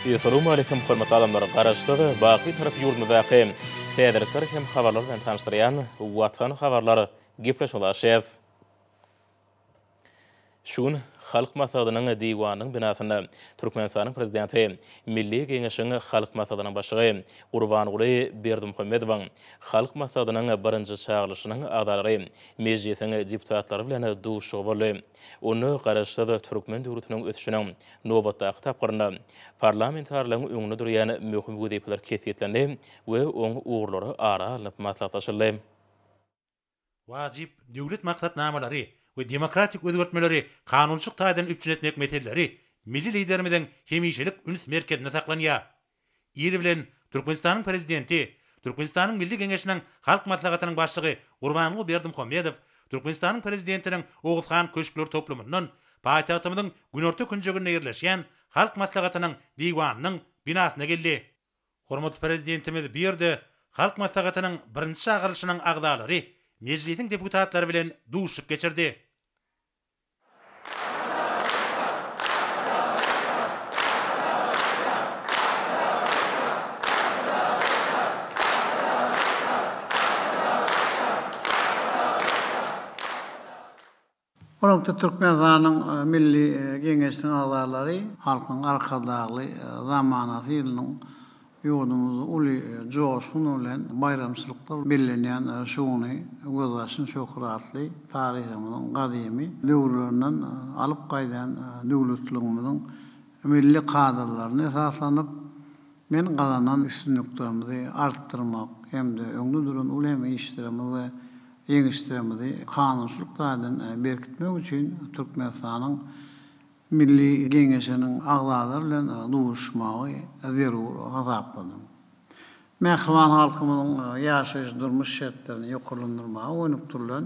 Essalawmaleýkim hormatly adamlar! Garaşsyz, baky Bitarap ýurdumyzdaky täzelikler hem habarlar bilen tanyşdyrýan Watan habarlar gepleşigimizi açýas. Şu gün Halk Maslahatynyň Diwanynyň binasynda Türkmenistanyň Prezidenti, Milli Geňeşiň Halk Maslahatynyň Başlygy Gurbanguly Berdimuhamedowyň Halk Maslahatynyň birinji çagyrylyşynyň agzalary, Mejlisiň deputatlary bilen duşuşygy boldy. Onda Garaşsyz türkmen döwletiniň ösüşiniň nobatdaky tapgyrynda parlamentarileriň öňünde durýan möhüm wezipeler kesgitlendi we oň ugurlary ara alnyp maslahatlaşyldy. Wajyp döwlet maksatnamalary we demokratik özgertmeleri kanunçylyk taýdan üpjün etmek meseleleri milli Liderimiziň hemişelik üns merkezinde saklanýar. Ir bilen Türkmenistanyň Prezidenti, Türkmenistanyň Milli Geňeşiniň Halk Maslahatynyň Başlygy Gurbanguly Berdimuhamedow Türkmenistanyň Prezidentiniň Oguzhan köşkler toplumyndan paýtagtymyzyň günorta künjeginde ýerleşýän Halk Maslahatynyň Diwanynyň binasyna geldi. Hormatly Prezidentimiz bu ýerde Halk Maslahatynyň birinji çagyrylyşynyň agzalary, Mejlisiň deputatlary bilen duşuşyk geçirdi. Hormatly Türkmenistanyň Milli Geňeşiniň agzalary! Halkyň Arkadagly zamanasy ýylynyň ýurdumyzda uly joşgun bilen baýramçylyklar bellenýän şu güni gözbaşyny şöhratly taryhymyzyň gadymy döwürlerinden alyp gaýdýan döwletliligimiziň milli kadalaryna esaslanyp, men gazanan üstünliklerimizi artdyrmak hem-de öňde duran uly hem işlerimizi we ýeňişlerimizi kanunçylyk taýdan berkitmek üçin Türkmenistanyň Milli Geňeşiniň agzalary bilen duşuşmagy zerur hasapladym. Mähriban halkymyzyň ýaşaýyş-durmuş şertlerini ýokarlandyrmaga gönükdirilen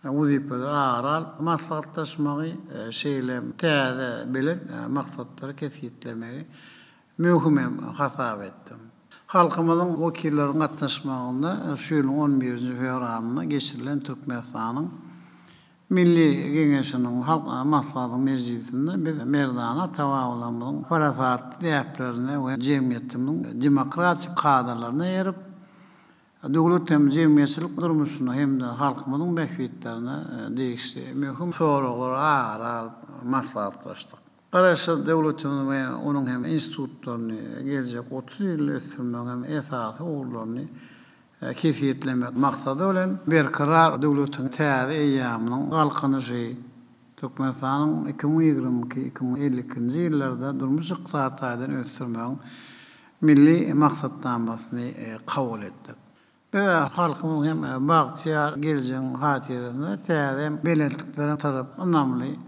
wezipeleri ara alyp maslahatlaşmagy, şeýle hem täze belent maksatlary kesgitlemegi möhüm hem hasap etdim. Halkymyzyň wekilleriniň gatnaşmagynda şu ýylyň on birinji fewralynda geçirilen Türkmenistanyň Milli Geňeşiniň Halk Maslahatynyň mejlisinde biz merdana ata-babalarymyzyň parasatly däplerine we jemgyýetimiziň demokratik kadalaryna eýerip, döwlet hem jemgyýetçilik durmuşyna hem-de halkymyzyň bähbitlerine degişli möhüm soraglary ara alyp maslahatlaşdyk. Garaşsyz döwletimizi we onuň hem institutlaryny geljek 30 ýylda ösdürmegiň hem esasy ugurlaryny kesgitlemek maksady bilen, Berkarar döwletiň täze eýýamynyň Galkynyşy, Türkmenistanyň 2022, 2052-nji ýyllarda durmuş-ykdysady taýdan ösdürmegiň Milli maksatnamasyny kabul etdik. Biz halkymyzyň hem bagtyýar geljegiň hatyrasyna täze belentliklere tarap ynamly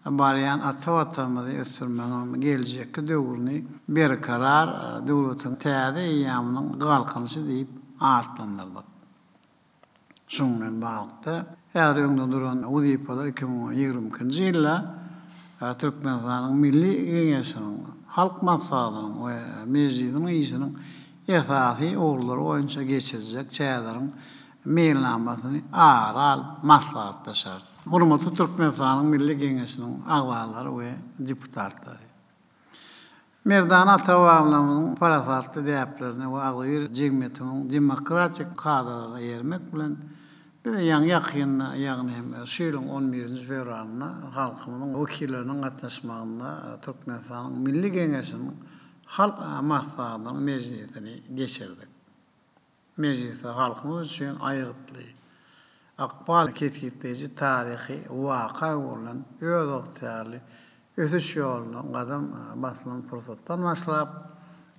barýan ata Watanymyzy ösdürmegiň geljekki döwrüni Berkarar döwletiň täze eýýamynyň Galkynyşy diýip atlandyrdyk. Şunuň bilen baglylykda, häzir öňde duran wezipeler 2022-nji ýylda Türkmenistanyň Milli Geňeşiniň, Halk Maslahatynyň we Mejlisiniň işiniň esasy ugurlary boýunça geçiriljek çäreleriň meýilnamasyny ara alyp maslahatlaşarys. Hormatly Türkmenistanyň Milli Geňeşiniň agzalary we deputatlary! Merdana ata-babalarymyzyň parasatly däplerine we agzybir jemgyýetimiziň demokratik kadalaryna eýermek bilen, biz ýaňy-ýakynda, ýagny hem şu ýylyň on birinji fewralynda halkymyzyň wekilleriniň gatnaşmagynda Türkmenistanyň Milli Geňeşiniň Halk Maslahatynyň mejlisini geçirdik. Mejlisde halkymyz üçin aýgytly, ykbal kesgitleýji taryhy waka öwrülen özygtyýarly ösüş ýoluna gadam basylan pursatdan başlap,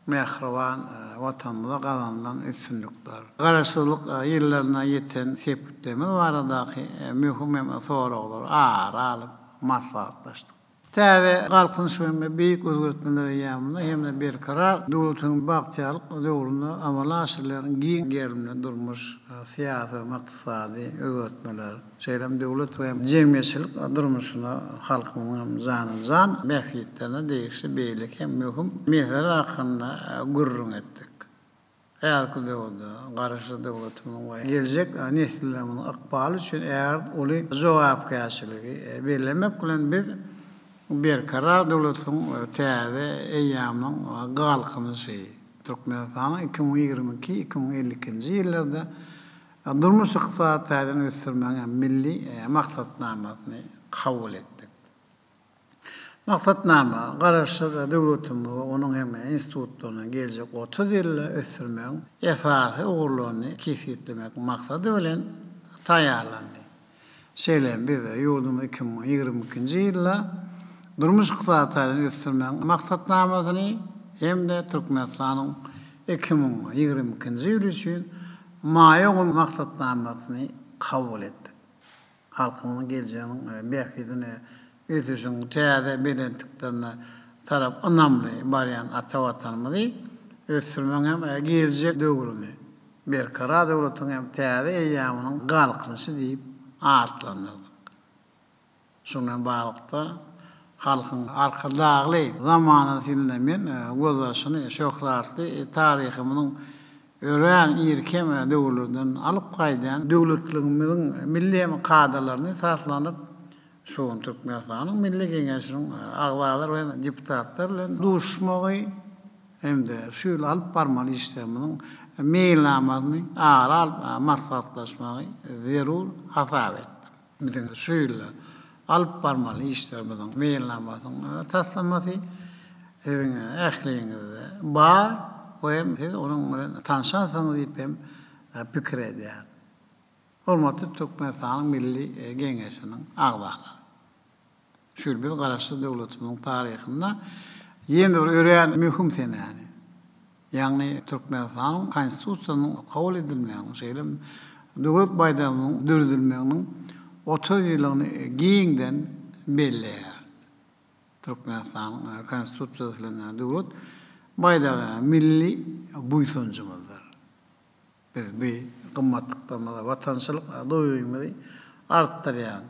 mähriban Watanymyzda gazanylan üstünlikler, Garaşsyzlyk ýyllarynda ýeten sepgitlerimiz baradaky möhüm hem soraglary ara alyp maslahatlaşdyk. Täze Galkynyş we beýik özgertmeler eýýamynda hem-de Berkarar döwletiň bagtyýarlyk döwründe amala aşyrylýan giň gerimli durmuş, syýasy we ykdysady özgertmeler, şeýle hem döwlet we jemgyýetçilik durmuşyna halkymyzyň hem jana-jan bähbitlerine degişli beýleki hem möhüm meseleler hakynda gürrüň etdik. Häzirki döwürde Garaşsyz döwletimiziň we geljek nesillerimiziň ykbaly üçin ägirt uly jogapkärçiligi bellemek bilen, biz. Berkarar döwletiň täze eýýamynyň Galkynyşy, Türkmenistanyň 2022, 2052-nji ýyllarda durmuş-ykdysady taýdan ösdürmegiň milli maksatnamasyny kabul etdik. Maksatnama Garaşsyz döwletimizi we onuň hem institutlaryny geljek 30 ýylda ösdürmegiň esasy ugurlaryny kesgitlemek maksady bilen taýýarlandy. Şeýle hem biz ýurdumyzy 2022-nji ýylda durmuş-ykdysady taýdan ösdürmegiň maksatnamasyny hem-de Türkmenistanyň 2022-nji ýyly üçin maýa goýum maksatnamasyny kabul etdik. Halkymyzyň geljeginiň bähbidine, ösüşiň täze belentliklerine tarap ynamly barýan ata Watanymyzy ösdürmegiň hem geljek döwrüni Berkarar döwletiň hem täze eýýamynyň Galkynyşy diýip atlandyrdyk. Şunuň bilen baglylykda, Halkyň Arkadagly zamanasy ýylynda men gözbaşyny şöhratly taryhymyzyň örän irki hem döwürlerden alyp gaýdýan döwletligimiziň milli hem kadalaryna esaslanyp, şu gün Türkmenistanyň Milli Geňeşiniň agzalary hem deputatlar bilen duşuşmagy hem-de şu ýyl alyp barmaly işlerimiziň meýilnamasyny ara alyp maslahatlaşmagy zerur hasap etdim. Biziň şu ýylda alyp barmaly işlerimiziň meýilnamasynyň taslamasy siziň ähliňizde bar we hem siz onuň bilen tanşansyňyz diýip hem pikir edýärin. Hormatly Türkmenistanyň Milli Geňeşiniň agzalary! Şu ýyl biz Garaşsyz döwletimiziň taryhynda ýene bir örän möhüm senäni, ýagny Türkmenistanyň Konstitusiýasynyň kabul edilmeginiň, şeýle hem Döwlet baýdagymyzyň döredilmeginiň 30 ýyllygyny giňden belleýäris. Türkmenistanyň Konstitusiýasy bilen Döwlet baýdagy milli buýsanjymyzdyr. Biz bu gymmatlyklarymyzy, watançylyk duýgymyzy artdyrýan,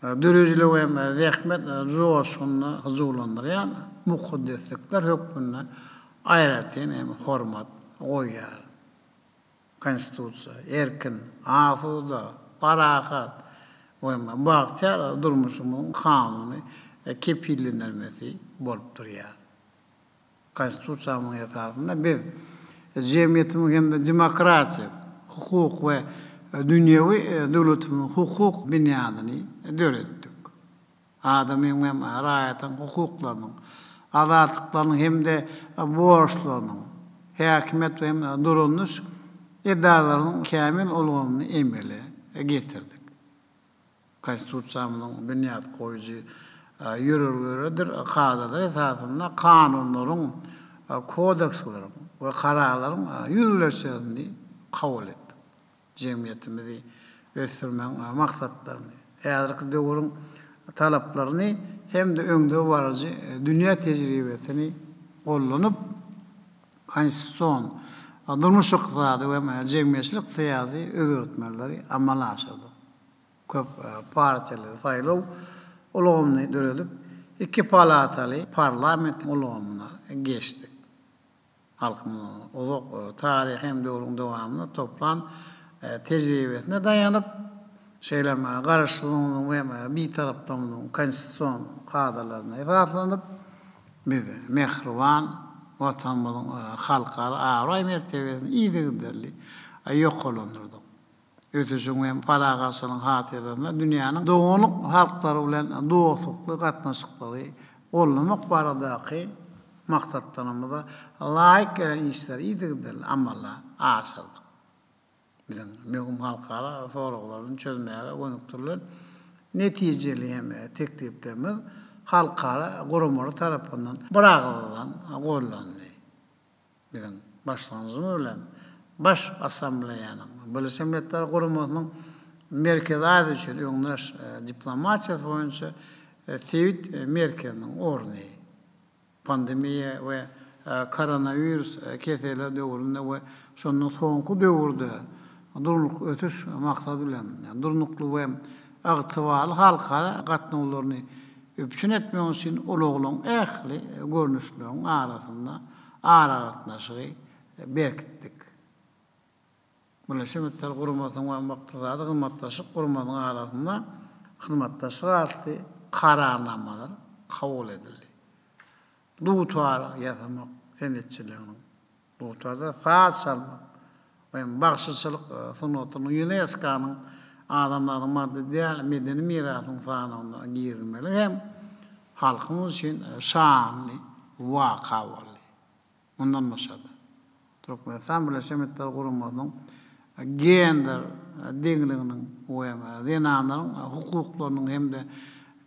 döredijilik hem zähmet joşgunyny hyjuwlandyrýan mukaddeslikler hökmünde aýratyn hem hormat goýýarys. Konstitusiýa, erkin, asuda, parahat we bagtyýar durmuşymyzyň kanuny kepillendirmesi bolup durýar. Konstitusiýamyzyň esasynda biz jemgyýetimiziň hem-de demokratiýa, hukuk we dünýewi döwletimiziň hukuk binýadyny döretdik. Adamyň hem raýatyň hukuklarynyň, azatlyklarynyň hem-de borçlarynyň, häkimiýet we hem dolandyryş edaralarynyň kämil ulgamyny emele getirdik. Konstitusiýamyzyň binýat goýujy ýörelgeleridir kadalary esasynda kanunlaryň, kodeksleriň we kararlaryň ýüzlerçesini kabul etdik. Jemgyýetimizi ösdürmegiň maksatlaryny, häzirki döwrüň talaplaryny hem-de öňdebaryjy dünýä tejribesini gollanyp, konstitusion, durmuş-ykdysady we jemgyýetçilik-syýasy özgertmeleri amala aşyrdyk. Köp partiýaly saýlaw ulgamyny döredip, iki palataly parlament ulgamyna geçdik. Halkymyzyň uzak taryhy hem döwrüň dowamynda toplan tejribesine daýanyp, şeýle hem Garaşsyzlygymyzyň we Bitaraplygymyzyň konstitusion kadalaryna esaslanyp, biz mähriban Watanymyzyň halkara abraý-mertebesini yzygiderli ýokarlandyrdyk. Ösüşiň we parahatçylygyň hatyrasyna dünýäniň doganlyk halklary bilen dostlukly gatnaşyklary goldamak baradaky maksatlarymyza laýyk gelen işleri yzygiderli amala aşyrdyk. Biziň möhüm halkara soraglaryny çözmäge gönükdirilen netijeli hem tekliplerimiz halkara guramalary tarapyndan biragyzdan goldandy. Biziň başlangyjymyz bilen Baş Assambleýanyň, Birleşen Milletler Guramasynyň Merkezi Aziýa üçin öňdeş diplomatiýasy boýunça sebit merkeziniň orny, pandemiýa we koronawirus keselleri döwründe we şondan soňky döwürde Durnukly ösüş maksady bilen durnukly we ygtybarly halkara gatnawlaryny üpjün etmek üçin ulaglaryň ähli görnüşleriniň arasynda aragatnaşygy berkitdik. Birleşen Milletler Guramasynyň we Ykdysady Hyzmatdaşlyk Guramasynyň arasynda hyzmatdaşlyk atly Kararnamalar kabul edildi. Dutar ýasamak senetçiliginiň, dutarda saz çalmak we bagşyçylyk sungatynyň ÝUNESKO-nyň Adamzadyň maddy däl medeni mirasynyň sanawyna girizilmegi hem halkymyz üçin şanly waka boldy. Mundan başga-da, Türkmenistan Birleşen Milletler Guramasynyň gender deňliginiň we zenanlaryň hukuklarynyň hem-de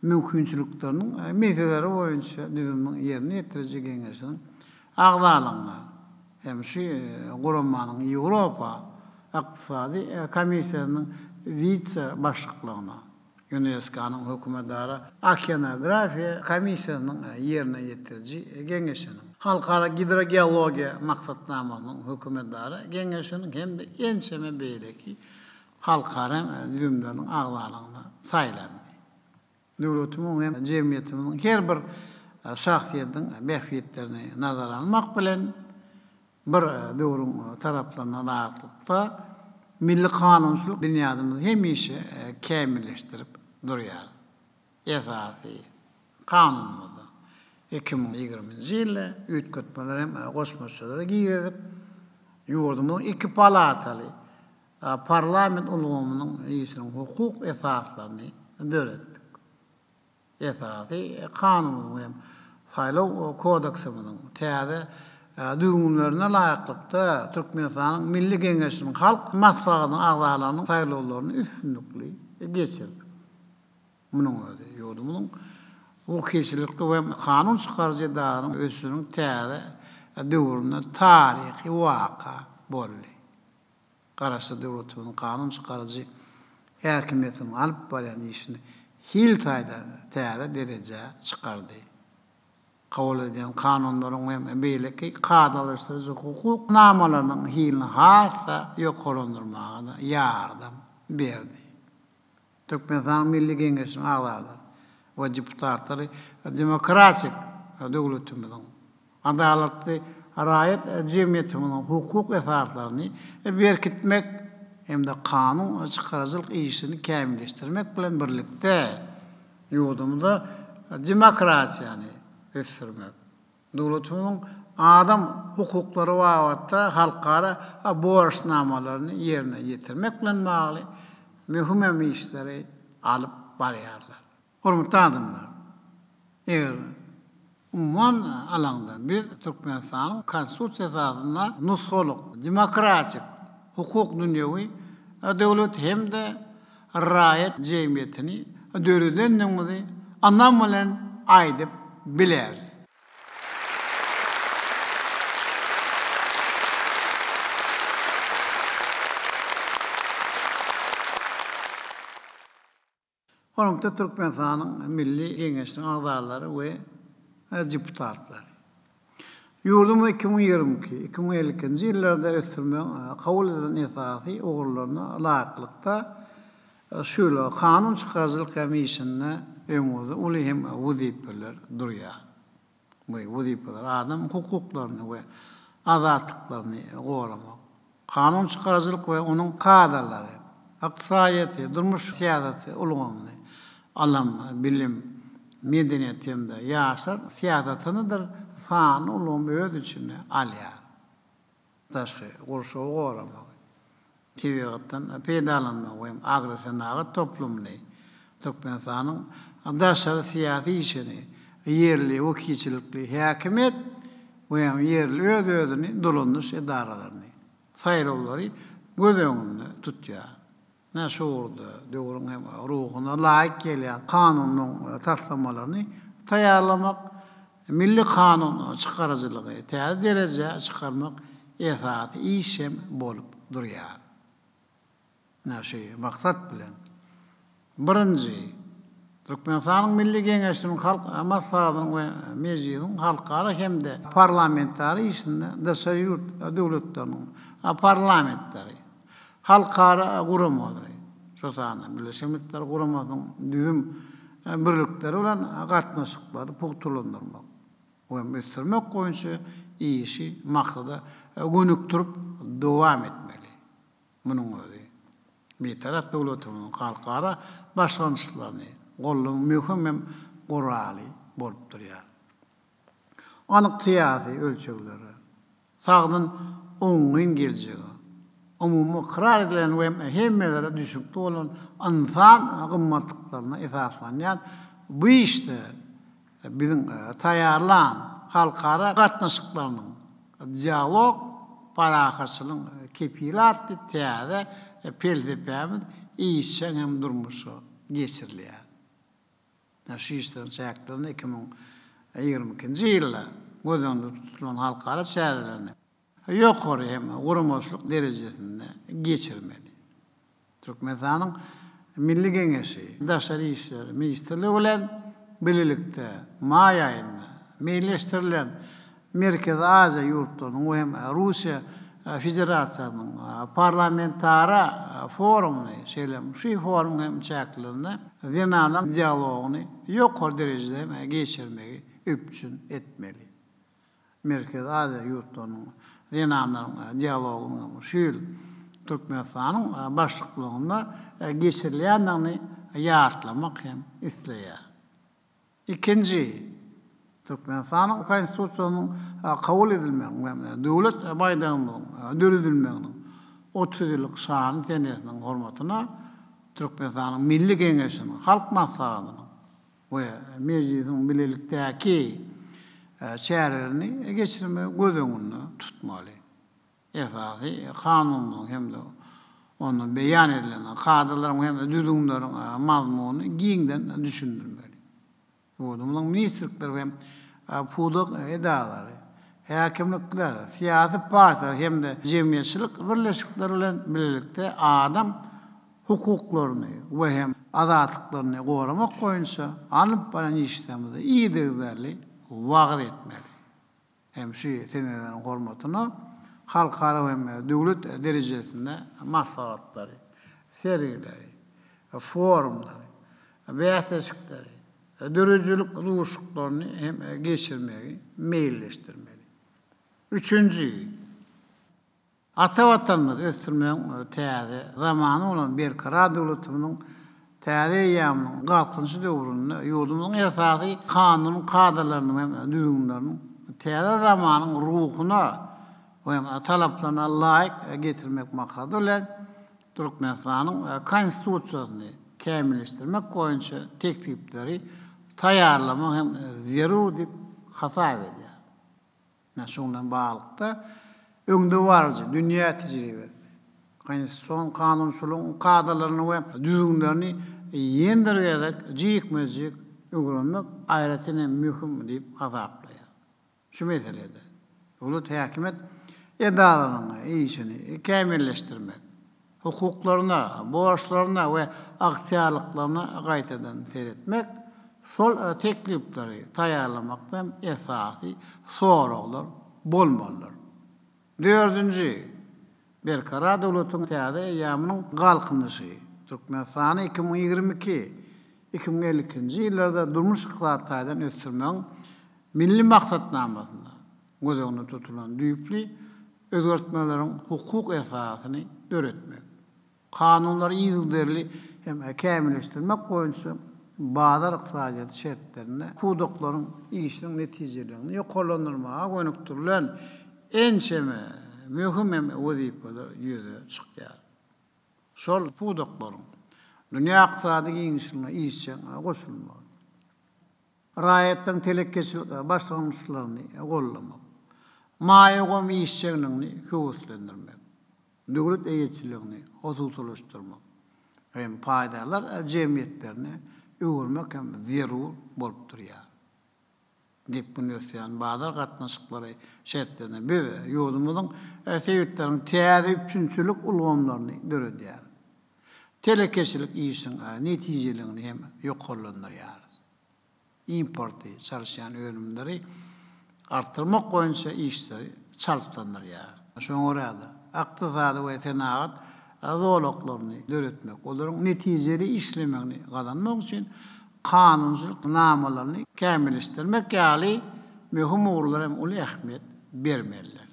mümkinçilikleriniň meseleleri boýunça düzüminiň ýerine ýetiriji geňeşiniň agzalygyna hem şu guramanyň Ýewropa ykdysady komissiýasynyň wise-başlyklygyna ÝUNESKO-nyň Hökümetara okeanografiýa komissiýasynyň ýerine ýetiriji geňeşiniň, Halkara gidrogeologiýa maksatnamasynyň Hökümetara geňeşiniň hem-de ençeme beýleki halkara düzümleriniň agzalygyna saýlandy. Döwletimiziň hem jemgyýetimiziň her bir şahsyýetiň bähbitlerini nazara almak bilen, Bir döwrüň talaplaryna laýyklykda, milli kanunçylyk binýadymyzy hemişe kämilleşdirip durýarys. Esasy Kanunymyzda 2020-nji ýylda üýtgetmeler hem goşmaçalar girizip, ýurdumyzyň iki palataly parlament ulgamynyň işiniň hukuk esaslaryny döretdik. Esasy Kanunymyzyň hem Saýlaw kodeksimiziň täze düzgünlerine laýyklykda, Türkmenistanyň Milli Geňeşiniň Halk Maslahatynyň agzalarynyň saýlawlaryny üstünlikli geçirdik. Munuň özi ýurdumyzyň wekilçilikli we kanun çykaryjy edaranyň ösüşiniň täze döwründe taryhy waka boldy. Garaşsyz döwletimiziň kanun çykaryjy häkimiýetiniň alyp barýan işini hil taýdan täze derejä çykardy. Kabul edýän kanunlaryň we beýleki kadalaşdyryjy hukuk namalarynyň hilini has-da ýokarlandyrmaga-da ýardam berdi. Türkmenistanyň Milli Geňeşiniň agzalary we deputatlary demokratik döwletimiziň, adalatly raýat jemgyýetimiziň hukuk esaslaryny berkitmek hem-de kanun çykaryjylyk işini kämilleşdirmek bilen birlikde, ýurdumyzda demokratiýany ösdürmek, Döwletimiziň adam hukuklary babatda halkara borçnamalaryny ýerine ýetirmek bilen bagly möhüm hem işleri alyp barýarlar. Hormatly adamlar! Eger umuman alaňda biz Türkmenistanyň Konstitusiýa esasynda nusgalyk, demokratik, hukuk dünýewi döwlet hem-de raýat jemgyýetini döredendigimizi ynam bilen aýdyp bileris. Hormatly Türkmenistanyň Milli Geňeşiniň agzalary we deputatlary! Ýurdumyzy 2022, 2052-nji ýyllarda ösdürmegiň kabul edilen esasy ugurlaryna laýyklykda, şu ýyl kanun çykaryjylyk hem işinde öňümizde uly hem wezipeler durýar. Bu wezipeler adam hukuklaryny we azatlyklaryny goramak, kanun çykaryjylyk we onuň kadalary, ykdysadyýeti, durmuş syýasaty ulgamyny, ylym, bilim, medeniýet hem-de ýaşlar syýasatynydyr sanly ulgamy öz içine alýar. Daşky gurşawy goramagy, tebigatdan peýdalanmagy we agrosenagat toplumyny, Türkmenistanyň daşary syýasy işini, ýerli wekilçilikli häkimiýet we ýerli öz-özüni dolandyryş edaralaryny, saýlawlary göz öňünde tutýar. Ine, şu ugurda döwrüň hem ruhuna laýyk gelýän kanunyň taslamalaryny taýýarlamak, milli kanun çykaryjylygy täze derejä çykarmak esasy iş hem bolup durýar. Ine, şu maksat bilen, birinji, Türkmenistanyň Milli Geňeşiniň Halk Maslahatynyň we Mejlisiň halkara hem-de parlamentara işinde daşary ýurt döwletleriniň parlamentleri, halkara guramalary, şol sanda Birleşen Milletler Guramasynyň düzüm birlikleri bilen gatnaşyklary pugtalandyrmak we ösdürmek boýunça işi maksada gönükdirip dowam etmeli. Munuň özi Bitarap döwletimiziň halkara başlangyçlaryny goldawyň möhüm hem guraly. bolup durýar. Anyk syýasy ölçeglere, sagdyn oňyn geljege, umumy ykrar edilen we hemmelere düşnükli bolan ynsan gymmatlyklaryna esaslanýan bu işde biziň taýýarlan halkara gatnaşyklarynyň dialog parahatçylygyň kepili atly täze pelsepämiz işjeň hem durmuşa geçirilýär. Şu işleriň çäklerinde 2022-nji ýylda göz öňünde tutulan halkara çärelerini ýokary hem guramaçylyk derejesinde geçirmeli. Türkmenistanyň Milli Geňeşi Daşary işler ministrligi bilen bilelikde maý aýynda meýilleşdirilen Merkezi Aziýa ýurtlarynyň we hem Russiýa Federasiýasynyň parlamentara forumyny, şeýle hem şu forumyň hem çäklerinde zenanlaryň dialogyny ýokary derejede hem geçirmegi üpjün etmeli. Merkezi Aziýa ýurtlarynyň zenanlaryň dialogynyň şu ýyl Türkmenistanyň başlyklygynda geçirilýändigini ýatlamak hem isleýär. Ikinji, Türkmenistanyň Konstitusiýasynyň kabul edilmeginiň we Döwlet baýdagymyzyň döredilmeginiň 30 ýyllyk şanly senesiniň hormatyna Türkmenistanyň Milli Geňeşiniň Halk Maslahatynyň we Mejlisiň bilelikdäki çärelerini geçirmegi göz öňünde tutmaly. Esasy Kanunymyzyň hem-de onda beýan edilen kadalaryň hem-de düzgünleriň mazmunyny giňden düşündirmeli. Ýurdumyzyň ministrlikleri hem pudak edaralary, häkimlikler, syýasy partiýalar hem-de jemgyýetçilik birleşikleri bilen bilelikde adam hukuklaryny we hem azatlyklaryny goramak boýunça alnyp barýan işlerimizi yzygiderli wagyz etmeli. Hem şu seneleriň hormatyna halkara hem döwlet derejesinde maslahatlary, sergileri, forumlary, bäsleşikleri, döredijilik duşuşyklaryny hem geçirmegi meýilleşdirmeli. Üçünji. Ata Watanymyzy ösdürmegiň täze zamany bolan Berkarar döwletimiziň täze eýýamynyň Galkynyşy döwründe ýurdumyzyň esasy Kanunyň kadalarynyň hem düzgünleriniň täze zamanyň ruhuna we talaplaryna laýyk getirmek maksady bilen Türkmenistanyň Konstitusiýasyny kämilleşdirmek boýunça teklipleri taýýarlamak hem zerur diýip hasap edýär. Ine, şunuň bilen baglylykda, öňdebaryjy dünýä tejribesini, konstitusion kanunçylygyň kadalaryny we düzgünlerini ýene bir gezek jikme-jik öwrenmek aýratyn hem möhüm diýip hasaplaýar. Şu meselede döwlet häkimiýet edaralarynyň işini kämilleşdirmek, hukuklaryna, borçlaryna we ygtyýarlyklaryna gaýtadan seretmek, şol teklipleri taýýarlamakda hem esasy soraglar bolmalydyr. Dördünji, Berkarar döwletiň täze eýýamynyň Galkynyşy, Türkmenistany 2022, 2052-nji ýyllarda durmuş-ykdysady taýdan ösdürmegiň Milli maksatnamasynda göz öňünde tutulan düýpli özgertmeleriň hukuk esasyny döretmek, kanunlary yzygiderli hem kämilleşdirmek boýunça bazar ykdysadyýeti şertlerinde pudaklaryň işiniň netijeliligini ýokarlandyrmaga gönükdirilen ençeme möhüm hem wezipeler ýüze çykýar. Şol pudaklaryň dünýä ykdysady giňişligine işjeň goşulmagy. Raýatlaryň telekeçilik başlangyçlaryny goldamak, maýa goýum işjeňligini höweslendirmek, döwlet eýeçiligini hususylaşdyrmak hem paýdarlar jemgyýetlerine öwürmek hem zerur bolup durýar. Depginli ösýän bazar gatnaşyklary şertlerinde biz ýurdumyzyň sebitleriniň täze üpjünçilik ulgamlaryny döredýäris. Telekeçilik işiniň netijeligini hem ýokarlandyrýarys. Importy çalyşýan önümleri artdyrmak boýunça işleri çaltlandyrýarys. Şoňa görä-de, ykdysady we senagat zolaklaryny döretmek, olaryň netijeli işlemegini gazanmak üçin kanunçylyk namalaryny kämilleşdirmek ýaly möhüm ugurlara hem uly ähmiýet bermelidir.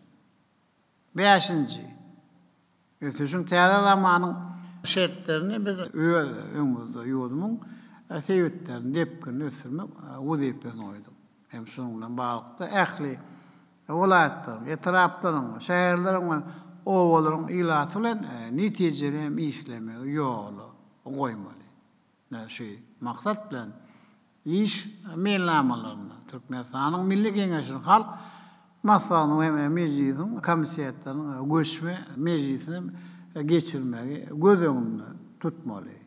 Bäşinji, ösüşiň täze zamanyň şertlerini biz öz öňümizde ýurdumyň. sebitlerini depginli ösdürmek wezipesini goýduk. Hem şunuň bilen baglylykda ähli welaýatlaryň, etraplaryň, şäherleriň we obalaryň ilaty bilen netijeli hem işlemegi ýola goýmaly. Ine, şu maksat bilen iş meýilnamalarynda Türkmenistanyň Milli Geňeşiniň Halk Maslahatynyň hem Mejlisiň komitetleriniň göçme mejlisini geçirmegi göz öňünde tutmaly.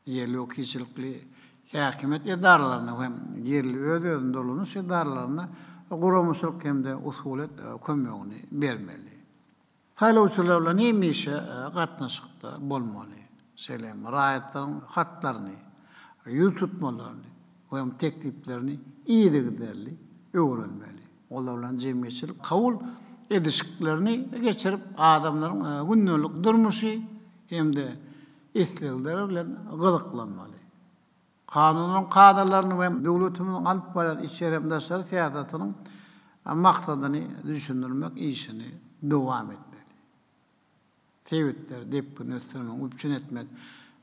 Ýerli wekilçilikli häkimiýet edaralaryna hem ýerli öz-özüni dolanyş edaralaryna guramaçylyk hem-de usulyýet kömegini bermeli. Saýlawçylar bilen hemişe gatnaşykda bolmaly. Şeýle hem raýatlaryň hatlaryny, ýüz tutmalaryny we hem tekliplerini yzygiderli öwrenmeli. Olar bilen jemgyýetçilik kabul edişiklerini geçirip, adamlaryň gündelik durmuşy hem-de islegleri bilen gyzyklanmaly. Kanunyň kadalaryny we döwletimiziň alyp barýan içeri hem daşary syýasatynyň maksadyny düşündirmek işini dowam etmeli. Sebitleri depginli ösdürmegi üpjün etmek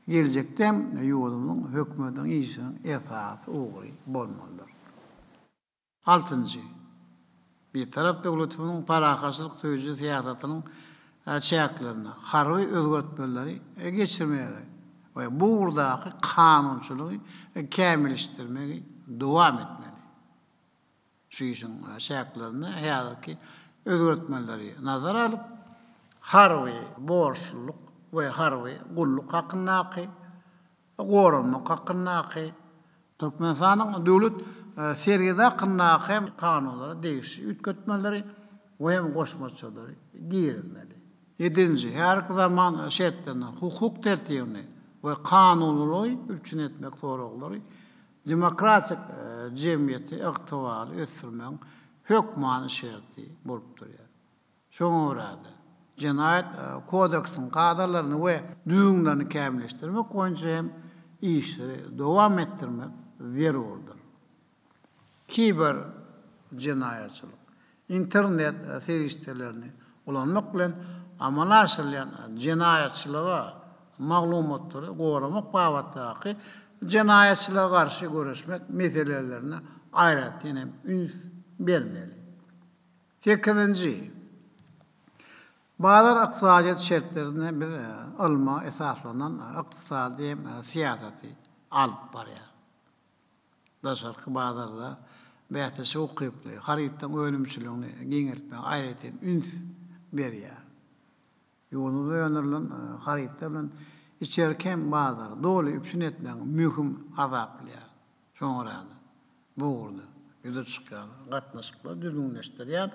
geljekde hem ýurdumyzyň Hökümetiniň işiniň esasy ugry bolmalydyr. Altynjy. Bitarap döwletimiziň parahatçylyk söýüji syýasatynyň çäklerinde harby özgertmeleri geçirmegi we bu ugurdaky kanunçylygy kämilleşdirmegi dowam etmeli. Şu işiň çäklerinde häzirki özgertmeleri nazara alyp, harby borçlulyk we harby gulluk hakyndaky, goranmak hakyndaky, Türkmenistanyň Döwlet serhedi hakyndaky hem kanunlara degişli üýtgetmeleri we hem goşmaçalary girizmeli. Ýedinji, häzirki zaman şertlerinde hukuk tertibini we kanunylygy üpjün etmek soraglary demokratik jemgyýeti ygtybarly ösdürmegiň hökmany şerti bolup durýar. Şoňa görä-de, Jenaýat kodeksiniň kadalaryny we düzgünlerini kämilleşdirmek boýunça hem işleri dowam etdirmek zerurdyr. Kiber jenaýatçylyk, internet serişdelerini ulanmak bilen amala aşyrylýan jenaýatçylyga maglumatlary goramak babatdaky jenaýatçylyga garşy göreşmek meselelerine aýratyn hem üns bermeli. Sekizinji. Bazar ykdysadyýet şertlerinde biz ylma esaslanan ykdysady syýasaty alyp barýarys. Daşarky bazarda bäsdeşe ukyply harytlaryň önümçiligini giňeltmäge aýratyn üns berýäris. Ýurdumyzda öndürilen harytlar bilen içerki hem bazary doly üpjün etmegiň möhüm hasaplaýarys. Şoňa görä-de, bu ugurda ýüze çykýan gatnaşyklary düzgünleşdirýän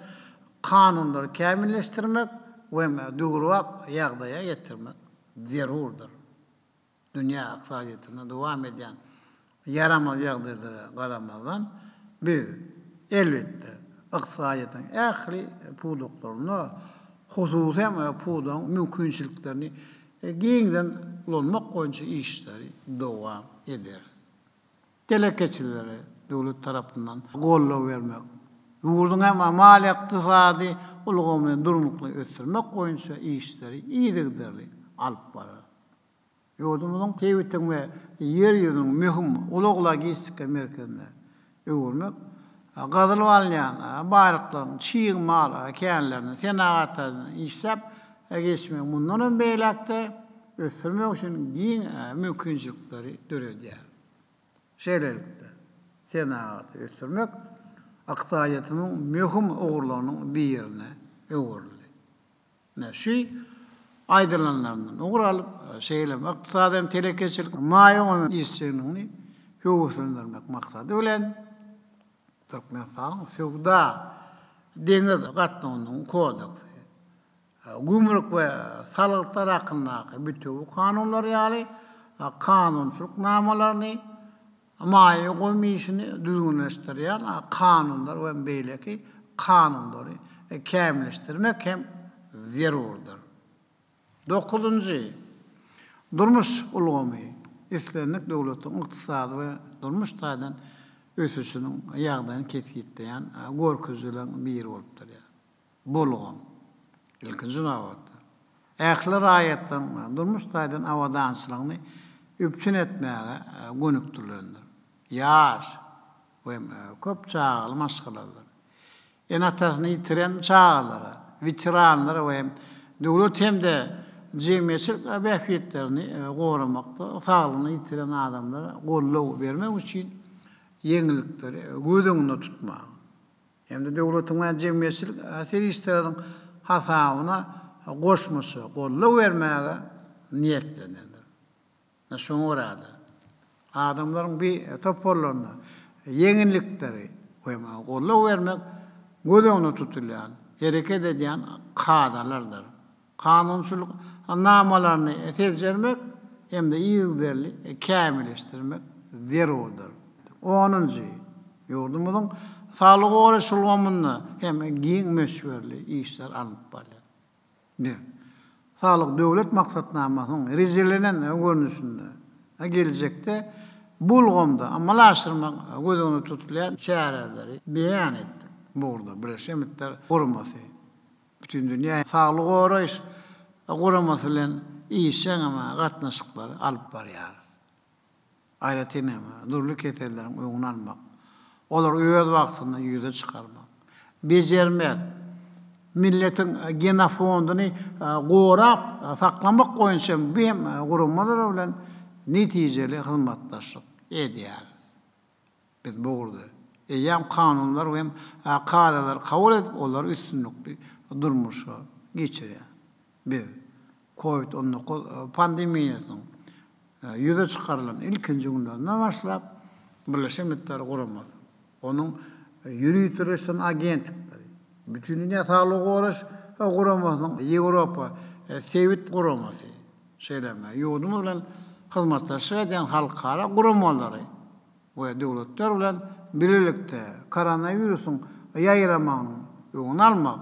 kanunlary kämilleşdirmek we döwrebap ýagdaýa getirmek zerurdyr. Dünýä ykdysadyýetinde dowam edýän ýaramaz ýagdaýlara garamazdan, biz, elbetde, ykdysadyýetiň ähli pudaklarynda, hususy hem pudagyň mümkinçiliklerini giňden ulanmak boýunça işleri dowam ederis. Telekeçilere döwlet tarapyndan goldaw bermek, ýurduň hem maliýe-ykdysady ulgamyny durnukly ösdürmek boýunça işleri yzygiderli alyp barar. Ýurdumyzyň sebitiň we Ýer ýüzüniň möhüm ulag-logistika merkezine öwürmek, gazylyp alynýan baýlyklaryň çig mal känlerini senagat taýdan işläp geçmegi mundan hem beýläk-de ösdürmek üçin giň mümkinçilikleri döredýär. Şeýlelikde, senagaty ösdürmek ykdysadyýetimiziň möhüm ugurlarynyň birine öwrüldi. Ine, şu aýdylanlaryndan ugur alyp, şeýle hem ykdysady hem telekeçilik, maýa goýum işjeňligini höweslendirmek maksady bilen, Türkmenistanyň Söwda deňiz gatnawynyň kodeksi, Gümrük we salgytlar hakyndaky bitewi kanunlar ýaly kanunçylyk namalaryny, maýa goýum işini düzgünleşdirýän kanunlar we beýleki kanunlary kämilleşdirmek hem zerurdyr. Dokuzynjy, durmuş ulgamy islendik döwletiň ykdysady we durmuş taýdan ösüşiniň ýagdaýyny kesgitleýän görkezijileriň biri bolup durýar. Bu ulgam, ilkinji nobatda, ähli raýatlaryň durmuş taýdan abadançylygyny. üpjün etmäge gönükdirilendir. Ýaş we köp çagaly maşgalalar, ene-atasyny ýitiren çagalara, weteranlara we döwlet hem-de jemgyýetçilik bähbitlerini goramakda saglygyny ýitiren adamlara goldaw bermek üçin ýeňillikleri göz öňünde tutmaga hem-de döwletiň we jemgyýetçilik serişdeleriniň hasabyna goşmaça goldaw bermäge niýetlenendir. Şoňa görä-de, adamlaryň bir toparlaryna ýeňillikleri we goldaw bermek göz öňünde tutulýan, hereket edýän kadalardyr. Kanunçylyk namalaryny seljermek hem-de yzygiderli kämilleşdirmek zerurdyr. Onunjy, ýurdumyzyň saglygy goraýyş ulgamynda hem giň möçberli işler alnyp barylýar. Biz Saglyk Döwlet maksatnamasynyň rejelenen görnüşinde geljekde bu ulgamda amala aşyrmak göz öňünde tutulýan çäreleri beýan etdik. Bu ugurda Birleşen Milletler Guramasy, Bütindünýä Saglygy goraýyş Guramasy bilen işjeň gatnaşyklary alyp barýarys. Aýratyn hem, dürli keselleriň öňüni almak, olary öz wagtynda ýüze çykarmak, bejermek, milletiň genofondyny gorap saklamak boýunça bu hem guramalar bilen netijeli hyzmatdaşlyk edýäris. Biz bu ugurda eýýäm kanunlar hem kadalary kabul edip, olary üstünlikli durmuşa geçirýäris. Biz Covid 19 pandemiýasynyň ýüze çykarylan ilkinji günlerinden başlap, Birleşen Milletler Guramasy, onuň ýöriteleşdirilen agentlikleri, Bütindünýä Saglygy Goraýyş Guramasynyň Ýewropa sebit guramasy, şeýle hem ýurdumyz bilen hyzmatdaşlyk edýän halkara guramalary we döwletler bilen bilelikde koronawirusyň ýaýramagynyň öňüni almak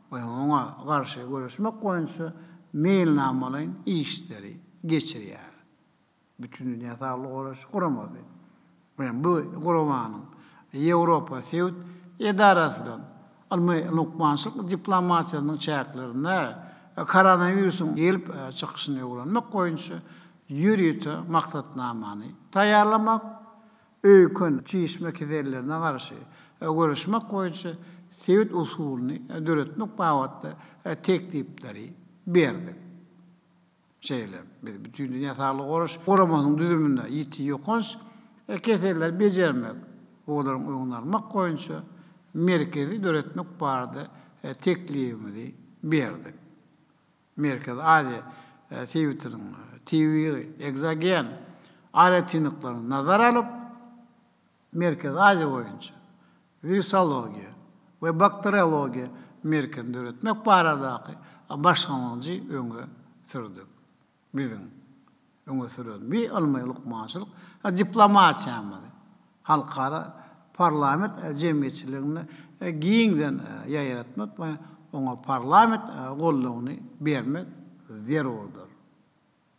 we oňa garşy göreşmek boýunça meýilnamalaýyn işleri geçirýär. Bütindünýä Saglygy Goraýyş Guramasy we bu guramanyň Ýewropa sebit edarasy bilen ylmy-lukmançylyk diplomatiýasynyň çäklerinde koronawirusyň gelip çykyşyny öwrenmek boýunça ýörite maksatnamany taýýarlamak, öýken çişme kesellerine garşy göreşmek boýunça sebit usulyny döretmek babatda teklipleri berdik. Şeýle, biz Bütindünýä Saglygy Goraýyş Guramasynyň düzüminde ýiti ýokanç keselleri bejermek we olaryň öňüni almak boýunça merkezi döretmek barada teklibimizi berdik. Merkezi Aziýa sebitiniň tebigy ekzogen aýratynlyklaryny nazara alyp, Merkezi Aziýa boýunça wirusologiýa we bakteriologiýa merkezini döretmek baradaky başlangyjy öňe sürdük. Biziň öňe süren bi ylmy lukmançylyk diplomatiýamyzy halkara parlament jemgyýetçiliginde giňden ýaýratmak we oňa parlament goldawyny bermek zerurdyr.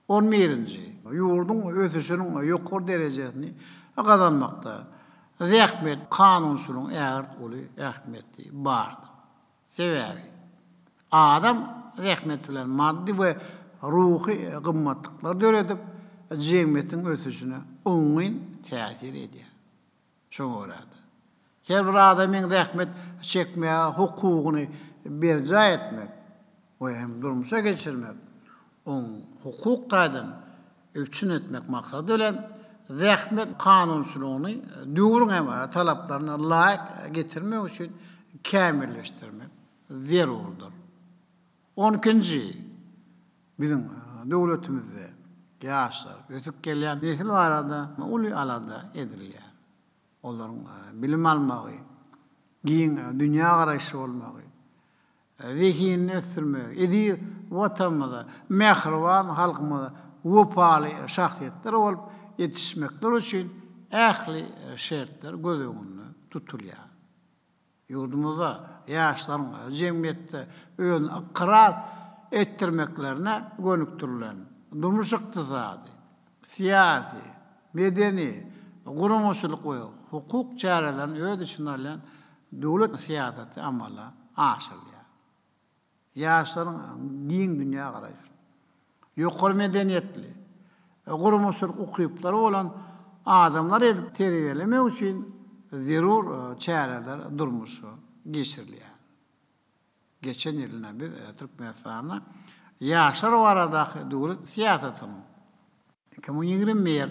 On birinji. Ýurduň ösüşiniň ýokary derejesini gazanmakda zähmet kanunçylygyň ägirt uly ähmiýeti bardyr. Sebäbi, adam zähmeti bilen maddy we ruhy gymmatlyklary döredip, jemgyýetiň ösüşine oňyn täsir edýär. Şoňa görä-de, her bir adamyň zähmet çekmäge hukugyny berjaý etmek we hem durmuşa geçirmek, oň hukuk taýdan üpjün etmek maksady bilen, zähmet kanunçylygyny döwrüň hem talaplaryna laýyk getirmek üçin kämilleşdirmek zerurdyr. On ikinji, biziň döwletimizde ýaşlar, ösüp gelýän nesil barada uly alada edilýär. Olaryň bilim almagy, giň dünýägaraýyşly bolmagy, zehinini ösdürmegi, eziz Watanymyza, mähriban halkymyza wepaly şahsyýetler bolup ýetişmekleri üçin ähli şertler göz öňünde tutulýar. Ýurdumyzda ýaşlaryň jemgyýetde özüni ykrar etdirmeklerine gönükdirilen durmuş-ykdysady, syýasy, medeni, guramaçylyk we hukuk çärelerini öz içine alýan döwlet syýasaty amala aşyrylýar. Ýaşlaryň giň dünýägaraýyşly, ýokary medeniýetli, guramaçylyk ukyplary bolan adamlar edip terbiýelemek üçin zerur çäreler durmuşa geçirilýär. Geçen ýylynda biz Türkmenistanda ýaşlar baradaky döwlet syýasatynyň 2021,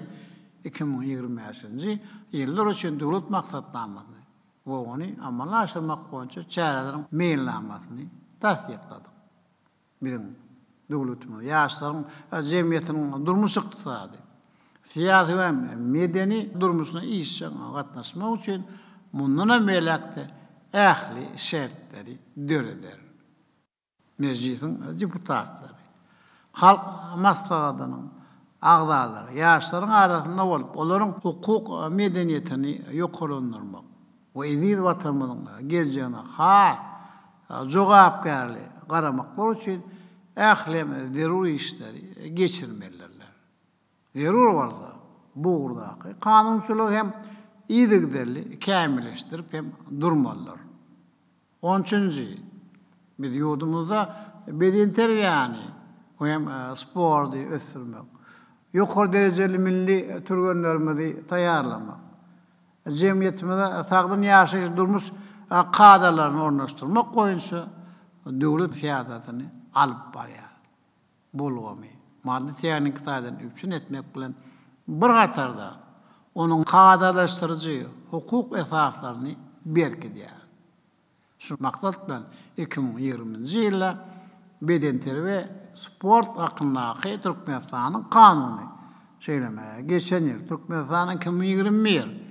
2025-nji ýyllar üçin döwlet maksatnamasyny we ony amala aşyrmak boýunça çäreleriň meýilnamasyny tassykladyk. Biziň döwletimiz ýaşlaryň jemgyýetiniň durmuş-ykdysady, syýasy we medeni durmuşyna işjeň gatnaşmak üçin mundanam beýläk-de ähli şertleri döreder. Mejlisiň deputatlary, Halk Maslahatynyň agzalary ýaşlaryň arasynda bolup, olaryň hukuk medeniýetini ýokarlandyrmak we eziz Watanymyzyň geljegine has jogapkärli garamaklary üçin ähli zerur işleri geçirmelidirler. Zerur bolsa, bu ugurdaky kanunçylygy hem yzygiderli kämilleşdirip hem durmalydyr. On üçünji, biz ýurdumyzda bedenterbiýäni we hem sporty ösdürmek, ýokary derejeli milli türgenlerimizi taýýarlamak, jemgyýetimize sagdyn ýaşaýyş-durmuş kadalaryny ornaşdyrmak boýunça döwlet syýasatyny alyp barýarys. Bu ulgamy maddy-tehniki taýdan üpjün etmek bilen bir hatarda, onuň kadalaşdyryjy hukuk esaslaryny berkidýär. Şu maksat bilen, 2020-nji ýylda Bedenterbiýe, sport hakyndaky Türkmenistanyň Kanuny, şeýle hem geçen ýyl Türkmenistanyň 2021,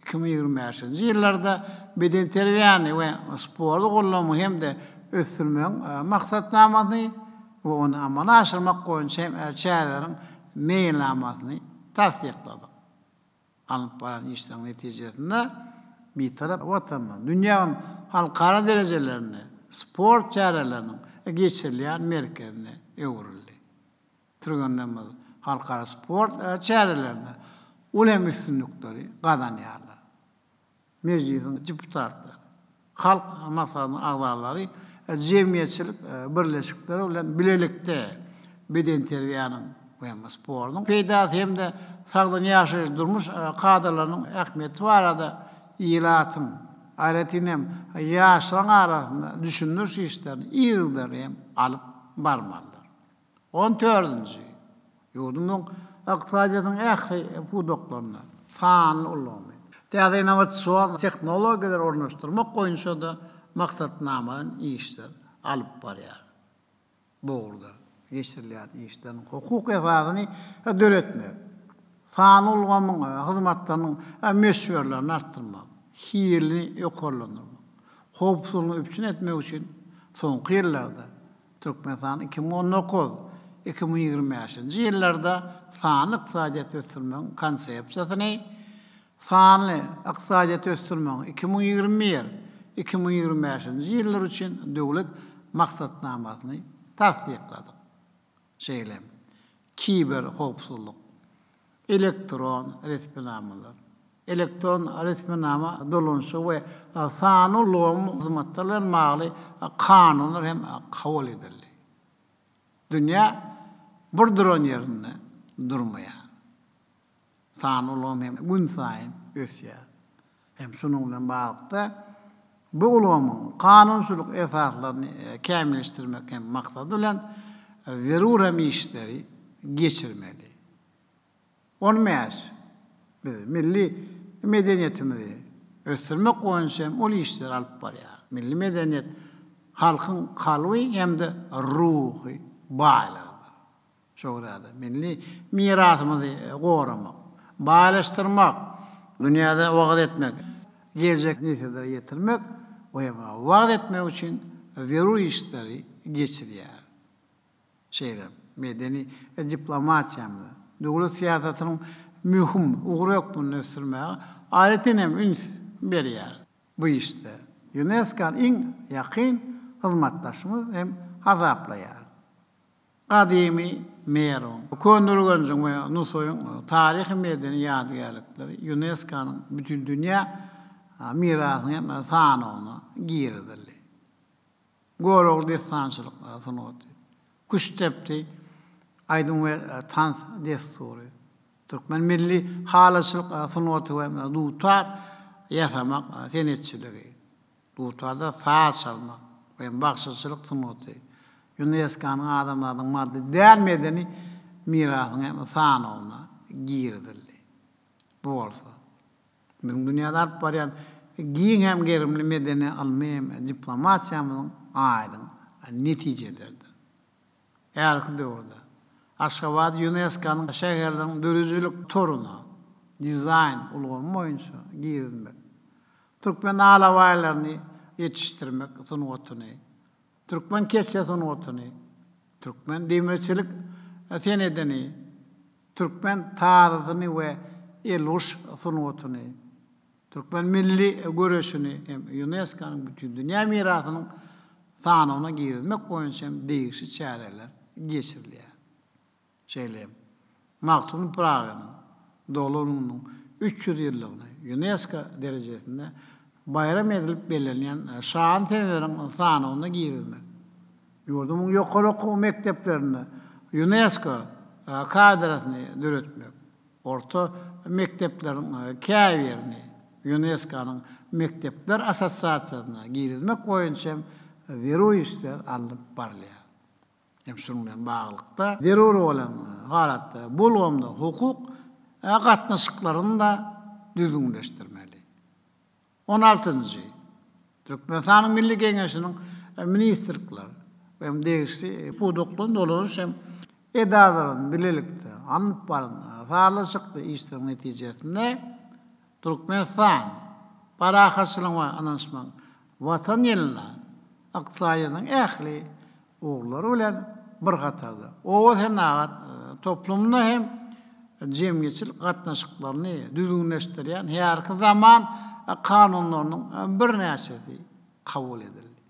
2025-nji ýyllarda bedenterbiýäni we sporty goldamagyň hem-de ösdürmegiň maksatnamasyny we ony amala aşyrmak boýunça hem çäreleriň meýilnamasyny tassykladyk. Alnyp baran işleriň netijesinde Bitarap Watanymyz dünýä hem halkara derejelerinde sport çäreleriniň geçirilýän merkezine öwrüldi. Türgenlerimiz halkara sport çärelerinde uly hem üstünlikleri gazanýarlar. Mejlisiň deputatlary, Halk Maslahatynyň agzalary jemgyýetçilik birleşikleri bilen bilelikde bedenterbiýäniň we sportuň peýdasy hem-de sagdyn ýaşaýyş-durmuş kadalarynyň ähmiýeti barada ilatyň, aýratyn hem, ýaşlaryň arasynda düşündiriş işlerini yzygiderli hem alyp barmalydyr. On dördünji, ýurdumyzyň ykdysadyýetiniň ähli pudaklarynda sanly ulgamy, täze innowasion tehnologiýalary ornaşdyrmak boýunça-da maksatnamalaýyn işler alyp barýar. Bu ugurda geçirilýän işleriň hukuk esasyny döretmek, sanly ulgamyň hyzmatlarynyň möçberlerini artdyrmak, hilini ýokarlandyrmak, howpsuzlygyny üpjün etmek üçin soňky ýyllarda Türkmenistan 2019, 2025-nji ýyllarda sanly ykdysadyýeti ösdürmegiň Konsepsiýasyny, Sanly ykdysadyýeti ösdürmegiň 2021, 2025-nji ýyllar üçin Döwlet maksatnamasyny tassykladyk. Şeýle hem, kiberhowpsuzlyk, elektron resminamalar, elektron resminama dolanyşygy we sanly ulgam hyzmatlary bilen bagly kanunlar hem kabul edildi. Dünýä bir duran ýerinde durmaýar. Sanly ulgam hem günsaýyn ösýär. Hem şunuň bilen baglylykda, bu ulgamyň kanunçylyk esaslaryny kämilleşdirmek hem maksady bilen zerur hem işleri geçirmeli. 15. Biz milli medeniýetimizi ösdürmek boýunça hem uly işleri alyp barýarys. Milli medeniýet halkyň kalby hem-de ruhy baýlygydyr. Şo görä-de, milli mirasymyzy goramak, baýlaşdyrmak, dünýäde wagyz etmek, geljek nesillere ýetirmek we wagyz etmek üçin zerur işleri geçirýär. Şeýle medeni diplomatiýamyzy döwlet syýasatynyň möhüm ugry hökmünde ösdürmäge aýratyn hem üns berýär. Bu işde ÝUNESKO-ny iň ýakyn hyzmatdaşymyz hem hasaplaýarys. Gadymy Merwiň, Köneürgenjiň we Nusaýyň taryhy-medeni ýadygärlikleri ÝUNESKO-nyň Bütindünýä mirasynyň sanawyna girizildi. Görogly dessançylyk sungaty, Küştdepdi aýdym we tans dessury. Türkmen milli halyçylyk sungaty we dutar ýasamak senetçiligi, dutarda saz çalmak we bagşyçylyk sungaty Ýunesko-nyň adamzadyň maddy däl medeni mirasynyň hem sanawyna girizildi. Bu bolsa, biziň dünýäde alyp barýan giň hem gerimli medeni, ylmy hem diplomatiýamyzyň aýdyň netijeleridir. Häzirki döwürde Aşgabat ÝUNESKO-nyň şäherleriň döredijilik toruna dizaýn ulgamy boýunça girizmek, türkmen alabaýlaryny ýetişdirmek sungatyny, türkmen keçe sungatyny, türkmen demirçilik senedini, türkmen tazysyny we elguş sungatyny, Türkmen milli göreşini hem Ýunesko-nyň Bütindünýä mirasynyň sanawyna girizmek boýunça hem degişli çäreler geçirilýär. Şeýle hem, Magtymguly Pyragynyň doglan gününiň 300 ýyllygyny Ýunesko derejesinde baýram edilip bellenýän şanly seneleriň sanawyna girizmek, ýurdumyň ýokary okuw mekdeplerinde Ýunesko kafedrasyny döretmek, Orta mekdepleriň käbirini Ýunesko-nyň Mekdepler assosiasiýasyna girizmek boýunça hem zerur işler alnyp barylýar. Hem şunuň bilen baglylykda, zerur bolan halatda bu ulgamda hukuk gatnaşyklaryny-da düzgünleşdirmeli. On altynjy. Türkmenistanyň Milli Geňeşiniň ministrlikler we hem degişli pudaklaryň dolanyş hem edaralarynyň bilelikde alnyp baran sazlaşykly işleriň netijesinde Türkmenistan parahatçylygyň we ynanyşmagyň Watan ýylynda ykdysadyýetiň ähli ugurlary bilen bir hatarda, oba senagat toplumynda hem jemgyýetçilik gatnaşyklaryny düzgünleşdirýän häzirki zaman kanunlarynyň birnäçesi kabul edildi.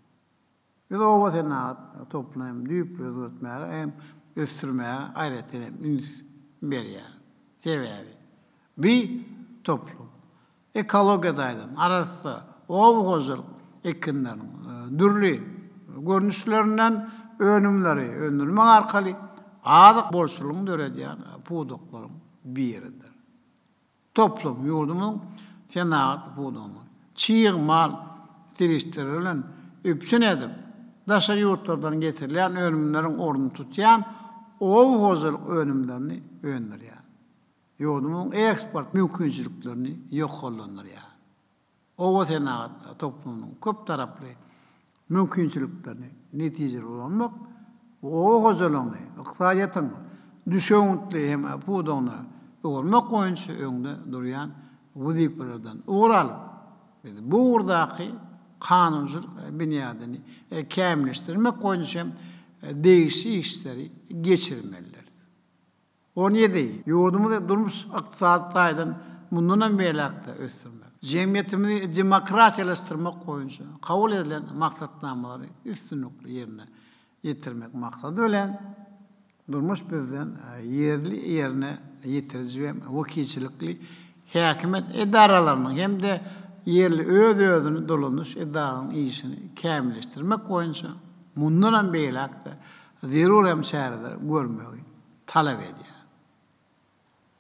Biz oba senagat toplumyny hem düýpli özgertmäge hem ösdürmäge aýratyn hem üns berýäris. Sebäbi, bu toplum Ekologiýa taýdan arassa oba hojalyk ekinleriniň dürli görnüşlerinden önümleri öndürmek arkaly azyk bolçulygyny döredýän pudaklaryň biridir. Toplum ýurdumyzyň senagat pudagyny çig mal serişdeleri bilen üpjün edip, daşary ýurtlardan getirilýän önümleriň ornuny tutýan oba hojalyk önümlerini öndürýär. Ýurdumyzyň eksport mümkinçiliklerini ýokarlandyrýar. Oba senagat toplumynyň köptaraply mümkinçiliklerini netijeli ulanmak we oba hojalygyny ykdysadyýetiň düşewüntli hem pudagyna öwürmek boýunça öňde durýan wezipelerden ugur alyp, biz bu ugurdaky kanunçylyk binýadyny kämilleşdirmek boýunça hem degişli işleri geçirmelidiris. 17. Ýurdumyzy durmuş-ykdysady taýdan mundan hem beýläk-de ösdürmek, jemgyýetimizi demokratiýalaşdyrmak boýunça kabul edilen maksatnamalary üstünlikli ýerine ýetirmek maksady bilen, durmuş bizden ýerli ýerine ýetiriji we wekilçilikli häkimiýet edaralarynyň hem-de ýerli öz-özüni dolandyryş edaralarynyň işini kämilleşdirmek boýunça mundan hem beýläk-de zerur hem çäreleri görmegi talap edýär.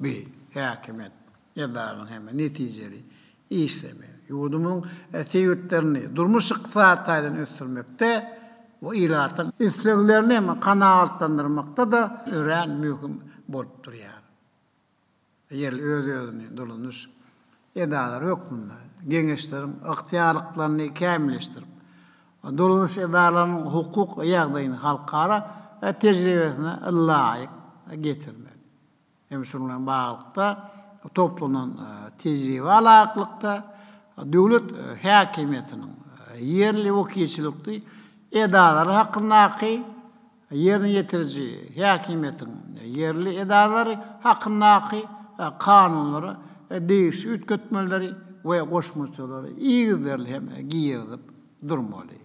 Bu häkimiýet edaralarynyň hem netijeli işlemegi, ýurdumyzyň sebitlerini durmuş-ykdysady taýdan ösdürmekde we ilatyň isleglerini hem kanagatlandyrmakda-da örän möhüm bolup durýar. Ýerli öz-özüni dolanyş edaralary hökmünde Geňeşleriň ygtyýarlyklaryny kämilleşdirip, dolanyş edaralarynyň hukuk ýagdaýyny halkara tejribesine laýyk getirmeli. Hem şunuň bilen baglylykda, toplanan tejribä laýyklykda, döwlet häkimiýetiniň ýerli wekilçilikli edaralary hakyndaky Ýerine ýetiriji häkimiýetiň ýerli edaralary hakyndaky kanunlara degişli üýtgetmeleri we goşmaçalary yzygiderli hem girizip durmaly.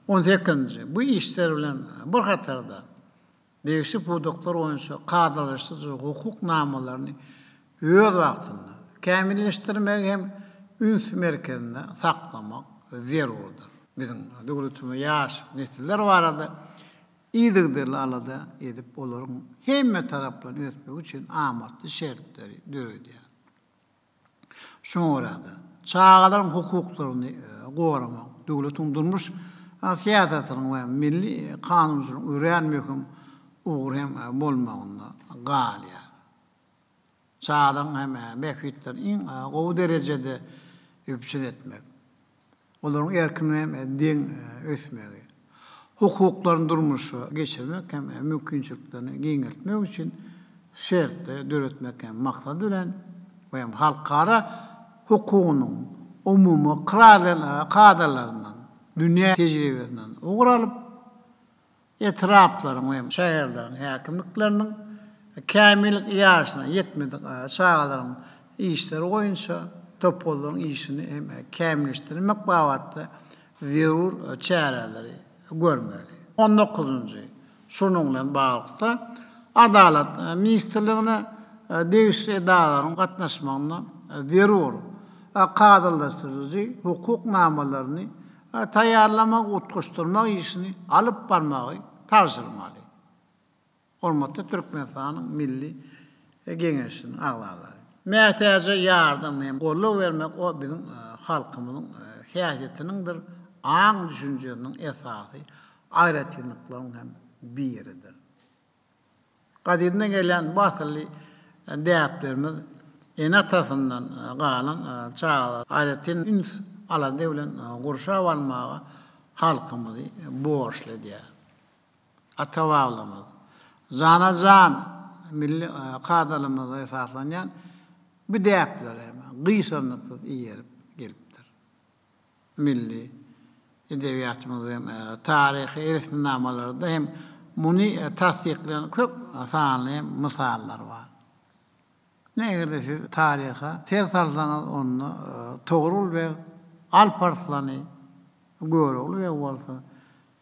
On sekizinji. Bu işler bilen bir hatarda, degişli pudaklar boýunça kadalaşdyryjy hukuk namalaryny öz wagtynda kämilleşdirmegi hem üns merkezinde saklamak zerurdyr. Biziň döwletimiz ýaş nesiller barada. yzygiderli alada edip, olaryň hemme taraplaýyn ösmegi üçin amatly şertleri döredýär. Şoňa görä-de, çagalaryň hukuklaryny goramak döwletiň durmuş syýasatynyň we milli kanunçylygyň örän möhüm ugry hem bolmagynda galýar. Çagalaryň hem bähbitlerini iň gowy derejede üpjün etmek, olaryň erkin hem deň ösmegi, hukuklaryny durmuşa geçirmek hem mümkinçiliklerini giňeltmek üçin şertleri döretmek hem maksady bilen we hem halkara hukugynyň umumy kadalaryndan, dünýä tejribesinden ugur alyp, Etraplaryň we şäherleriň häkimlikleriniň kämillik ýaşyna ýetmedik çagalaryň işleri boýunça toparlaryň işini hem kämilleşdirmek babatda zerur çäreleri görmeli. On dokuzynjy. Şunuň bilen baglylykda, Adalat ministrligine degişli edaralaryň gatnaşmagynda zerur kadalaşdyryjy hukuk namalaryny taýýarlamak, utgaşdyrmak işini alyp barmagy tabşyrmaly. Hormatly Türkmenistanyň Milli Geňeşiniň agzalary! Mätäje ýardam hem goldaw bermek o biziň halkymyzyň häsiýetiniňdir, aň-düşünjesiniň esasy aýratynlyklarynyň hem biridir. Gadymdan gelýän bu asylly däplerimiz ene-atasyndan galan çagalary aýratyn üns, alada bilen gurşap almaga halkymyzy borçly edýär. Ata-babalarymyz jana-jan milli kadalarymyza esaslanýan bu däplere gyşarnyksyz eýerip gelipdir. Milli edebiýatymyzda hem, taryhy resminamalarda hem muny tassyklaýan köp sanly hem mysallar bar. Eger-de siz taryha ser salsaňyz, onda Togrul beg Alp Arslany, Görogly beg bolsa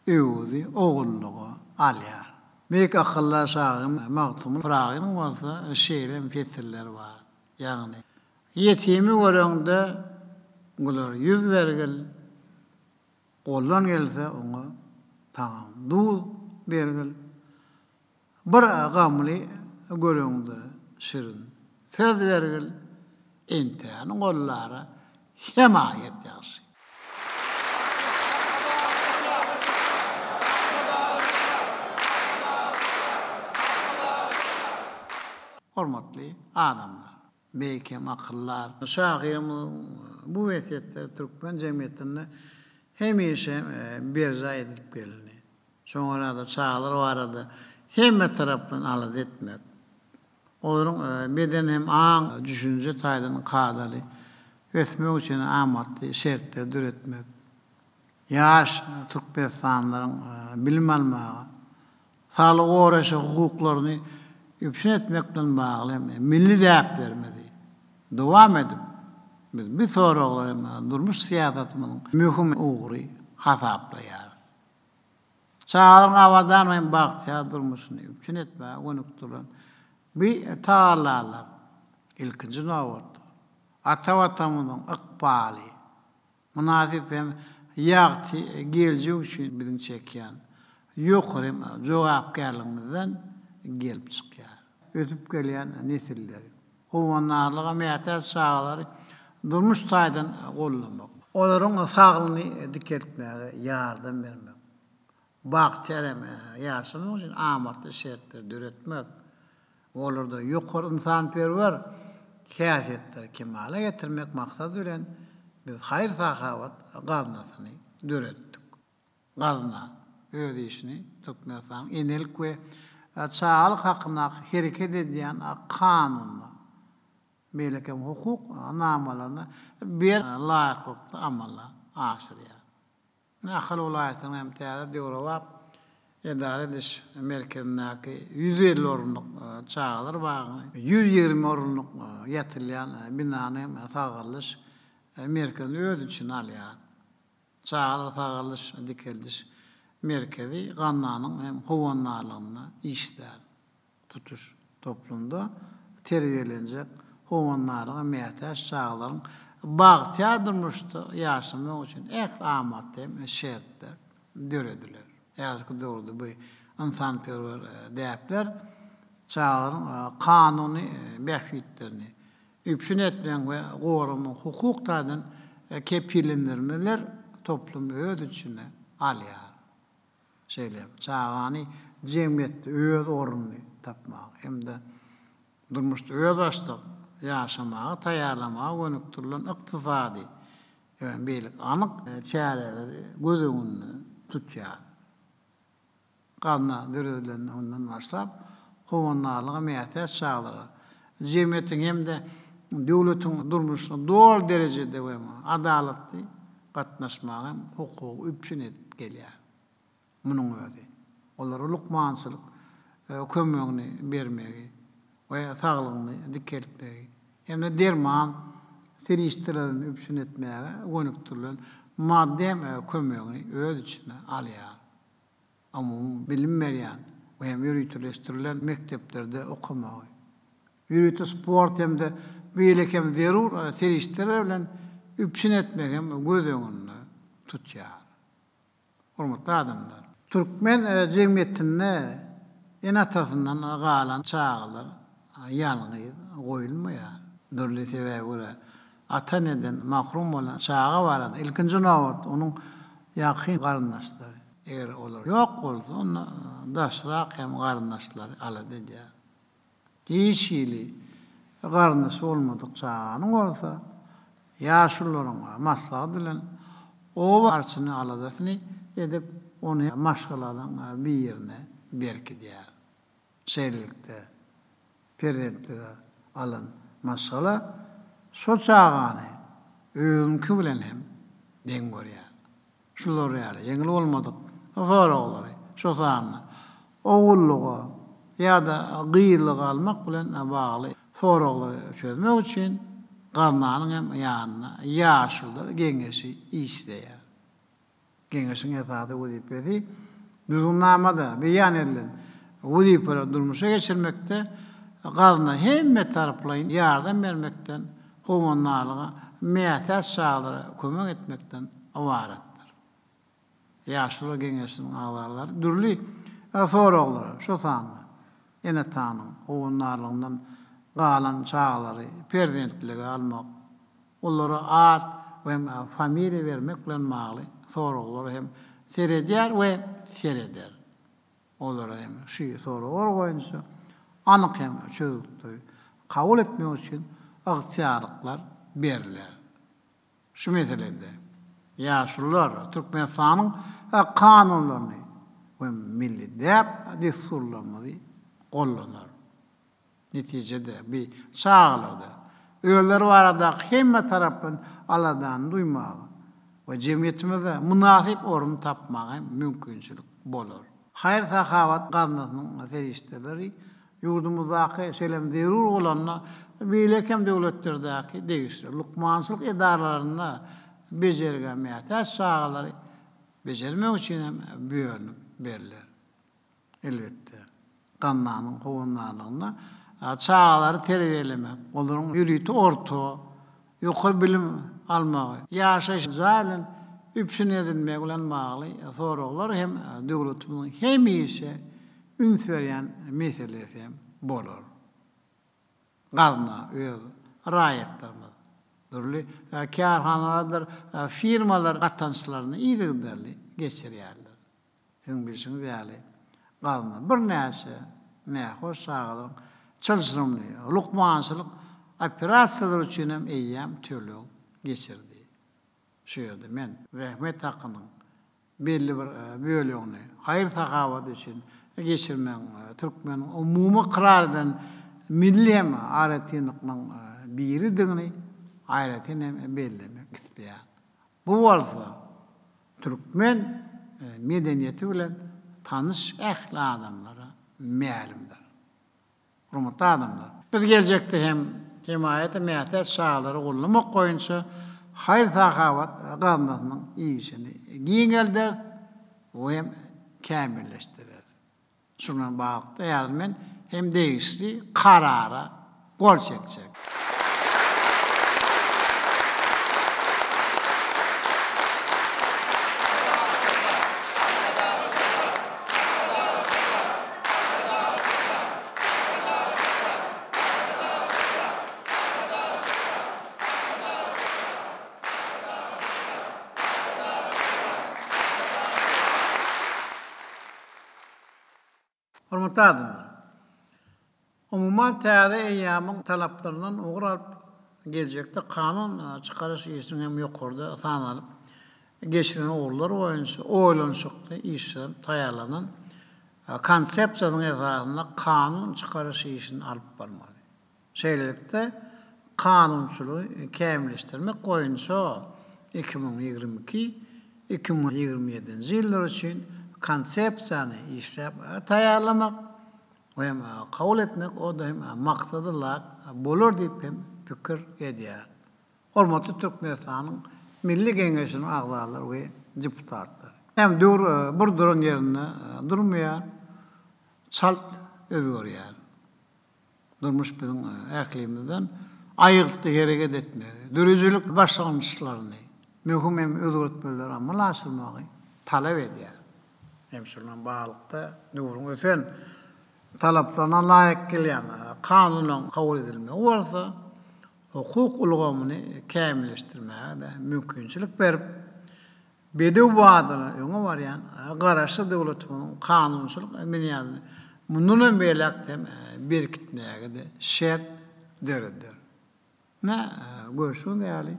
Öwezi ogullyga alýar. Beýik akyldar şahyr Magtymguly Pyragynyň bolsa şeýle hem setirleri bar. Ýagny. Ýetimi göreňde güler ýüz bergil, Goldan gelse oňa tagam duz bergil. Bir gamly göreňde şirin söz bergil, Entäni gollara hemaýat ýagşy. Hormatly adamlar! Beýik hem akyldar şahyrymyzyň bu wesýetleri türkmen jemgyýetinde hemişe berjaý edilip gelindi. Şoňa görä-de çagalar barada hemme tarapdan alada etmek, olaryň beden hem aň, düşünje taýdan kadaly ösmegi üçin amatly şertleri döretmek, ýaş türkmenistanlylaryň bilim almaga, Saglygy goraýşa hukuklaryny üpjün etmek bilen bagly hem milli däplerimizi dowam edip, biz bu soraglary hem durmuş syýasatymyzyň möhüm ugry hasaplaýarys. Çagalaryň abadan hem bagtyýar durmuşyny üpjün etmäge gönükdirilen bu tagallalar, ilkinji nobatda, ata Watanymyzyň ykbaly, Mynasyp hem ýagty geljek üçin biziň çekýän ýokary hem jogapkärligimizden gelip çykýar. Ösüp gelýän nesilleri, howandarlyga mätäç çagalary durmuş taýdan goldamak, olaryň saglygyny dikeltmäge ýardam bermek, bagtyýar hem ýaşamak üçin amatly şertleri döretmek we olarda ýokary ynsanperwer häsiýetleri kemala getirmek maksady bilen biz haýyr-sahawat gaznasyny döretdik. Gazna öz işini Türkmenistanyň Enelik we çagalyk hakyndaky hereket edýän Kanunyna, beýleki hem hukuk namalaryna berk laýyklykda amala aşyrýar. Ahal welaýatynyň hem täze döwrebap edara ediş merkezindäki 150 orunlyk çagalar bagyny, 120 orunlyk ýatylýan binany hem sagaldyş merkezini öz içine alýar. Çagalar sagaldyş dikeldiş merkezi gaznanyň hem howandarlygynda işlär. Tutuş toplumda terbiýelenjek howandarlyga mätäç çagalaryň bagtyýar durmuşda ýaşamagy üçin ähli amatly hem şertler dörediler. Häzirki döwürde bu Ynsanperwer däpler çagalaryň kanuny bähbitlerini üpjün etmegiň we goramagyň hukuk taýdan kepillendirmeler toplumyny öz içine alýar. Şeýle hem çagany jemgyýetde öz ornuny tapmaga hem-de durmuşda özbaşdak ýaşamaga taýýarlamaga gönükdirilen ykdysady we beýleki anyk çäreleri göz öňünde tutýar. Gazna döredilenden başlap, howandarlyga mätäç çagalara jemgyýetiň hem-de döwletiň durmuşyna doly derejede we adalatly gatnaşmaga hem hukugy üpjün edip gelýär. Munuň özi, olara lukmançylyk kömegini bermegi we saglygyny dikeltmegi hem-de derman serişdelerini üpjün etmäge gönükdirilen maddy hem kömegini öz içine alýar. Umumy bilim berýän we hem ýöriteleşdirilen mekdeplerde okamagy, ýörite sport hem-de beýleki hem zerur serişdeler bilen üpjün etmegi hem göz öňünde tutýar. Hormatly adamlar! Türkmen jemgyýetinde ene-atasyndan galan çagalar ýalňyz goýulmaýar. Dürli sebäbe görä ata-eneden mahrum bolan çaga barada ilkinji nobatda onuň ýakyn garyndaşlary, eger olar ýok bolsa, onda daşrak hem garyndaşlary alada edýär. Hiç hili garyndaşy bolmadyk çaganyň bolsa, ýaşulularyň maslahaty bilen oba arçyny aladasyny edip, ony maşgalanyň birine berkidýär. Şeýlelikde, perzentlige alan maşgala şo çagany özüniňki bilen hem deň görýär. Şular ýaly ýeňil bolmadyk soraglary, şo sanda ogullyga ýa-da gyzlyga almak bilen bagly soraglary çözmek üçin gaznanyň hem ýanynda Ýaşulular geňeşi işleýär. Geňeşiň esasy wezipesi Düzgünnamada beýan edilen wezipeleri durmuşa geçirmekde gazna hemmetaraplaýyn ýardam bermekden, howandarlyga mätäç çagalara kömek etmekden ybaratdyr. Ýaşulular geňeşiniň agzalary dürli soraglara, şol sanda ene-atanyň howandarlygyndan galan çagalary perzentlige almak, olara at we familiýa bermek bilen bagly soraglara hem seredýär we sereder. Olara hem şu soraglar boýunça anyk hem çözgütleri kabul etmek üçin ygtyýarlyklar berler. Şu meselede ýaşulular Türkmenistanyň kanunlaryny we milli däp-dessurlarymyzy gollanar. Netijede, bi çagalarda özleri baradaky hemme taraplaýyn aladany duýmaga we jemgyýetimizde mynasyp orun tapmaga hem mümkinçilik bolar. Haýyr-sahawat gaznasynyň serişdeleri ýurdumyzdaky, şeýle hem zerur bolanda beýleki hem döwletlerdäki degişli lukmançylyk edaralarynda bejergä mätäç çagalary bejermek üçin hem bölünip berler. Elbetde, gaznanyň howandarlygynda çagalary terbiýelemek, olaryň ýörite orta, ýokary bilim almagy, ýaşaýyş jaý bilen üpjün edilmegi bilen bagly soraglar hem döwletimiziň hemişe üns berýän meselesi hem bolar. Gazna öz raýatlarymyz, dürli kärhanalardyr firmalar gatançlaryny yzygiderli geçirýärler. Siziň bilşiňiz ýaly, gazna birnäçe nähoş çagalaryň çylşyrymly lukmançylyk operasiýalary üçin hem eýýäm töleg geçirdi. Şu ýerde men zähmet hakynyň belli bir bölegini haýyr-sahawat üçin geçirmegiň türkmeniň umumy ykrar eden milli hem aýratynlyklarynyň biridigini aýratyn hem bellemek isleýän. Bu bolsa türkmen medeniýeti bilen tanyş ähli adamlara mälimdir. Hormatly adamlar! Biz geljekde hem hemaýata mätäç çagalary goldamak boýunça haýyr-sahawat gaznasynyň işini giňelderis we hem kämilleşdireris. Şunuň bilen baglylykda häzir men hem degişli Karara gol çekjek. Hormatly adamlar! Umuman, täze eýýamyň talaplaryndan ugur alyp, geljekde kanun çykaryş işiniň hem ýokarda sanalyp geçilen ugurlar boýunça oýlanyşykly işlenip taýýarlanan Konsepsiýasynyň esasynda kanun çykaryş işini alyp barmaly. Şeýlelikde, kanunçylygy kämilleşdirmek boýunça 2022, 2027-nji ýyllar üçin Konsepsiýany işläp taýýarlamak we hem kabul etmek o-da hem maksada laýyk bolar diýip hem pikir edýärin. Hormatly Türkmenistanyň Milli Geňeşiniň agzalary we deputatlary! Hem döwür bir duran ýerinde durmaýar, çalt özgerýär. Durmuş biziň ählimizden aýgytly hereket etmegi, döredijilik başlangyçlaryny, möhüm hem özgertmeleri amala aşyrmagy talap edýär. Hem şunuň baglylykda döwrüň ösen talaplaryna laýyk gelýän kanunlaryň kabul edilmegi bolsa hukuk ulgamyny kämilleşdirmäge-de mümkinçilik berip, bedew badyna öňe barýan Garaşsyz döwletimiziň kanunçylyk binýadyny mundan hem beýläk-de hem berkitmäge-de şert döreder. Ine, görşüňiz ýaly,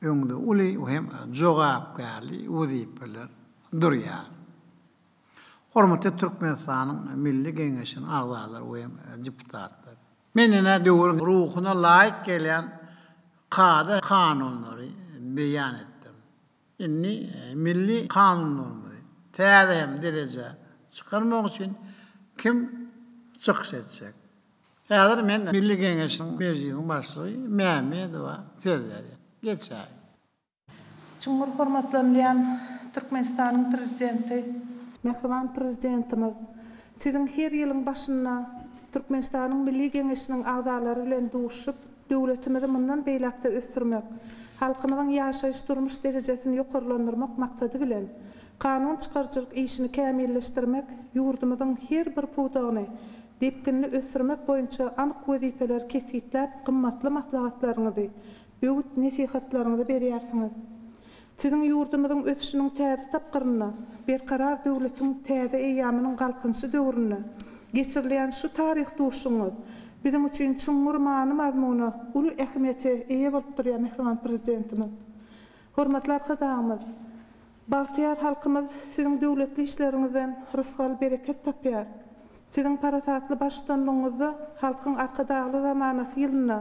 öňde uly hem jogapkärli wezipeler durýar. Hormatly Türkmenistanyň Milli Geňeşiniň agzalary we deputatlary! Men ine döwrüň ruhuna laýyk gelýän kada-kanunlary beýan etdim. Indi milli kanunlarymyzy täze hem derejä çykarmak üçin kim çykyş etjek? Häzir men Milli Geňeşiň Mejlisiniň başlygy Mämmedowa söz berýän. Geçäý. Çuňňur hormatlanylýan Türkmenistanyň Prezidenti! Mähriban Prezidentimiz, Siziň her ýylyň başynda Türkmenistanyň Milli Geňeşiniň agzalary bilen duşuşyp, döwletimizi mundan beýläk-de ösdürmek, halkymyzyň ýaşaýyş-durmuş derejesini ýokarlandyrmak maksady bilen, kanun çykaryjylyk işini kämilleşdirmek, ýurdumyzyň her bir pudagyny depginli ösdürmek boýunça anyk wezipeleri kesgitläp, gymmatly maslahatlaryňyzy, öwüt-nesihatlaryňyzy berýärsiňiz. Siziň ýurdumyzyň ösüşiniň täze tapgyrynda, Berkarar döwletiň täze eýýamynyň Galkynyşy döwründe geçirilýän şu taryhy duşuşygyňyz biziň üçin çuňňur many-mazmuna, uly ähmiýete eýe bolup durýar, mähriban Prezidentimiz. Hormatly Arkadagymyz! Bagtyýar halkymyz Siziň döwletli işleriňizden rysgal-bereket tapýar. Siziň parasatly baştutanlygyňyzda Halkyň Arkadagly zamanasy ýylynda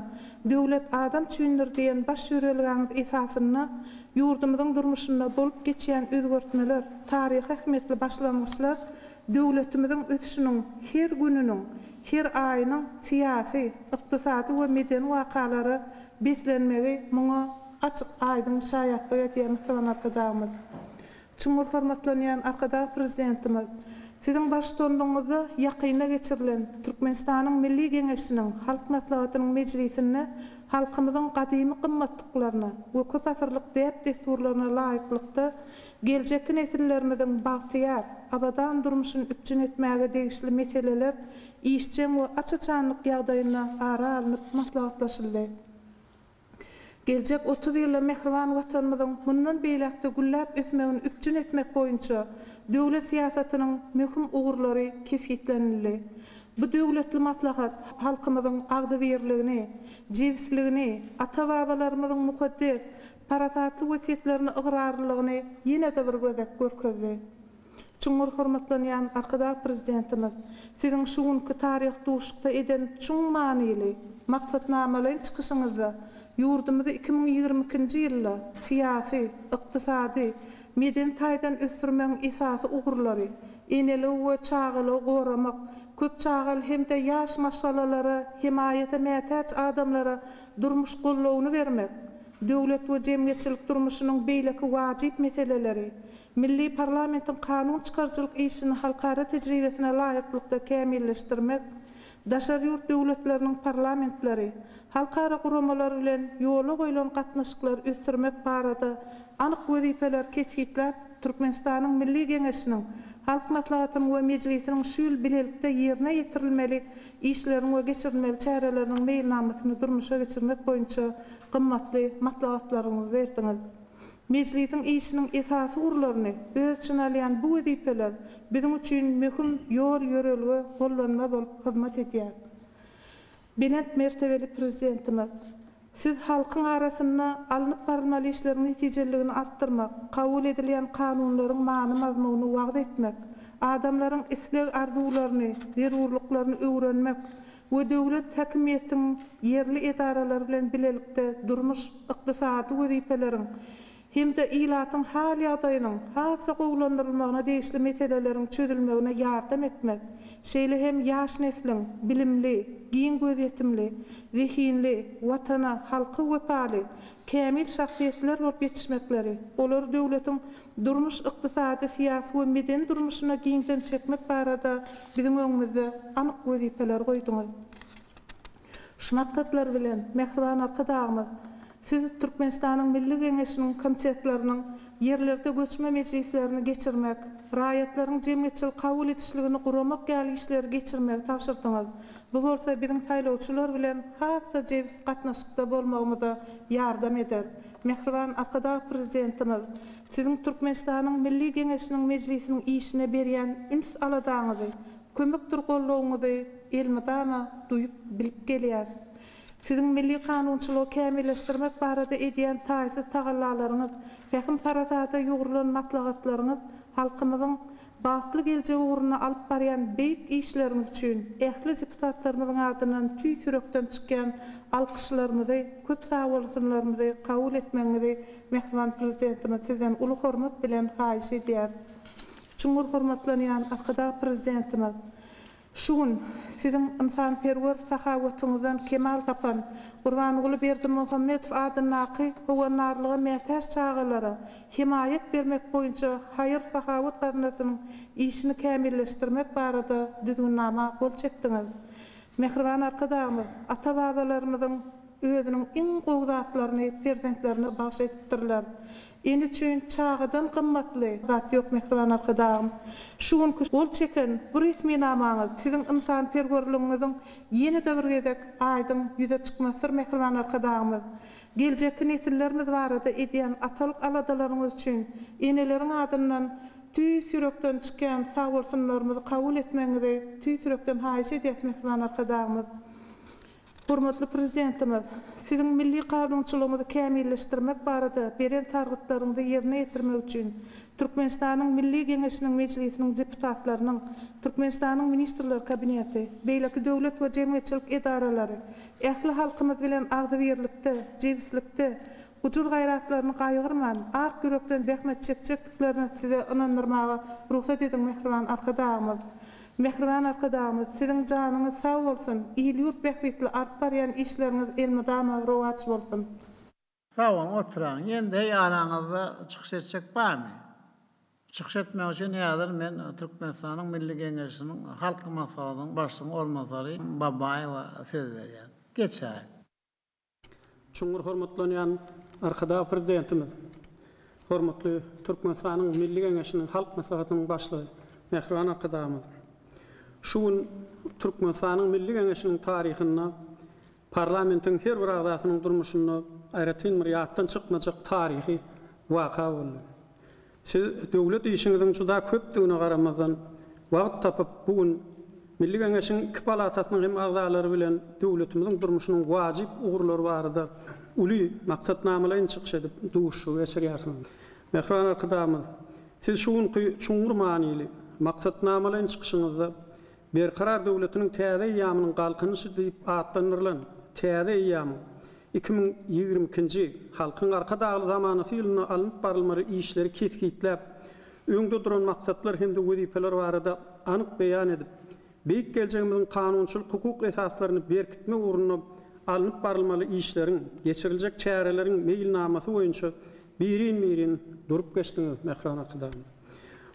Döwlet adam üçindir diýen baş ýörelgäňiz esasynda ýurdumyzyň durmuşynda bolup geçýän özgertmeler, taryhy ähmiýetli başlangyçlar döwletimiziň ösüşiniň her gününiň, her aýynyň syýasy, ykdysady we medeni wakalara beslenmegi muňa açyk-aýdyň şaýatlyk edýär mähriban Arkadagymyz. Çuňňur hormatlanýan Arkadag Prezidentimiz, Siziň baştutanlygyňyzda ýakynda geçirilen Türkmenistanyň Milli Geňeşiniň Halk Maslahatynyň mejlisinde halkymyzyň gadymy gymmatlyklaryna we köpasyrlyk däp-dessurlaryna laýyklykda geljekki nesillerimiziň bagtyýar, abadan durmuşyny üpjün etmäge degişli meseleler işjeň we aç-açanlyk ýagdaýynda ara alnyp maslahatlaşyldy. Geljek 30 ýylda mähriban Watanymyzyň mundan beýläk-de gülläp ösmegini üpjün etmek boýunça döwlet syýasatynyň möhüm ugurlary kesgitlenildi. Bu döwletli maslahat halkymyzyň agzybirligini, jebisligini, ata-babalarymyzyň mukaddes, parasatly wesýetlerine ygrarlylygyny ýene-de bir gezek görkezdi. Çuňňur hormatlanýan Arkadag Prezidentimiz, Siziň şu günki taryhy duşuşykda eden çuň manyly, maksatnamalaýyn çykyşyňyzda ýurdumyzy 2022-nji ýylda syýasy, ykdysady, medeni taýdan ösdürmegiň esasy ugurlary, eneligi we çagalygy goramak, köp çagaly hem-de ýaş maşgalalara, hemaýata mätäç adamlara durmuş goldawyny bermek, döwlet we jemgyýetçilik durmuşynyň beýleki wajyp meseleleri, Milli parlamentiň kanun çykaryjylyk işini halkara tejribesine laýyklykda kämilleşdirmek, daşary ýurt döwletleriniň parlamentleri, halkara guramalary bilen ýola goýlan gatnaşyklary ösdürmek barada anyk wezipeleri kesgitläp, Türkmenistanyň Milli Geňeşiniň Halk Maslahatynyň we Mejlisiniň şu ýyl bilelikde ýerine ýetirilmeli işleriň we geçirilmeli çäreleriniň meýilnamasyny durmuşa geçirmek boýunça gymmatly maslahatlaryňyzy berdiňiz. Mejlisiň işiniň esasy ugurlaryny öz içine alýan bu wezipeler biziň üçin möhüm ýol-ýörelge, gollanma bolup hyzmat edýär. Belent mertebeli Prezidentimiz, Siz halkyň arasynda alnyp barylmaly işleriň netijeliligini artdyrmak, kabul edilýän kanunlaryň many-mazmunyny wagyz etmek, adamlaryň isleg-arzuwlaryny, zerurlyklaryny öwrenmek we döwlet häkimiýetiň ýerli edaralary bilen bilelikde durmuş, ykdysady wezipeleriň hem-de ilatyň hal-ýagdaýynyň has-da gowulandyrylmagyna degişli meseleleriň çözülmegine ýardam etmek, şeýle hem ýaş nesliň bilimli, giň gözýetimli, zehinli, Watana, halka wepaly, kämil şahsyýetler bolup ýetişmekleri, olary döwletiň durmuş-ykdysady, syýasy we medeni durmuşyna giňden çekmek barada biziň öňümizde anyk wezipeleri goýduňyz. Şu maksatlar bilen, mähriban Arkadagymyz, Siz Türkmenistanyň Milli Geňeşiniň komitetleriniň ýerlerde göçme mejlislerini geçirmek, raýatlaryň jemgyýetçilik kabul edişligini guramak ýaly işleri geçirmegi tabşyrdyňyz. Bu bolsa biziň saýlawçylar bilen has-da jebis gatnaşykda bolmagymyza ýardam eder. Mähriban Arkadag Prezidentimiz, Siziň Türkmenistanyň Milli Geňeşiniň Mejlisiniň işine berýän üns-aladaňyzy, Kömekdir goldawyňyzy elmydama duýup, bilip gelýäris. Siziň milli kanunçylygy kämilleşdirmek barada edýän taýsyz tagallalaryňyz, pähim-parasada ýugrulan maslahatlaryňyz halkymyzyň bagtly geljegi ugrunda alyp barýan beýik işleriňiz üçin ähli deputatlarymyzyň adyndan tüýs ýürekden çykýan alkyşlarymyzy, köp sagbolsunlarymyzy kabul etmegiňizi mähriban Prezidentimiz sizden uly hormat bilen haýyş edýäris. Çuňňur hormatlanýan Arkadag Prezidentimiz, şu gün Siziň ynsanperwer sahawatyňyzdan kemal tapan Gurbanguly Berdimuhamedow adyndaky howandarlyga mätäç çagalara hemaýat bermek boýunça haýyr-sahawat gaznasynyň işini kämilleşdirmek barada Düzgünnama gol çekdiňiz. Mähriban Arkadagymyz, ata-babalarymyzyň özüniň iň gowy zatlaryny perzentlerine bagyş edipdirler. Ene üçin çagadan gymmatly zat ýok mähriban Arkadagym. Şu günki gol çeken bu resminamaňyz siziň ynsanperwerligiňiziň ýene-de bir gezek aýdyň ýüze çykmasydyr mähriban Arkadagymyz. Geljekki nesillerimiz barada edýän atalyk aladalaryňyz üçin eneleriň adyndan tüýs ýürekden çykýan sagbolsunlarymyzy kabul etmegiňizi tüýs ýürekden haýyş edýäs mähriban Arkadagymyz. Hormatly Prezidentimiz, Siziň milli kanunçylygymyzy kämilleşdirmek barada beren sargytlaryňyzy ýerine ýetirmek üçin Türkmenistanyň Milli Geňeşiniň Mejlisiniň deputatlarynyň, Türkmenistanyň Ministrler Kabineti, beýleki döwlet we jemgyýetçilik edaralary, ähli halkymyz bilen agzybirlikde, jebislikde, gujur-gaýratlaryny gaýgyrman, ak ýürekden zähmet çekjekdiklerine Size ynandyrmaga rugsat ediň, mähriban Arkadagymyz! Mähriban Arkadagymyz, Siziň janyňyz sag bolsun, il-ýurt bähbitli alyp barýan işleriňiz elmydama rowaç bolsun! Sag boluň, oturaň. Ýene-de heý araňyzda çykyş etjek barmy? Çykyş etmek üçin häzir men Türkmenistanyň Milli Geňeşiniň Halk Maslahatynyň Başlygynyň orunbasary Babaýewa söz berýän. Geçäý. Çuňňur hormatlanýan Arkadag Prezidentimiz, hormatly Türkmenistanyň Milli Geňeşiniň Halk Maslahatynyň Başlygy mähriban Arkadagymyz! Şu gün Türkmenistanyň Milli Geňeşiniň taryhynda parlamentiň her bir agzasynyň durmuşynda aýratyn bir ýatdan çykmajak taryhy waka boldy. Siz döwlet işiňiziň juda köpdügine garamazdan, wagt tapyp, bu gün Milli Geňeşiň iki palatasynyň hem agzalary bilen döwletimiziň durmuşynyň wajyp ugurlary barada uly maksatnamalaýyn çykyş edip, duşuşygy geçirýärsiňiz. Mähriban Arkadagymyz, Siz şu günki çuňňur manyly, maksatnamalaýyn çykyşyňyzda Berkarar döwletiniň täze eýýamynyň Galkynyşy diýip atlandyrylan täze eýýamyň 2022-nji Halkyň Arkadagly zamanasy ýylynda alnyp barylmaly işleri kesgitläp, öňde duran maksatlar hem-de wezipeler barada anyk beýan edip, beýik geljegimiziň kanunçylyk-hukuk esaslaryny berkitmek ugrunda alnyp barylmaly işleriň, geçiriljek çäreleriň meýilnamasy boýunça birin-birin durup geçdiňiz, mähriban Arkadagymyz.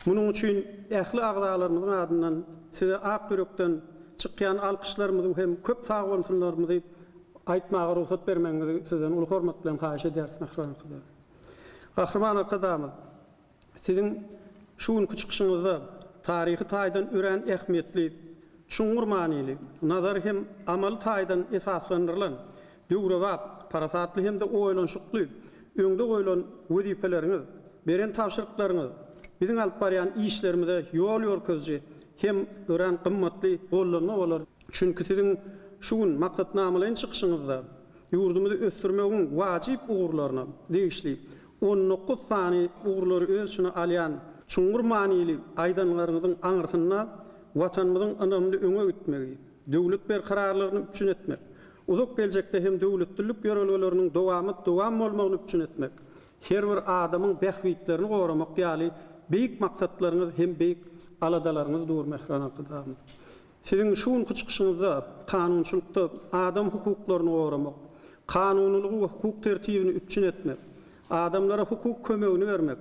Munuň üçin ähli agzalarymyzyň adyndan Size ak ýürekden çykýan alkyşlarymyzy hem köp sagbolsunlarymyzy aýtmaga rugsat bermegiňizi Sizden uly hormat bilen haýyş edýäris, mähriban Arkadagym. Gahryman Arkadagymyz, Siziň şu günki çykyşyňyzda taryhy taýdan örän ähmiýetli, çuňňur manyly, nazary hem amaly taýdan esaslandyrylan, döwrebap, parasatly hem-de oýlanyşykly. öňde goýlan wezipeleriňiz, beren tabşyryklaryňyz biziň alyp barýan işlerimize ýol görkeziji hem örän gymmatly gollanma bolar. Çünki siziň şu gün maksatnamalaýyn çykyşyňyzda ýurdumyzy ösdürmegiň wajyp ugurlaryna degişli 19 sany ugurlary öz içine alýan çuňňur manyly aýdanlaryňyzyň aňyrsynda Watanymyzyň ynamly öňe gitmegi, döwlet berkararlygyny üpjün etmek, uzak geljekde hem döwletlilik ýörelgeleriniň dowamat dowam bolmagyny üpjün etmek, her bir adamyň bähbitlerini goramak ýaly beýik maksatlaryňyz hem beýik aladalaryňyz dur, mähriban Arkadagymyz. Siziň şu günki çykyşyňyzda kanunçylykda adam hukuklaryny goramak, kanunylygy we hukuk tertibini üpjün etmek, adamlara hukuk kömegini bermek,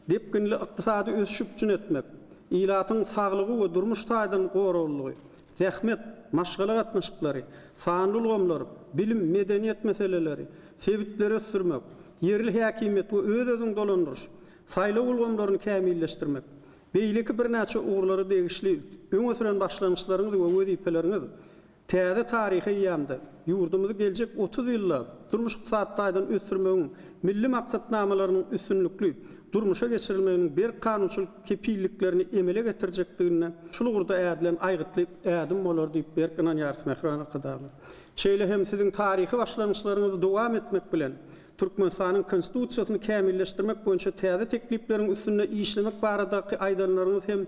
depginli ykdysady ösüşi üpjün etmek, ilatyň saglygy we durmuş taýdan goraglylygy, zähmet, maşgala gatnaşyklary, sanly ulgamlar, bilim, medeniýet meseleleri, sebitleri ösdürmek, ýerli häkimiýet we öz-özüňi dolandyryş, saýlaw ulgamlaryny kämilleşdirmek, Beýleki birnäçe ugurlara degişli öňe süren başlangyçlaryňyz we wezipeleriňiz täze taryhy eýýamda ýurdumyzy geljek 30 ýylda durmuş-ykdysady taýdan ösdürmegiň milli maksatnamalarynyň üstünlikli durmuşa geçirilmeginiň berk kanunçylyk kepilliklerini emele getirjekdigine şul ugurda ädilen aýgytly ädim bolar diýip berk ynanýarys, mähriban Arkadagymyz. Şeýle hem Siziň taryhy başlangyçlaryňyzy dowam etmek bilen, Türkmenistanyň Konstitusiýasyny kämilleşdirmek boýunça täze teklipleriň üstünde işlemek baradaky aýdanlaryňyz hem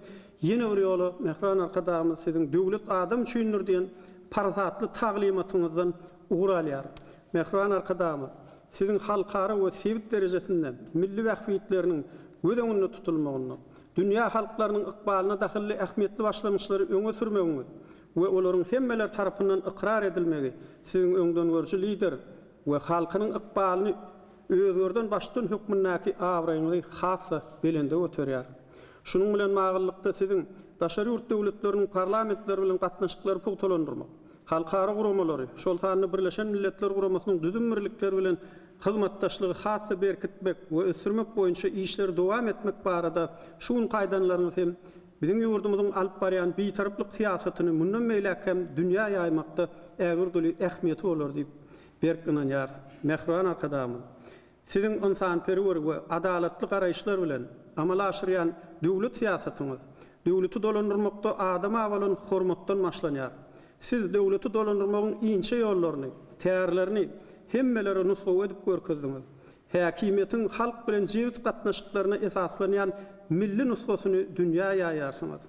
ýene bir ýola mähriban Arkadagymyz Siziň Döwlet adam üçindir diýen parasatly taglymatyňyzdan ugur alýar. Mähriban Arkadagymyz, Siziň halkara we sebit derejesinde milli bähbitleriniň göz öňünde tutulmagynda, dünýä halklarynyň ykbalyna dahylly ähmiýetli başlangyçlary öňe sürmegiňiz we olaryň hemmeler tarapyndan ykrar edilmegi Siziň öňdengörüji Lider we halkynyň ykbalyny özgerden baştutan hökmündäki abraýyňyzy has-da belende göterýär. Şunuň bilen baglylykda, Siziň daşary ýurt döwletleriniň parlamentleri bilen gatnaşyklary pugtalandyrmak, halkara guramalary, şol sanda Birleşen Milletler Guramasynyň düzüm birlikleri bilen hyzmatdaşlygy has-da berkitmek we ösdürmek boýunça işleri dowam etmek barada şu günki aýdanlaryňyz hem biziň ýurdumyzyň alyp barýan Bitaraplyk syýasatyny mundan beýläk hem dünýä ýaýmakda ägirt uly ähmiýeti bolar diýip berk ynanýarys. Mähriban Arkadagymyz, Siziň ynsanperwer we adalatly garaýyşlar bilen amala aşyrýan döwlet syýasatyňyz döwleti dolandyrmakda adama bolan hormatdan başlanýar. Siz döwleti dolandyrmagyň inçe ýollaryny, tärlerini hemmelere nusgawy edip görkezdiňiz. Häkimiýetiň halk bilen jebis gatnaşyklaryna esaslanýan milli nusgasyny dünýä ýaýarsyňyz.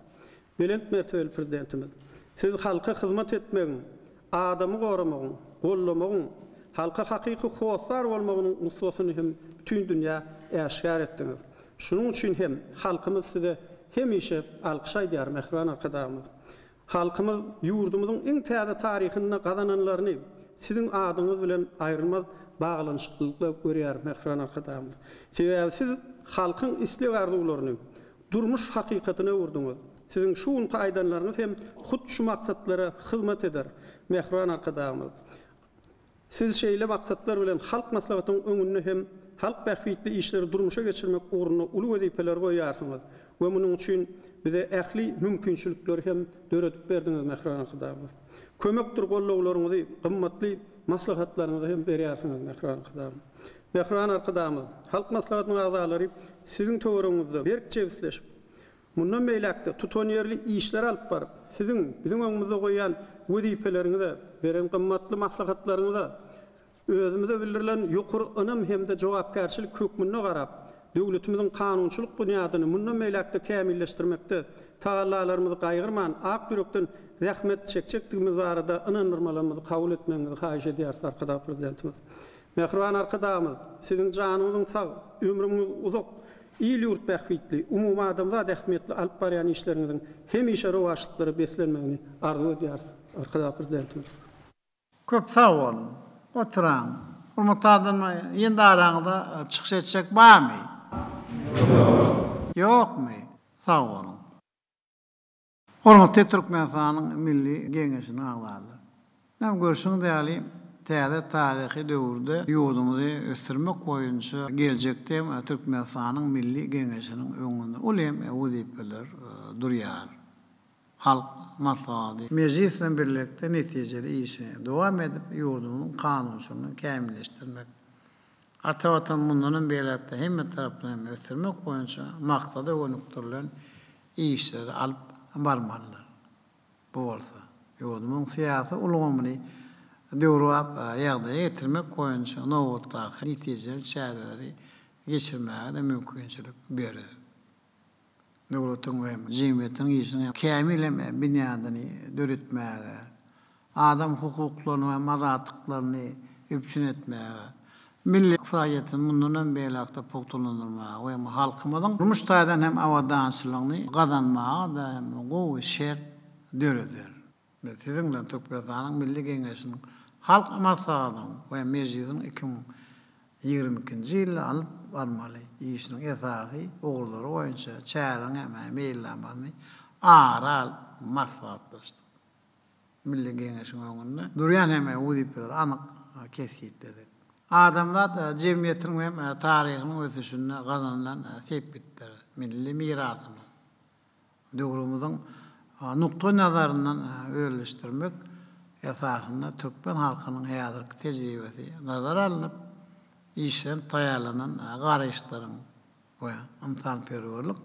Belent mertebeli Prezidentimiz, Siz halka hyzmat etmegiň, adamy goramagyň, goldamagyň, halka hakyky hossar bolmagynyň nusgasyny hem bütin dünýä äşgär etdiňiz. Şunuň üçin hem halkymyz Size hemişe alkyş aýdýar, mähriban Arkadagymyz. Halkymyz ýurdumyzyň iň täze taryhynda gazananlaryny Siziň adyňyz bilen aýrylmaz baglanyşyklylykda görýär, mähriban Arkadagymyz. Sebäbi Siz halkyň isleg-arzuwlaryny durmuş hakykatyna öwürdiňiz. Siziň şu günki aýdanlaryňyz hem hut şu maksatlara hyzmat eder, mähriban Arkadagymyz. Siz şeýle maksatlar bilen Halk Maslahatynyň öňünde hem halk bähbitli işleri durmuşa geçirmek ugrunda uly wezipeleri goýýarsyňyz we munuň üçin bize ähli mümkinçilikleri hem döredip berdiňiz, mähriban Arkadagymyz. Kömekdir gollawlaryňyzy, gymmatly maslahatlaryňyzy hem berýärsiňiz, mähriban Arkadagymyz. Mähriban Arkadagymyz, Halk Maslahatynyň agzalary Siziň töweregiňizde berk jebisleşip, Mundan beýläk-de tutanýerli işleri alyp baryp, Siziň biziň öňümizde goýýan wezipeleriňize, beren gymmatly maslahatlaryňyza özümize bildirilen ýokary ynam hem-de jogapkärçilik hökmünde garap, döwletimiziň kanunçylyk binýadyny mundan beýläk-de kämilleşdirmekde tagallalarymyzy gaýgyrman, ak ýürekden zähmet çekjekdigimiz barada ynandyrmalarymyzy kabul etmegiňizi haýyş edýäris, Arkadag Prezidentimiz. Mähriban Arkadagymyz, Siziň janyňyzyň sag, ömrüňiz uzak, Il-ýurt bähbitli, umumadamzat ähmiýetli alyp barýan işleriňiziň hemişe rowaçlyklara beslenmegini arzuw edýäris, Arkadag Prezidentimiz. Köp sag boluň. Oturaň. Hormatly adamlar, ýene-de araňyzda çykyş etjek barmy? Ýok. Ýokmy? Sag boluň. Hormatly Türkmenistanyň Milli Geňeşiniň agzalary! Ynha, görşüňiz ýaly, täze taryhy döwürde ýurdumyzy ösdürmek boýunça geljekde hem Türkmenistanyň Milli Geňeşiniň öňünde uly hem wezipeler durýar. Halk Maslahaty Mejlis bilen birlikde netijeli işini dowam edip, ýurdumyzyň kanunçylygyny kämilleşdirmek. Ata Watany mundan hem beýläk-de hemme tarapdan hem ösdürmek boýunça maksada gönükdirilen işleri alyp barmalydyr. Bu bolsa, ýurdumyzyň syýasy ulgamyny döwrebap ýagdaýa getirmek boýunça nobatdaky netijeli çäreleri geçirmäge-de mümkinçilik berer. Döwletiň we jemgyýetiň işiniň kämil hem binýadyny döretmäge, adam hukuklaryny we azatlyklaryny üpjün etmäge, milli ykdysadyýetini mundan hem beýläk-de pugtalandyrmaga we halkymyzyň durmuş taýdan hem abadançylygyny gazanmaga-da hem gowy şert döreder. Biz siziň bilen Türkmenistanyň Milli Geňeşiniň Halk Maslahatynyň we Mejlisiniň 2022-nji ýylda alyp barmaly işiniň esasy ugurlary boýunça çäreleriň hem meýilnamasyny ara alyp maslahatlaşdyk. Milli Geňeşiň öňünde durýan hem wezipeleri anyk kesgitledik. Adamzat jemgyýetiniň hem taryhynyň ösüşinde gazanylan sepgitler, milli mirasymyz, döwrümiziň nukdaý-nazaryndan özleşdirmek esasynda türkmen halkynyň häzirki tejribesi nazara alnyp, işlenip taýýarlanan garaýyşlaryň we ynsanperwerlik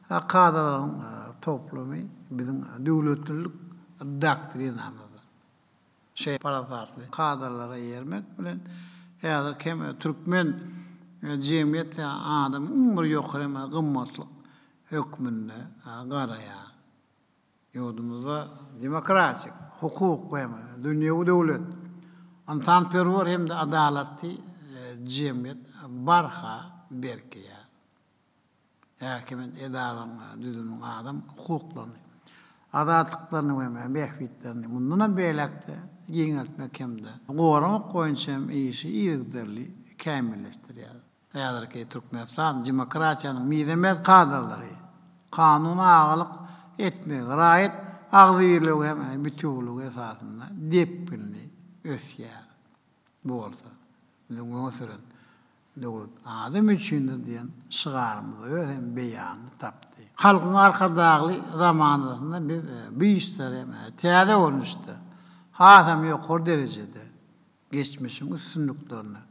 kadalaryň toplumy biziň döwletlilik doktrinamyzdyr. Şeýle parasatly kadalara eýermek bilen, häzirki hem türkmen jemgyýeti adamy iň bir ýokary hem gymmatlyk hökmünde garaýar. Ýurdumyzda demokratik, hukuk we dünýewi döwlet, ynsanperwer hem-de adalatly jemgyýet barha berkeýär. Häkimiýet edaralaryň düzüminiň adam hukuklaryny, azatlyklaryny we bähbitlerini mundan hem beýläk-de giňeltmek hem-de goramak boýunça hem işi yzygiderli kämilleşdirýär. Häzirki Türkmenistan demokratiýanyň mizemez kadalary, kanun agalyk etmegi, raýat agzybirligi hem bitewüligi esasynda depginli ösýär. Bu bolsa biziň öňe süren Döwlet adam üçindir diýen şygarymyz öz hem beýanyny tapdy. Halkyň Arkadagly zamanasynda biz bu işleri täze görnüşde, hasam ýokary derejede geçmişiň üstünliklerine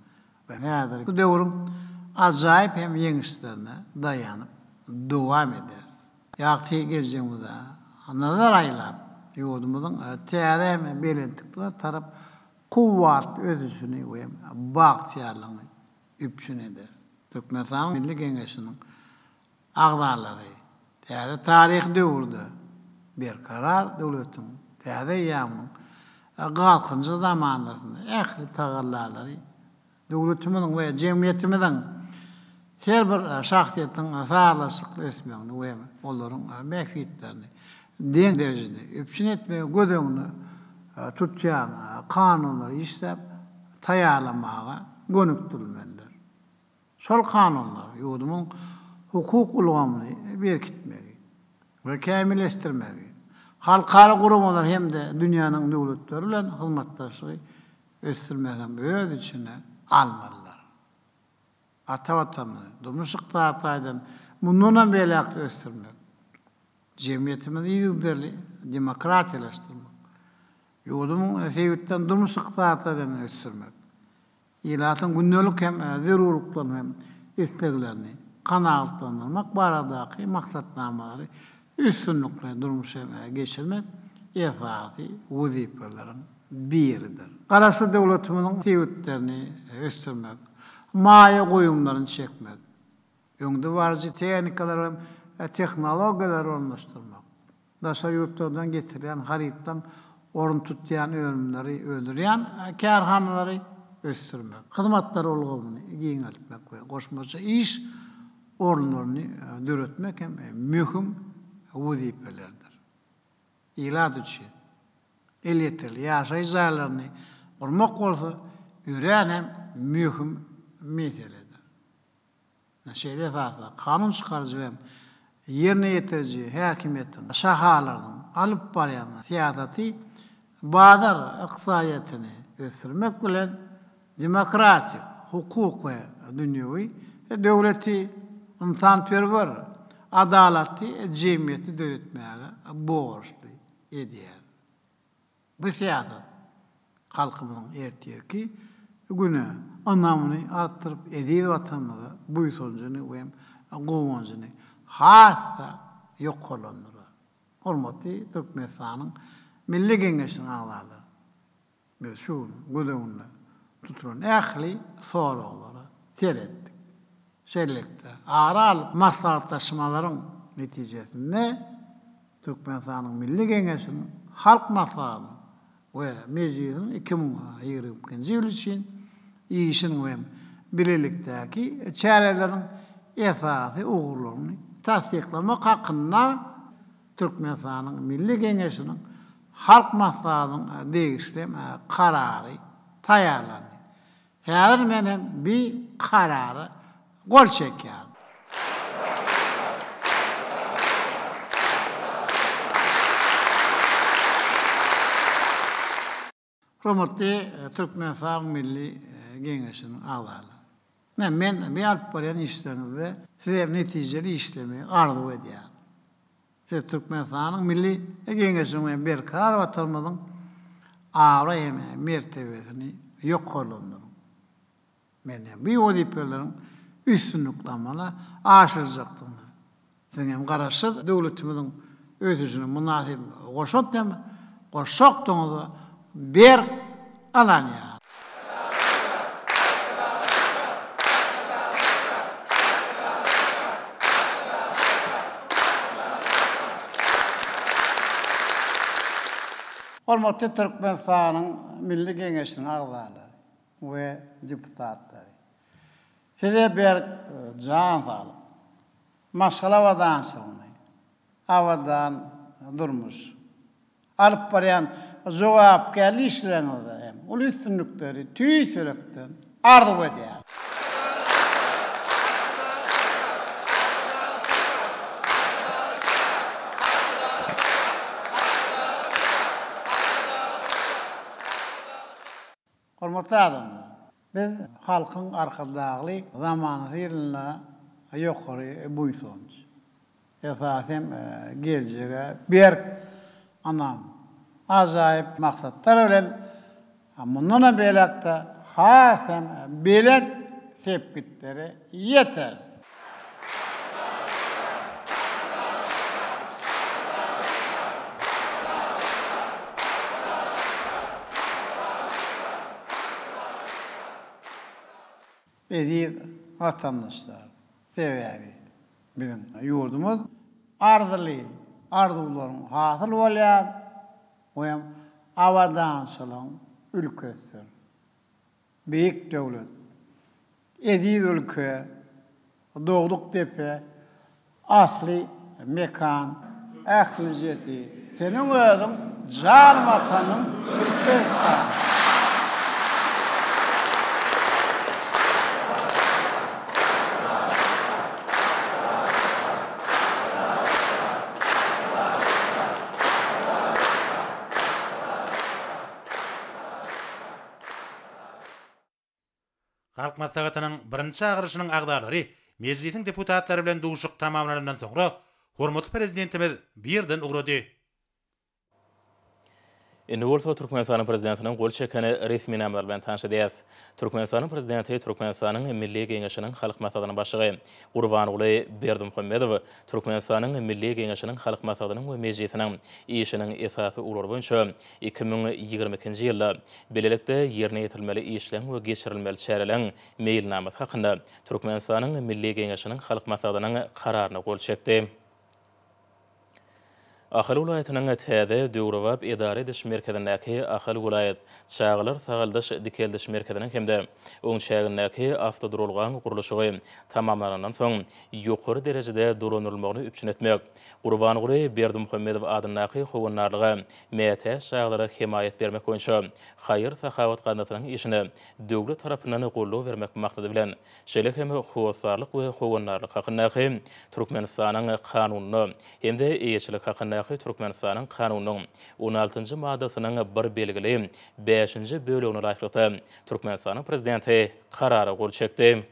we häzirki döwrüň ajaýyp hem ýeňişlerine daýanyp dowam ederis. Ýagty geljegimize nazar aýlap, ýurdumyzyň täze hem belentliklere tarap kuwwatly ösüşini we bagtyýarlygyny üpjün eder. Türkmenistanyň Milli Geňeşiniň agzalary täze taryhy döwürde Berkarar döwletiň täze eýýamynyň Galkynyşy zamanasynda ähli tagallalary Döwletimiziň we jemgyýetimiziň her bir şahsyýetiň sazlaşykly ösmegini we olaryň bähbitlerini deň derejede üpjün etmegi göz öňünde tutýan kanunlary işläp taýýarlamaga gönükdirilmelidir. Şol kanunlar ýurdumyň hukuk ulgamyny berkitmegi we kämilleşdirmegi, halkara guramalar hem-de dünýäniň döwletleri bilen hyzmatdaşlygy ösdürmegem öz içine almalydyr. Ata Watanymyzy durmuş-ykdysady taýdan mundanam beýläk-de ösdürmek, jemgyýetimizi yzygiderli demokratiýalaşdyrmak, ýurdumyň sebitden durmuş-ykdysady taýdan ösdürmek, ilatyň gündelik hem zerurlyklaryny hem isleglerini kanagatlandyrmak baradaky maksatnamalary üstünlikli durmuşa geçirmek esasy wezipeleriň biridir. Garaşsyz döwletimiziň sebitlerini ösdürmek, maýa goýumlaryny çekmek, öňdebaryjy tehnikalary hem tehnologiýalary ornaşdyrmak, daşary ýurtlardan getirilýän harytlaryň ornuny tutýan önümleri öndürýän kärhanalary ösdürmek, hyzmatlar ulgamyny giňeltmek we goşmaça iş orunlaryny döretmek hem möhüm wezipelerdir. Ilat üçin elýeterli ýaşaýyş jaýlaryny gurmak bolsa örän hem möhüm meseledir. Şeýle esasda kanun çykaryjy hem ýerine ýetiriji häkimiýetiň şahalarynyň alyp barýan syýasaty bazar ykdysadyýetini ösdürmek bilen demokratik, hukuk we dünýewi döwleti, ynsanperwer, adalatly jemgyýeti döretmäge borçly edýär. Bu syýasat halkymyzyň ertirki. güne ynamyny artdyryp, eziz Watanymyza buýsanjyny we guwanjyny has-da ýokarlandyrar. Hormatly Türkmenistanyň Milli Geňeşiniň agzalary! Biz şu gün göz öňünde tutulan ähli soraglara seretdik. Şeýlelikde, ara alyp maslahatlaşmalaryň netijesinde Türkmenistanyň Milli Geňeşiniň Halk Maslahatynyň we Mejlisiniň 2022-nji ýyl üçin işiniň we bilelikdäki çäreleriň esasy ugurlaryny tassyklamak hakynda Türkmenistanyň Milli Geňeşiniň Halk Maslahatynyň degişli Karary taýýarlandy. Häzir men hem bi Karara gol çekýärin. Hormatly Türkmenistanyň Milli Geňeşiniň agzalary! Men bi alyp barýan işleriňizde size netijeli işlemegi arzuw edýärin. Siz Türkmenistanyň Milli Geňeşiniň we berkarar Watanymyzyň abraý hem mertebesini ýokarlandyryň. Men hem bu wezipeleriň üstünlikli amala aşyryljakdygyna, siziň hem Garaşsyz döwletimiziň ösüşine mynasyp goşant hem goşjakdygyňyza berk ynanýaryn. Hormatly Türkmenistanyň Milli Geňeşiniň agzalary! we deputatlary. Size berk jan saglyk, maşgala abadançylygyny, abadan durmuş, alyp barýan jogapkärli işleriňizde hem uly üstünlikleri tüýs ýürekden arzuw edýärin. Hormatly adamlar! Biz Halkyň Arkadagly zamanasy ýylynda ýokary buýsanç, esasy hem geljege berk ynam, ajaýyp maksatlar bilen mundanam beýläk-de has hem belent sepgitlere ýeteris. Eziz watandaşlar, sebäbi biziň ýurdumyz arzyly arzuwlaryň hasyl bolýan we abadançylygyň ülkesidir. Beýik döwlet, eziz ülke, dogduk depe, asly mekan, ählijesi seniň özüň jan Watanyň Türkmenistan! Halk Maslahatynyň birinji çagyryşynyň agzalary Mejlisiň deputatlary bilen duşuşyk tamamlanandan soňra, hormatly Prezidentimiz bu ýerden ugrady. Indi bolsa Türkmenistanyň Prezidentiniň gol çeken resminamalary bilen tanyş edýäris. Türkmenistanyň Prezidenti Türkmenistanyň Milli Geňeşiniň Halk Maslahatynyň Başlygy Gurbanguly Berdimuhamedow Türkmenistanyň Milli Geňeşiniň Halk Maslahatynyň we Mejlisiniň işiniň esasy ugurlary boýunça 2022-nji ýylda bilelikde ýerine ýetirilmeli işleň we geçirilmeli çäreleň meýilnamasy hakynda Türkmenistanyň Milli Geňeşiniň Halk Maslahatynyň Kararyna gol çekdi. Ahal welaýatynyň täze döwrebap edara ediş merkezindäki Ahal welaýat çagalar sagaldyş-dikeldiş merkeziniň hem-de oň çägindäki awtoduralgaň gurluşygy tamamlanandan soň ýokary derejede dolandyrylmagyny üpjün etmek, Gurbanguly Berdimuhamedow adyndaky howandarlyga mätäç çagalara hemaýat bermek boýunça haýyr-sahawat gaznasynyň işine döwlet tarapyndan goldaw bermek maksady bilen, şeýle hem Hossarlyk we howandarlyk hakyndaky Türkmenistanyň Kanunyna hem-de Eýeçilik hakyndaky Türkmenistanyň Kanunynyň on altynjy maddasynyň bir belgili bäşinji bölegine laýyklykda, Türkmenistanyň Prezidenti Karara gol çekdi.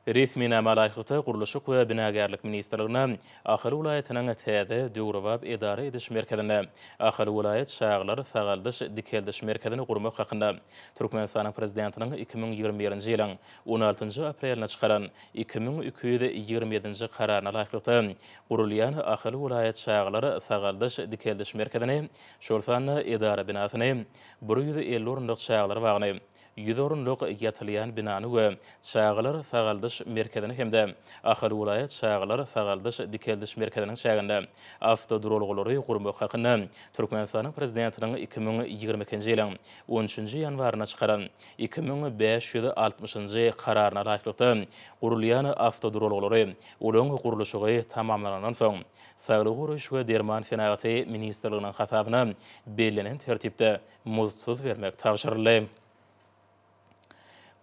Resminama laýyklykda, Gurluşyk we binagärlik ministrligine Ahal welaýatynyň täze döwrebap edara ediş merkezinde Ahal welaýat çagalar sagaldyş-dikeldiş merkezini gurmak hakynda Türkmenistanyň Prezidentiniň 2021-nji ýylyň on altynjy aprelinde çykaran 2227-nji Kararyna laýyklykda gurulýan Ahal welaýat çagalar sagaldyş-dikeldiş merkezini, şol sanda edara binasyny, 150 orunlyk çagalar bagyny, 100 orunlyk ýatylýan binany we çagalar sagaldyş merkezini hem-de Ahal welaýat çagalar sagaldyş-dikeldiş merkeziniň çäginde awtoduralgalary gurmak hakynda Türkmenistanyň Prezidentiniň 2022-nji ýylyň on üçünji ýanwarynda çykaran 2560-njy Kararyna laýyklykda gurulýan awtoduralgalary olaryň gurluşygy tamamlanandan soň Saglygy goraýyş we derman senagaty ministrliginiň hasabyna bellenen tertipde muzdsuz bermek tabşyryldy.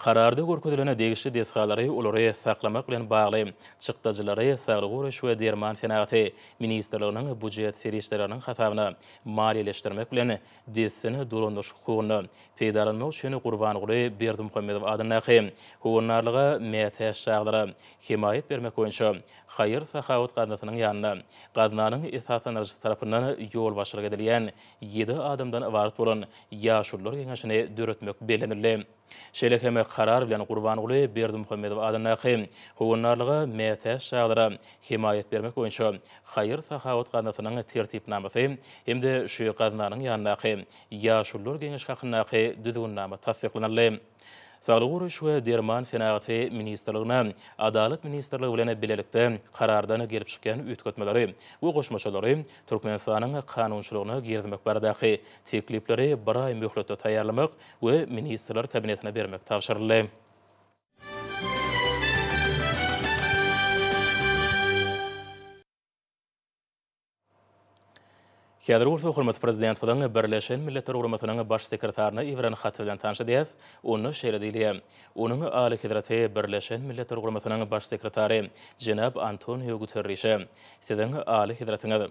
Kararda görkezilen degişli desgalary, olary saklamak bilen bagly çykdajylary Saglygy goraýyş we derman senagaty ministrliginiň býujet serişdeleriniň hasabyna maliýeleşdirmek bilen dessin dolandyryş hukugyny peýdalanmak üçin Gurbanguly Berdimuhamedow adyndaky Howandarlyga mätäç çagalara hemaýat bermek boýunça haýyr-sahawat gaznasynyň ýanynda gaznanyň esaslandyryjysy tarapyndan ýolbaşçylyk edilýän ýedi adamdan ybarat bolan Ýaşulular geňeşini döretmek bellenildi. Şeýle hem karar bilen Gurbanguly Berdimuhamedow adyndaky Howandarlyga mätäç çagalara hemaýat bermek boýunça haýyr-sahawat gaznasynyň Tertipnamasy hem-de şu gaznanyň ýanyndaky Ýaşulular geňeşi hakyndaky Düzgünnama tassyklanyldy. Saglygy goraýyş we derman senagaty ministrligine Adalat ministrligi bilen bilelikde Karardan gelip çykýan üýtgetmeleri we goşmaçalary Türkmenistanyň kanunçylygyna girizmek baradaky teklipleri bir aý möhletde taýýarlamak we Ministrler Kabinetine bermek tabşyryldy. Häzir bolsa hormatly Prezidentimiziň Birleşen Milletler Guramasynyň Baş sekretaryna iberen haty bilen tanyş edýäris. Onda şeýle diýilýär, Onuň Alyhezreti Birleşen Milletler Guramasynyň Baş sekretary jenap Antoniu Guterrişe, Siziň Alyhezretiňiz,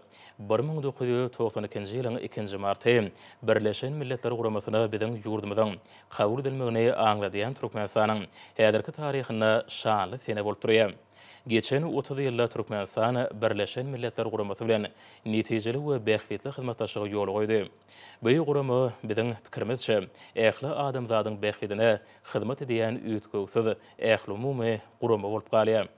1992-nji ýylyň ikinji marty Birleşen Milletler Guramasyna biziň ýurdumyzyň kabul edilmegini aňladýan Türkmenistanyň häzirki taryhynda şanly sene bolup durýar. Geçen 30 ýylda Türkmenistan Birleşen Milletler Guramasy bilen netijeli we bähbitli hyzmatdaşlygy ýola goýdy. Bu gurama, biziň pikirimizçe, ähli adamzadyň bähbidine hyzmat edýän üýtgewsiz ählumumy gurama bolup galýar.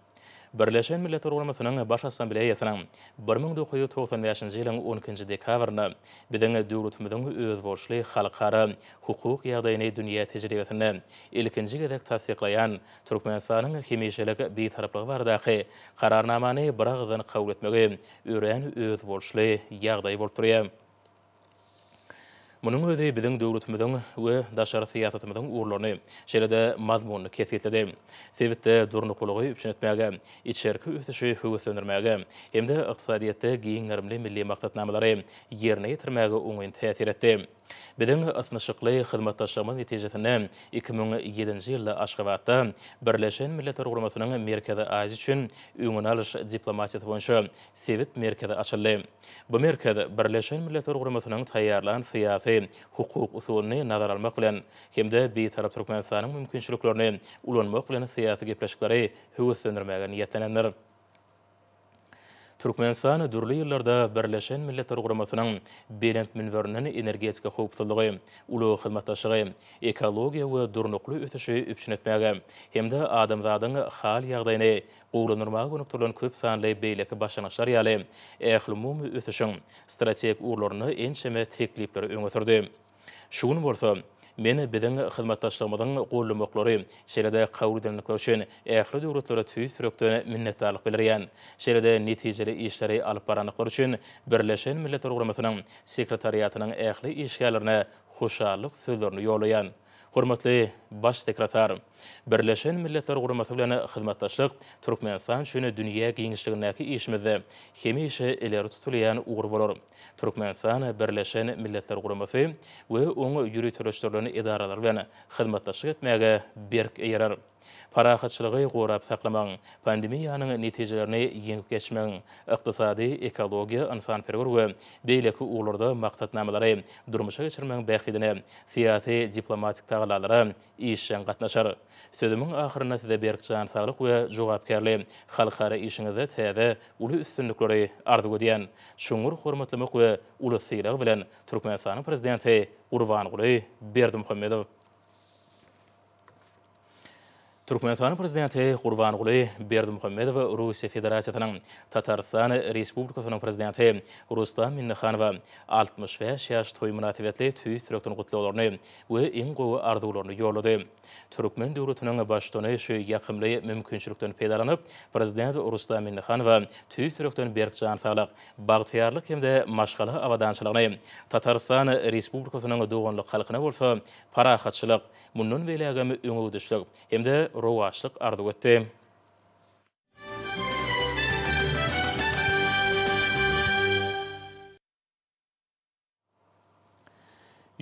Birleşen Milletler Guramasynyň Baş Assambleýasynyň 1995-nji ýylyň on ikinji dekabrynda biziň döwletimiziň özboluşly halkara hukuk ýagdaýyny dünýä tejribesinde ilkinji gezek tassyklaýan Türkmenistanyň hemişelik Bitaraplygy baradaky Kararnamany biragyzdan kabul etmegi örän özboluşly ýagdaý bolup durýar. Munuň özi biziň döwletimiziň we daşary syýasatymyzyň ugurlaryny, şeýle-de mazmunyny kesgitledi. Sebitde durnuklylygy üpjün etmäge, içerki ösüşi höweslendirmäge hem-de ykdysadyýetde giň gerimli milli maksatnamalary ýerine ýetirmäge oňyn täsir etdi. Biziň ysnyşykly hyzmatdaşlygymyz netijesinde 2007-nji ýylda Aşgabatda Birleşen Milletler Guramasynyň Merkezi Aziýa üçin öňüni alyş diplomatiýasy boýunça sebit merkezi açyldy. Bu merkez Birleşen Milletler Guramasynyň taýýarlan syýasy, hukuk usulyny nazara almak bilen hem-de Bitarap Türkmenistanyň mümkinçiliklerini ulanmak bilen syýasy gepleşikleri höweslendirmäge niýetlenendir. Türkmenistan dürli ýyllarda Birleşen Milletler Guramasynyň belent münberinden energetika howpsuzlygy, ulag hyzmatdaşlygy, ekologiýa we durnukly ösüşi üpjün etmäge hem-de adamzadyň hal-ýagdaýyny gowulandyrmaga gönükdirilen köp sanly beýleki başlangyçlar ýaly ählumumy ösüşiň strategik ugurlarynda ençeme teklipleri öňe sürdi. Şu gün bolsa, men biziň hyzmatdaşlygymyzyň gollamaklary, şeýle-de kabul edendikleri üçin ähli döwletlere tüýs ýürekden minnetdarlyk bildirýän. Şeýle-de netijeli işleri alyp barandyklary üçin Birleşen Milletler Guramasynyň Sekretariatynyň ähli işgärlerine hoşallyk sözlerini ýollaýan. Hormatly Baş sekretar, Birleşen Milletler Guramasy bilen hyzmatdaşlyk Türkmenistan üçin dünýä giňişligindäki işimizde hemişe ileri tutulýan ugur bolar. Türkmenistan Birleşen Milletler Guramasy we oň ýöriteleşdirilen edaralary bilen hyzmatdaşlyk etmäge berk eýerer. Parahatçylygy gorap saklamagyň, pandemiýanyň netijelerini ýeňip geçmegiň, ykdysady, ekologiýa, ynsanperwer we beýleki ugurlarda maksatnamalary durmuşa geçirmegiň bähbidine syýasy-diplomatik tagallalaryň. tagallalara işjeň gatnaşar. Sözümiň ahyrynda size berk jan saglyk we jogapkärli halkara işiňizde täze uly üstünlikleri arzuw edýän. Çuňňur hormatlamak we uly sylag bilen, Türkmenistanyň Prezidenti Gurbanguly Berdimuhamedow. Türkmenistanyň Prezidenti Gurbanguly Berdimuhamedow Russiýa Federasiýasynyň Tatarystan Respublikasynyň Prezidenti Rustam Minnihanowa 65 ýaş toýy mynasybetli tüýs ýürekden gutlaglaryny we iň gowy arzuwlaryny ýollady. Türkmen döwletiniň Baştutany şu ýakymly mümkinçilikden peýdalanyp, Prezident Rustam Minnihanowa tüýs ýürekden berk jan saglyk, bagtyýarlyk hem-de maşgala abadançylygyny, Tatarystan Respublikasynyň doganlyk halkyna bolsa parahatçylyk, mundan beýlägem öňegidişlik hem-de rowaçlyk arzuw etdi.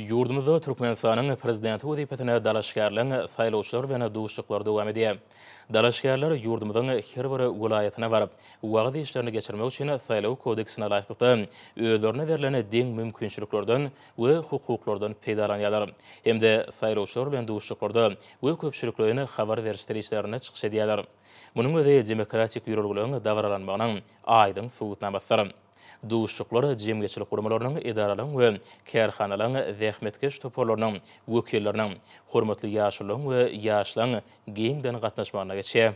Ýurdumyzda Türkmenistanyň Prezidenti wezipesine dalaşgärleň saýlawçylar bilen duşuşyklary dowam edýär. Dalaşgärler ýurdumyzyň her bir welaýatyna baryp, wagyz işlerini geçirmek üçin Saýlaw kodeksine laýyklykda özlerine berlen deň mümkinçiliklerden we hukuklardan peýdalanýarlar hem-de saýlawçylar bilen duşuşyklarda we köpçülikleýin habar beriş serişdelerinde çykyş edýärler. Munuň özi demokratik ýörelgeleriň dabaralanmagynyň aýdyň subutnamasydyr. Duşuşyklar jemgyýetçilik guramalarynyň, edaralaryň we kärhanalaryň zähmetkeş toparlarynyň wekilleriniň, hormatly ýaşulularyň we ýaşlaryň giňden gatnaşmagynda geçýär.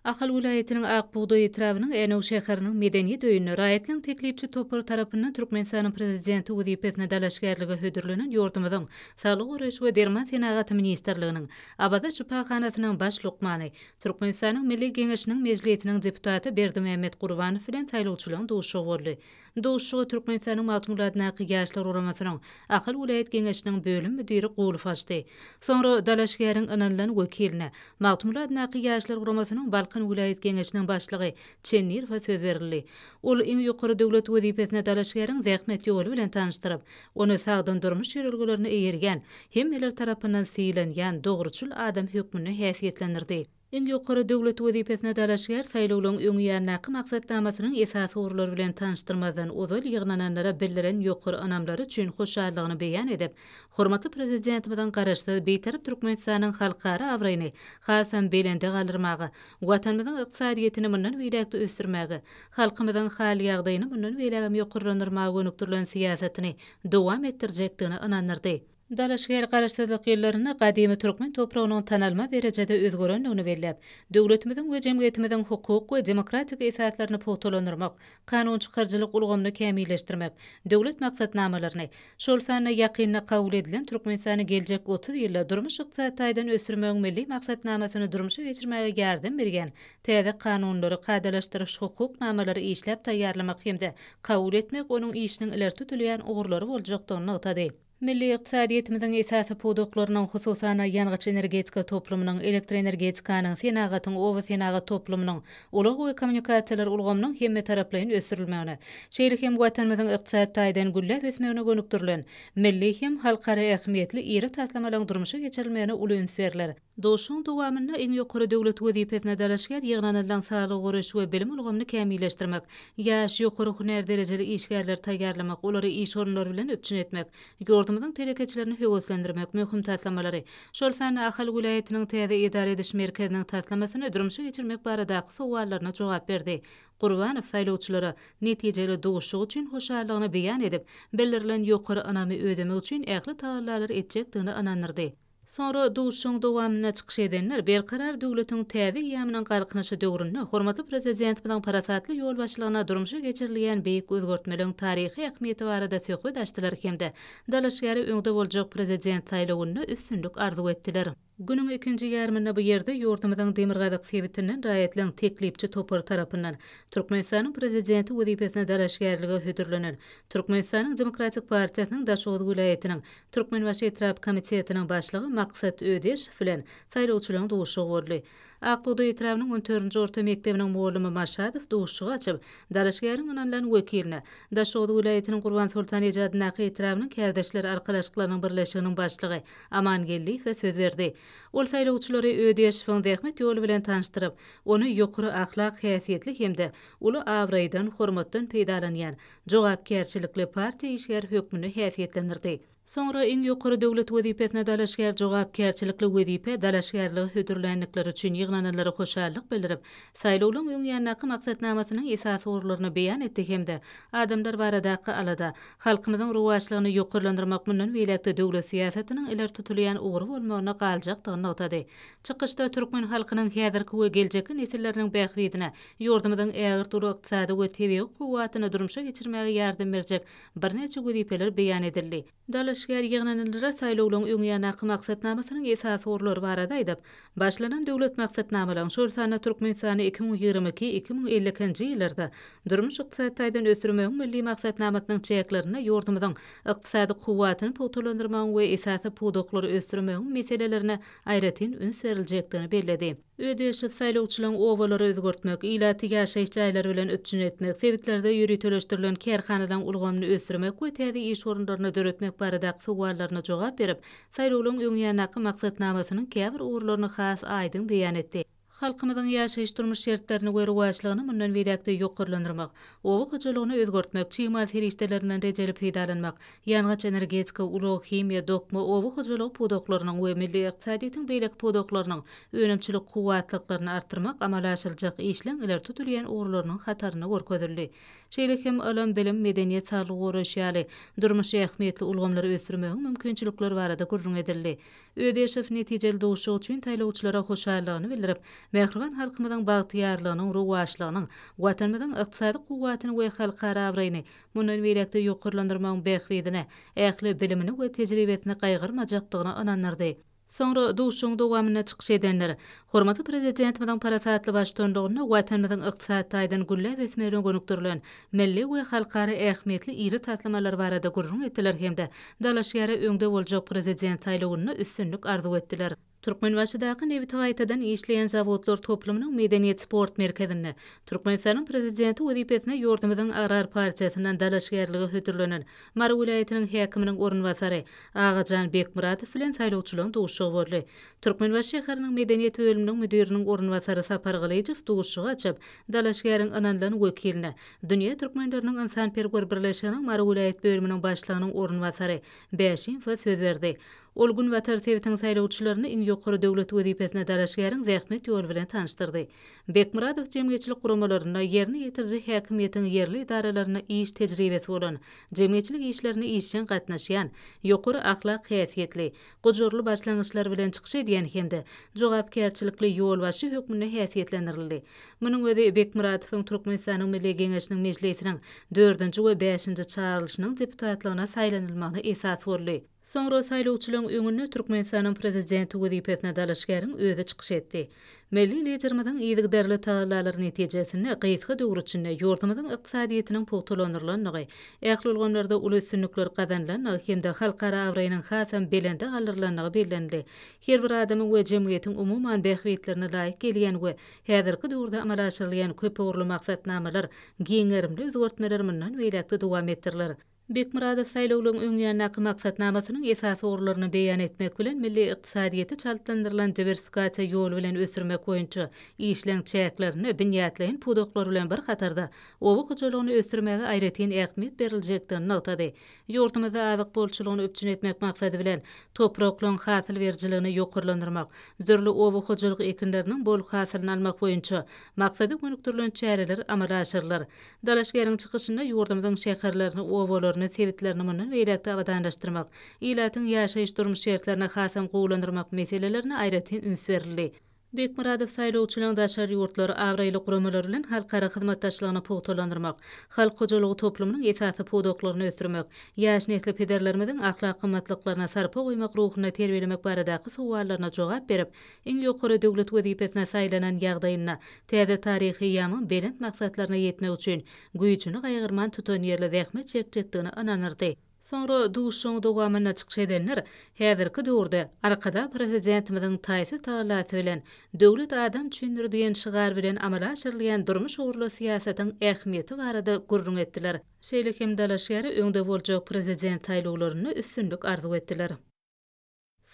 Ahal welaýatynyň Ak bugdaý etrabynyň Änew şäheriniň Medeniýet öýünde raýatlaryň teklipçi topary tarapyndan Türkmenistanyň Prezidenti wezipesine dalaşgärlige hödürlenen ýurdumyzyň Saglygy goraýyş we derman senagaty ministrliginiň Awaza şypahanasynyň baş lukmany, Türkmenistanyň Milli Geňeşiniň Mejlisiniň deputaty Berdimämmet Gurbanow bilen saýlawçylaryň duşuşygy boldy. Duşuşygy Türkmenistanyň Magtymguly adyndaky Ýaşlar guramasynyň Ahal welaýat Geňeşiniň bölüm müdiri Gulow açdy. Soňra dalaşgäriň ynanylan wekiline, Magtymguly adyndaky Ýaşlar guramasynyň Balkan welaýat Geňeşiniň başlygy Çennirowa söz berildi. Ol iň ýokary döwlet wezipesine dalaşgäriň zähmet ýoly bilen tanyşdyryp, ony sagdyn durmuş ýörelgelerine eýerýän, hemmeler tarapyndan sylanýan, dogruçyl adam hökmünde häsiýetlendirdi. Iň ýokary döwlet wezipesine dalaşgär saýlawlaryň öň ýanyndaky maksatnamasynyň esasy ugurlary bilen tanyşdyrmazdan ozal ýygnananlara bildiren ýokary ynamlary üçin hoşallygyny beýan edip, hormatly Prezidentimiziň Garaşsyz, Bitarap Türkmenistanyň halkara abraýyny hasam belende galdyrmaga, Watanymyzyň ykdysadyýetini mundan beýläk-de ösdürmäge, halkymyzyň hal-ýagdaýyny mundan beýlägem ýokarlandyrmaga gönükdirilen syýasatyny dowam etdirjekdigine ynandyrdy. Dalaşgär Garaşsyzlyk ýyllarynda gadymy türkmen topragynyň tanalmaz derejede özgerendigini belläp, döwletimiziň we jemgyýetimiziň hukuk we demokratik esaslaryny pugtalandyrmak, kanunçykaryjylyk ulgamyny kämilleşdirmek, döwlet maksatnamalaryny, şol sanda ýakynda kabul edilen Türkmenistany geljek 30 ýylda durmuş-ykdysady taýdan ösdürmegiň milli maksatnamasyny durmuşa geçirmäge ýardam berýän täze kanunlary, kadalaşdyryş-hukuk namalary işläp taýýarlamak hem-de kabul etmek onuň işiniň ileri tutulýan ugurlary boljakdygyny nygtady. Milli ykdysadyýetimiziň esasy pudaklarynyň, hususan-da, ýangyç-energetika toplumynyň, elektroenergetikanyň, senagatyň, oba senagat toplumynyň, ulag we kommunikasiýalar ulgamynyň hemmetaraplaýyn ösdürilmegine, şeýle hem Watanymyzyň ykdysady taýdan gülläp ösmegine gönükdirilen milli hem halkara ähmiýetli iri taslamalaryň durmuşa geçirilmegine uly üns berler. Duşuşygyň dowamynda iň ýokary döwlet wezipesine dalaşgär ýygnanylan saglygy goraýyş we bilim ulgamyny kämilleşdirmek, ýaş, ýokary hünär derejeli işgärleri taýýarlamak, olary iş orunlary bilen üpjün etmek, ýurdumyzyň telekeçilerini höweslendirmek möhüm taslamalary, şol sanda Ahal welaýatynyň täze edara ediş merkeziniň taslamasyny durmuşa geçirmek baradaky sowallaryna jogap berdi. Gurbanow saýlawçylara netijeli duşuşyk üçin hoşallygyny beýan edip, bildirilen ýokary ynamy ödemek üçin ähli tagallalary etjekdigine ynandyrdy. Soňra duşuşygyň dowamynda çykyş edenler Berkarar döwletiň täze eýýamynyň Galkynyşy döwründe hormatly Prezidentimiziň parasatly ýolbaşçylygynda durmuşa geçirilýän beýik özgertmeleriň taryhy ähmiýeti barada söhbet açdylar hem-de dalaşgäre öňde boljak Prezident saýlawynda üstünlik arzuw etdiler. Günüň ikinji ýarymynda bu ýerde ýurdumyzyň demirgazyk sebitinden raýatlaryň teklipçi topary tarapyndan Türkmenistanyň Prezidenti wezipesine dalaşgärlige hödürlenen Türkmenistanyň Demokratik partiýasynyň Daşoguz welaýatynyň Türkmenbaşy etrap komitetiniň başlygy Maksat Ödeşow bilen saýlawçylaryň duşuşygy boldy. Ak bugdaý etrabynyň on dördünji orta mekdebiniň mugallymy Maşadow duşuşygy açyp, dalaşgäriň ynanylan wekiline, Daşoguz welaýatynyň Gurbansoltan eje adyndaky etrabynyň kärdeşler arkalaşyklarynyň birleşiginiň başlygy Aman Geldiýewe söz berdi. Ol saýlawçylary Ödeşowyň zähmet ýoly bilen tanyşdyryp, ony ýokary ahlak häsiýetli hem-de uly abraýdan, hormatdan peýdalanýan, jogapkärçilikli partiýa işgäri hökmünde häsiýetlendirdi. Soňra iň ýokary döwlet wezipesine dalaşgär jogapkärçilikli wezipä dalaşgärligi hödürländikleri üçin ýygnananlara hoşallyk bildirip, saýlawlaryň öň ýanyndaky maksatnamasynyň esasy ugurlaryny beýan etdi hem-de adamlar baradaky alada, halkymyzyň rowaçlygyny ýokarlandyrmak mundan beýläk-de döwlet syýasatynyň ileri tutulýan ugry bolmagyna galjakdygyny nygtady. Çykyşda türkmen halkynyň häzirki we geljekki nesilleriniň bähbidine ýurdumyzyň ägirt uly ykdysady we tebigy kuwwatyny durmuşa geçirmäge ýardam berjek birnäçe wezipeler beýan edildi. Dalaşgär ýygnanylara saýlawlaryň öň ýandaky maksatnamasynyň esasy ugurlary barada aýdyp, başlanan döwlet maksatnamalaryň, şol sanda Türkmenistany 2022, 2052-nji ýyllarda durmuş-ykdysady taýdan ösdürmegiň Milli maksatnamasynyň çäklerinde ýurdumyzyň ykdysady kuwwatyny pugtalandyrmagyň we esasy pudaklary ösdürmegiň meselelerine aýratyn üns beriljekdigini belledi. Ödeşip, saýlawçylaryň obalary özgertmek, ilaty ýaşaýyş jaýlary bilen üpjün etmek, sebitlerde ýöriteleşdirilen kärhanalaryň ulgamyny ösdürmek we täze iş orunlaryny döretmek baradaky sowallaryna jogap berip, saýlawlaryň öňýandaky maksatnamasynyň käbir ugurlaryny has aýdyň beýan etdi. Halkymyzyň ýaşaýyş-durmuş şertlerini we rowaçlygyny mundan beýläk-de ýokarlandyrmak, oba hojalygyny özgertmek, çig mal serişdelerinden rejeli peýdalanmak, Ýangyç-energetika, ulag, himiýa, dokma, oba hojalygy pudaklarynyň we milli ykdysadyýetiň beýleki pudaklarynyň önümçilik kuwwatlyklaryny artdyrmak amala aşyryljak işleň ileri tutulýan ugurlarynyň hatarynda görkezildi. Şeýle hem ylym, bilim, medeniýet, saglygy goraýyş ýaly durmuş ähmiýetli ulgamlary ösdürmegiň mümkinçilikleri barada gürrüň edildi. Ödeşow netijeli duşuşyk üçin saýlawçylara hoşallygyny bildirip, mähriban halkymyzyň bagtyýarlygynyň, rowaçlygynyň, Watanymyzyň ykdysady kuwwatyny we halkara abraýyny mundan beýläk-de ýokarlandyrmagyň bähbidine ähli bilimini we tejribesini gaýgyrmajakdygyna ynandyrdy. Soňra duşuşygyň dowamynda çykyş edenler, hormatly Prezidentimiziň parasatly baştutanlygynda Watanymyzyň ykdysady taýdan gülläp ösmegine gönükdirilen milli we halkara ähmiýetli iri taslamalar barada gürrüň etdiler hem-de dalaşgäre öňde boljak Prezident saýlawynda üstünlik arzuw etdiler. Türkmenbaşydaky nebiti gaýtadan işleýän zawodlar toplumynyň medeniýet-sport merkezinde Türkmenistanyň Prezidenti wezipesine ýurdumyzyň Agrar partiýasyndan dalaşgärlige hödürlenen Mary welaýatynyň häkiminiň orunbasary Agajan Bekmyradow bilen saýlawçylaryň duşuşygy boldy. Türkmenbaşy şäheriniň medeniýet bölüminiň müdiriniň orunbasary Sapar Gylyjow duşuşygy açyp, dalaşgäriň ynanylan wekiline, Dünýä türkmenleriniň ynsanperwer birleşiginiň Mary welaýat bölüminiň başlygynyň orunbasary Bäşimowa söz berdi. Ol günbatar sebitiň saýlawçylaryny iň ýokary döwlet wezipesine dalaşgäriň zähmet ýoly bilen tanyşdyrdy. Bekmyradow jemgyýetçilik guramalarynda, ýerine ýetiriji häkimiýetiň ýerli edaralarynda iş tejribesi bolan, jemgyýetçilik işlerine işjeň gatnaşýan, ýokary ahlak häsiýetli, gujurly başlangyçlar bilen çykyş edýän hem-de jogapkärçilikli ýolbaşçy hökmünde häsiýetlendirildi. Munuň özi Bekmyradowyň Türkmenistanyň Milli Geňeşiniň Mejlisiniň dördünji we bäşinji çagyrylyşynyň deputatlygyna saýlanylmagyna esas boldy. Soňra saýlawçylaryň öňünde Türkmenistanyň Prezidenti wezipesine dalaşgäriň özi çykyş etdi. Milli Liderimiziň yzygiderli tagallalary netijesinde gysga döwür içinde ýurdumyzyň ykdysadyýetiniň pugtalandyrylandygy, ähli ulgamlarda uly üstünlikler gazanylandygy hem-de halkara abraýynyň hasam belende galdyrylandygy bellenildi. Her bir adamyň we jemgyýetiň umuman bähbitlerine laýyk gelýän we häzirki döwürde amala aşyrylýan köpugurly maksatnamalar, giň gerimli özgertmeler mundan beýläk-de dowam etdiriler. Bekmyradow saýlawlaryň öň ýanyndaky maksatnamasynyň esasy ugurlaryny beýan etmek bilen, milli ykdysadyýeti çaltlandyrylan diwersifikasiýa ýoly bilen ösdürmek boýunça işleň çäklerinde binýatlaýyn pudaklar bilen bir hatarda oba hojalygyny ösdürmäge aýratyn ähmiýet beriljekdigini nygtady. Ýurdumyzda azyk bolçulygyny üpjün etmek maksady bilen, topraklaryň hasyl berijiligini ýokarlandyrmak, dürli oba hojalyk ekinleriniň bol hasylyny almak boýunça maksada gönükdirilen çäreler amala aşyrylar. Dalaşgäriň çykyşynda ýurdumyzyň şäherlerini, obalaryny, sebitlerini mundan beýläk-de abadanlaşdyrmak, ilatyň ýaşaýyş-durmuş şertlerini hasam gowulandyrmak meselelerine aýratyn üns berildi. Bekmyradow saýlawçylaryň daşary ýurtlar, abraýly guramalar bilen halkara hyzmatdaşlygyny pugtalandyrmak, halk hojalygy toplumynyň esasy pudaklaryny ösdürmek, ýaş nesli pederlerimiziň ahlak gymmatlyklaryna sarpa goýmak ruhunda terbiýelemek baradaky sowallaryna jogap berip, Iň ýokary döwlet wezipesine saýlanan ýagdaýynda, täze taryhy eýýamyň belent maksatlaryna ýetmek üçin güýjüni gaýgyrman tutanýerli zähmet çekjekdigine ynanyrdy. Soňra duşuşygyň dowamynda çykyş edenler häzirki döwürde Arkadag Prezidentimiziň taýsyz tagallasy bilen Döwlet adam üçindir diýen şygar bilen amala aşyrylýan durmuş ugurly syýasatyň ähmiýeti barada gürrüň etdiler. Şeýle hem dalaşgäre öňde boljak Prezident saýlawlarynda üstünlik arzuw etdiler.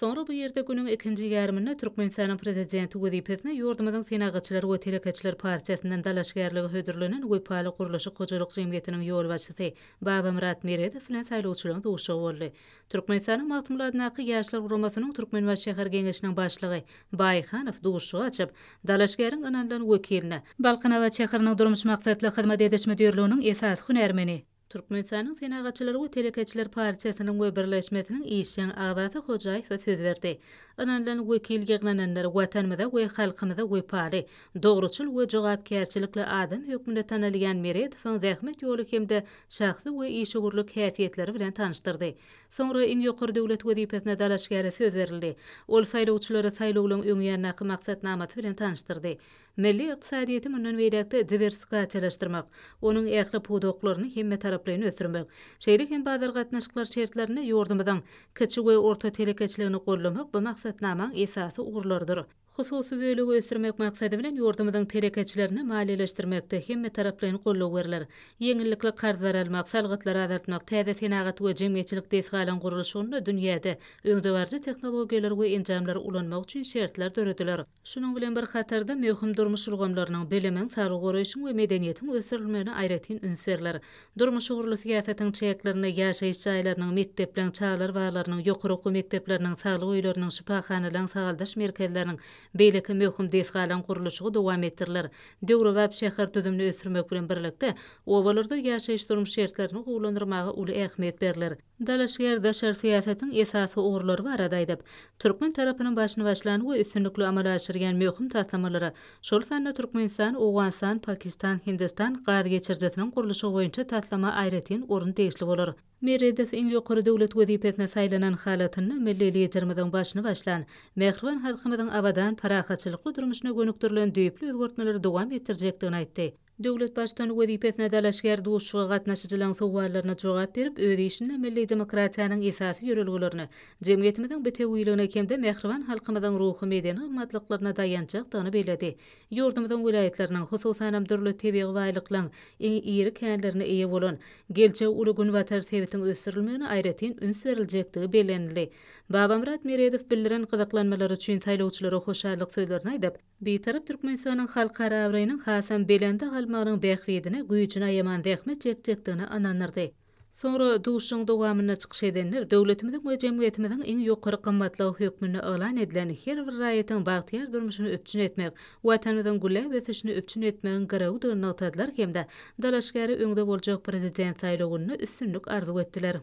Soňra bu ýerde günüň ikinji ýarymynda Türkmenistanyň Prezidenti wezipesine ýurdumyzyň Senagatçylar we telekeçiler partiýasyndan dalaşgärlige hödürlenen Wepaly gurluşyk hojalyk jemgyýetiniň ýolbaşçysy Babamyrat Meredow bilen saýlawçylaryň duşuşygy boldy. Türkmenistanyň Magtymguly adyndaky Ýaşlar guramasynyň Türkmenbaşy şäher Geňeşiniň başlygy Baýhanow duşuşygy açyp, dalaşgäriň ynanylan wekiline, Balkanabat şäheriniň durmuş maksatly hyzmat ediş müdirliginiň esasy hünärmeni, Türkmenistanyň Senagatçylar we telekeçiler partiýasynyň we birleşmesiniň işjeň agzasy Hojaýewe söz berdi. Ynanylan wekil ýygnananlary Watanymyza we halkymyza wepaly, dogruçyl we jogapkärçilikli adam hökmünde tanalýan Meredowyň zähmet ýoly hem-de şahsy we işewürlik häsiýetleri bilen tanyşdyrdy. Soňra iň ýokary döwlet wezipesine dalaşgäre söz berildi. Ol saýlawçylary saýlawlaryň öňýanyndaky maksatnamasy bilen tanyşdyrdy. Milli ykdysadyýeti mundan beýläk-de diwersifikasiýalaşdyrmak, onuň ähli pudaklaryny hemmetaraplaýyn ösdürmek, şeýle hem bazar gatnaşyklary şertlerinde ýurdumyzyň kiçi we orta telekeçiligini goldamak bu maksatnamaň esasy ugurlarydyr. Hususy bölegi ösdürmek maksady bilen ýurdumyzyň telekeçilerini maliýeleşdirmekde hemmetaraplaýyn goldaw berler. Ýeňillikli karzlar almak, salgytlary azaltmak, täze senagat we jemgyýetçilik desgalaryň gurluşygynda dünýäde öňdebaryjy tehnologiýalary we enjamlary ulanmak üçin şertler dörediler. Şunuň bilen bir hatarda, möhüm durmuş ulgamlarynyň, bilimiň, saglygy goraýşyň we medeniýetiň ösdürilmegine aýratyn üns berler. Durmuş ugurly syýasatyň çäklerinde ýaşaýyş jaýlarynyň, mekdepleriň, çagalar baglarynyň, ýokary okuw mekdepleriniň, saglyk öýleriniň, şypahanalaryň, sagaldyş merkezleriniň, beýleki möhüm desgalaryň gurluşygy dowam etdiriler. Döwrebap şäher düzümini ösdürmek bilen birlikde, obalarda ýaşaýyş-durmuş şertlerini gowulandyrmaga uly ähmiýet berler. Dalaşgär daşary syýasatyň esasy ugurlary barada aýdyp, türkmen tarapynyň başyny başlan we üstünlikli amala aşyrýan möhüm taslamalara, şol sanda Türkmenistan, Owganystan, Pakistan, Hindistan gaz geçirijisiniň gurluşygy boýunça taslama aýratyn orun degişli bolar. Meredow iň ýokary döwlet wezipesine saýlanan halatynda milli Liderimiziň başyny başlan, mähriban halkymyzyň abadan, parahatçylykly durmuşyna gönükdirilen düýpli özgertmeleri dowam etdirjekdigini aýtdy. Döwlet Baştutany wezipesine dalaşgär duşuşyga gatnaşyjylaryň sowallaryna jogap berip, öz işinde milli demokratiýanyň esasy ýörelgelerine, jemgyýetimiziň bitewiligine hem-de mähriban halkymyzyň ruhy-medeni gymmatlyklaryna daýanjakdygyny belledi. Ýurdumyzyň welaýatlarynyň, hususanam, dürli tebigy baýlyklaryň iň iri känlerine eýe bolan, geljegi uly günbatar sebitiň ösdürilmegine aýratyn üns beriljekdigi bellenildi. Babamyrat Meredow bildiren gyzyklanmalary üçin saýlawçylara hoşallyk sözlerini aýdyp, Bitarap Türkmenistanyň halkara abraýynyň hasam belende galmagynyň bähbidine güýjüni aýaman zähmet çekjekdigine ynandyrdy. Soňra duşuşygyň dowamynda çykyş edenler döwletimiziň we jemgyýetimiziň iň ýokary gymmatlygy hökmünde yglan edilen her bir raýatyň bagtyýar durmuşyny üpjün etmek, Watanymyzyň gülläp ösüşini üpjün etmegiň girewidigini nygtadylar hem-de dalaşgäre öňde boljak Prezident saýlawynda üstünlik arzuw etdiler.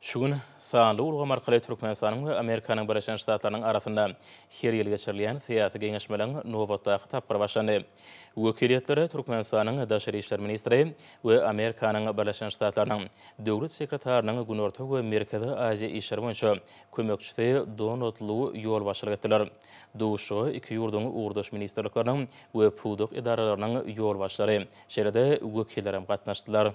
Şu gün sanly ulgam arkaly Türkmenistanyň we Amerikanyň Birleşen Ştatlarynyň arasynda her ýyl geçirilýän syýasy geňeşmeleriň nobatdaky tapgyry başlandy. Wekiliýetlere Türkmenistanyň daşary işler ministri we Amerikanyň Birleşen Ştatlarynyň Döwlet sekretarynyň Günorta we Merkezi Aziýa işleri boýunça kömekçisi Donald Lu ýolbaşçylyk etdiler. Duşuşyga iki ýurduň ugurdaş ministrlikleriniň we pudak edaralarynyň ýolbaşçylary, şeýle-de wekiller hem gatnaşdylar.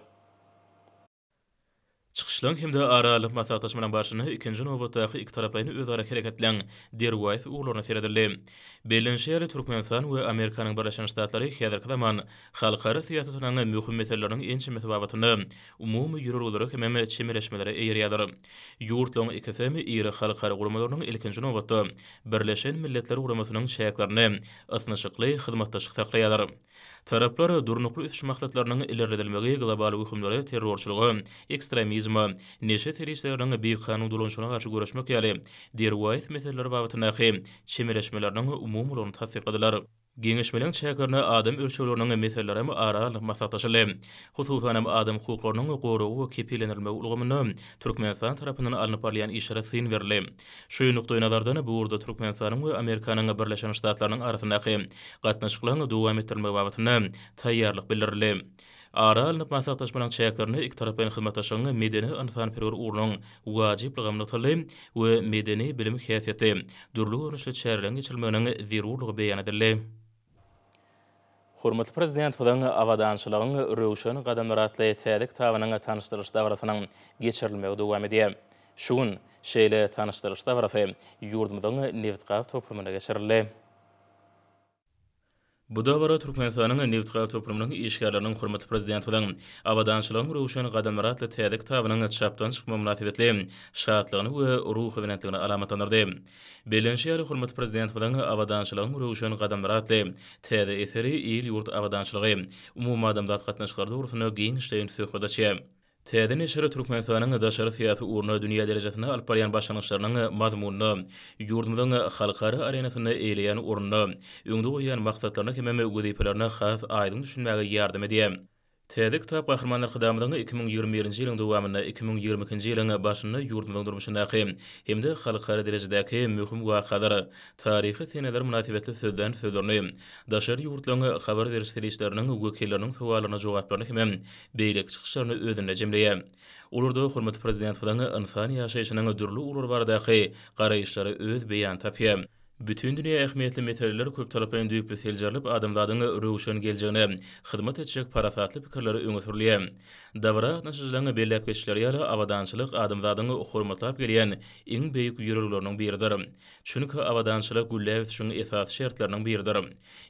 Çykyşlaryň hem-de ara alnyp maslahatlaşmalaryň barşynda ikinji nobatdaky ikitaraplaýyn özara hereketleň derwaýys ugurlaryna seredildi. Bellenişi ýaly, Türkmenistan we Amerikanyň Birleşen Ştatlary häzirki zaman halkara syýasatynyň möhüm meseleleriniň ençemesi babatynda umumy ýörelgelere hemem çemeleşmelere eýerýärler. Ýurtlaryň ikisi hem iri halkara guramalarynyň, ilkinji nobatda, Birleşen Milletler Guramasynyň çäklerinde ysnyşykly hyzmatdaşlyk saklaýarlar. Taraplar Durnukly ösüş maksatlarynyň ilerledilmegi global wehimlere, terrorçylyga, ekstremizme, neşe serişdeleriniň bikanun dolanyşygyna garşy göreşmek ýaly derwaýys meseleler babatyndaky çemeleşmeleriniň umumylygyny tassykladylar. Geňeşmeleň çäklerinde adam ölçegleriniň meselelerem ara alnyp maslahatlaşyldy. Hususan hem, adam hukuklarynyň goragy we kepillendirilmegi ulgamynda Türkmenistan tarapyndan alnyp barylýan işlere syn berildi. Şu nukdaýnazardan, bu ugurda Türkmenistanyň we Amerikanyň Birleşen Ştatlarynyň arasyndaky gatnaşyklaryň dowam etdirilmegi babatynda taýýarlyk bildirildi. Ara alnyp maslahatlaşmalaryň çäklerinde ikitaraplaýyn hyzmatdaşlygyň medeni-ynsanperwer ugrunyň wajyplygy hem nygtaldy we medeni-bilim häsiýetli dürli görnüşli çäreleriň geçirilmeginiň zerurlygy beýan edildi. Hormatly Prezidentimiziň Abadançylygyň röwşen gadamlary atly täze kitabynyň tanyşdyrylyş dabarasynyň geçirilmegi dowam edýär. Şu gün şeýle tanyşdyrylyş dabarasy ýurdumyzyň nebitgaz toplumynda geçirildi. Bu dabara Türkmenistanyň nebitgaz toplumynyň işgärleriniň hormatly Prezidentimiziň Abadançylygyň röwşen gadamlary atly täze kitabynyň çapdan çykmagy mynasybetli şatlygyny we ruhubelentligini alamatlandyrdy. Bellenişi ýaly, hormatly Prezidentimiziň Abadançylygyň röwşen gadamlary atly täze eseri il-ýurt abadançylygy, umumadamzat gatnaşyklary dogrusynda giňişleýin söhbet açýar. Täze neşir Türkmenistanyň daşary syýasy ugrunda dünýä derejesinde alyp barýan başlangyçlarynyň mazmunyna, ýurdumyzyň halkara arenasynda eýeleýän ornuna, öňde goýýan maksatlaryna hemem wezipelerine has aýdyň düşünmäge ýardam edýär. Täze kitap Gahryman Arkadagymyzyň 2021-nji ýylyň dowamynda, 2022-nji ýylyň başynda ýurdumyzyň durmuşyndaky hem-de halkara derejedäki möhüm wakalar, taryhy seneler mynasybetli sözlän sözlerini, daşary ýurtlaryň habar beriş serişdeleriniň wekilleriniň sowallaryna jogaplaryny hemem beýleki çykyşlaryny özünde jemleýär. Olarda hormatly Prezidentimiziň ynsan ýaşaýşynyň dürli ugurlary baradaky garaýyşlary öz beýanyny tapýar. Bütindünýä ähmiýetli meseleler köptaraplaýyn düýpli seljerilip, adamzadyň röwşen geljegine hyzmat etjek parasatly pikirler öňe sürülýär. Dabara gatnaşyjylaryň belläp geçişleri ýaly, abadançylyk adamzadyň hormatlap gelýän iň beýik ýörelgeleriniň biridir. Çünki abadançylyk gülläp ösüşiň esasy şertleriniň biridir.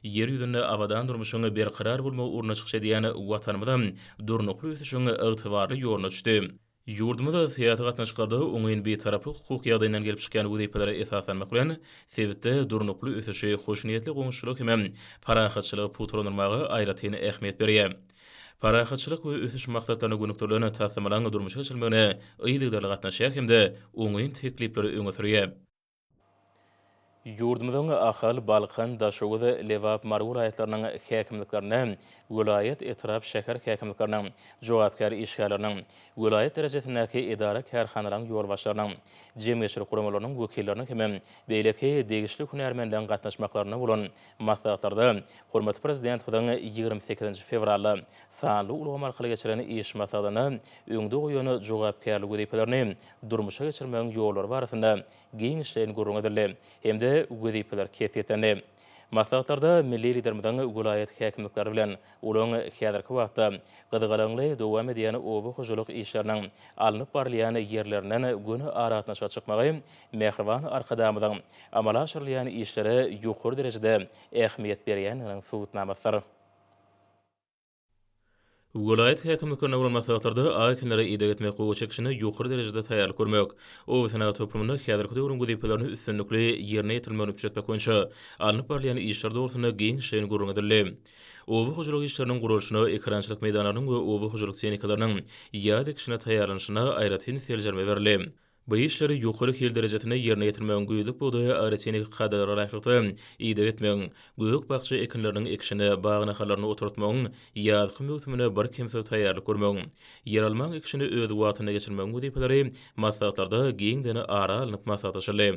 Ýer ýüzünde abadan durmuşyň berkarar bolmagy ugrunda çykyş edýän Watanymyzam durnukly ösüşiň ygtybarly ýoluna düşdi. Ýurdumyz syýasy gatnaşyklarda oňyn Bitaraplyk hukuk ýagdaýyndan gelip çykýan wezipelere esaslanmak bilen, sebitde durnukly ösüşi, hoşniýetli goňşuçylygy hemem parahatçylygy pugtalandyrmaga aýratyn ähmiýet berýär. Parahatçylyk we ösüş maksatlaryna gönükdirilen taslamalaryň durmuşa geçirilmegine yzygiderli gatnaşýar hem-de oňyn teklipleri öňe sürýär. Ýurdumyzyň Ahal, Balkan, Daşoguz, Lebap, Mary welaýatlarynyň häkimliklerinde welaýat, etrap, şäher häkimlikleriniň jogapkär işgärleriniň, welaýat derejesindäki edara-kärhanalaryň ýolbaşçylarynyň, jemgyýetçilik guramalarynyň wekilleriniň hem beýleki degişli hünärmenleriň gatnaşmaklarynda bolan maslahatlarda hormatly Prezidentimiziň 28 fewralda sanly ulgam arkaly geçiren iş maslahatynda öňde goýan jogapkärli wezipelerini durmuşa geçirmegiň ýollary barasynda giňişleýin gürrüň edildi hem-de wezipeler kesgitlendi. Maslahatlarda milli Liderimiziň welaýat häkimlikleri bilen olaryň häzirki wagtda gyzgalaňly dowam edýän oba hojalyk işleriniň alnyp barylýan ýerlerinden göni aragatnaşyga çykmagy mähriban Arkadagymyzyň amala aşyrylýan işlere ýokary derejede ähmiýet berýändiginiň subutnamasydyr. Welaýat häkimliklerinde bolan maslahatlarda ak ekinlere ideg etmek, gowaça ekişine ýokary derejede taýýarlyk görmek, oba-senagat toplumynda häzirki döwrüň wezipelerini üstünlikli ýerine ýetirilmegini üpjün etmek boýunça alnyp barylýan işler dogrusynda giňişleýin gürrüň edildi. Oba hojalyk işleriniň guralyşyna, ekerançylyk meýdanlarynyň we oba hojalyk tehnikalarynyň ýaz ekişine taýýarlanyşyna aýratyn seljerme berildi. Bu işleri ýokary hil derejesinde ýerine ýetirmegiň güýzlük bugdaýa agrotehniki kadalara laýyklykda ideg etmegiň, gök-bakja ekinleriniň ekişine, bag nahallaryny oturtmagyň ýazky möwsümine birkemsiz taýýarlyk görmegiň, ýeralmaň ekişini öz wagtynda geçirmegiň wezipeleri maslahatlarda giňden ara alnyp maslahatlaşyldy.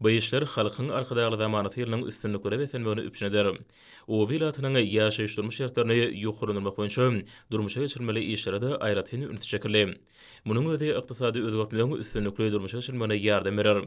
Bu işler Halkyň Arkadagly zamanasy ýylynyň üstünliklere beslenmegini üpjün eder. Oba ilatynyň ýaşaýyş-durmuş şertlerini ýokarlandyrmak boýunça durmuşa geçirilmeli işlere-de aýratyn üns çekildi. Munuň özi ykdysady özgertmeleň üstünlikli durmuşa geçirilmegine ýardam berer.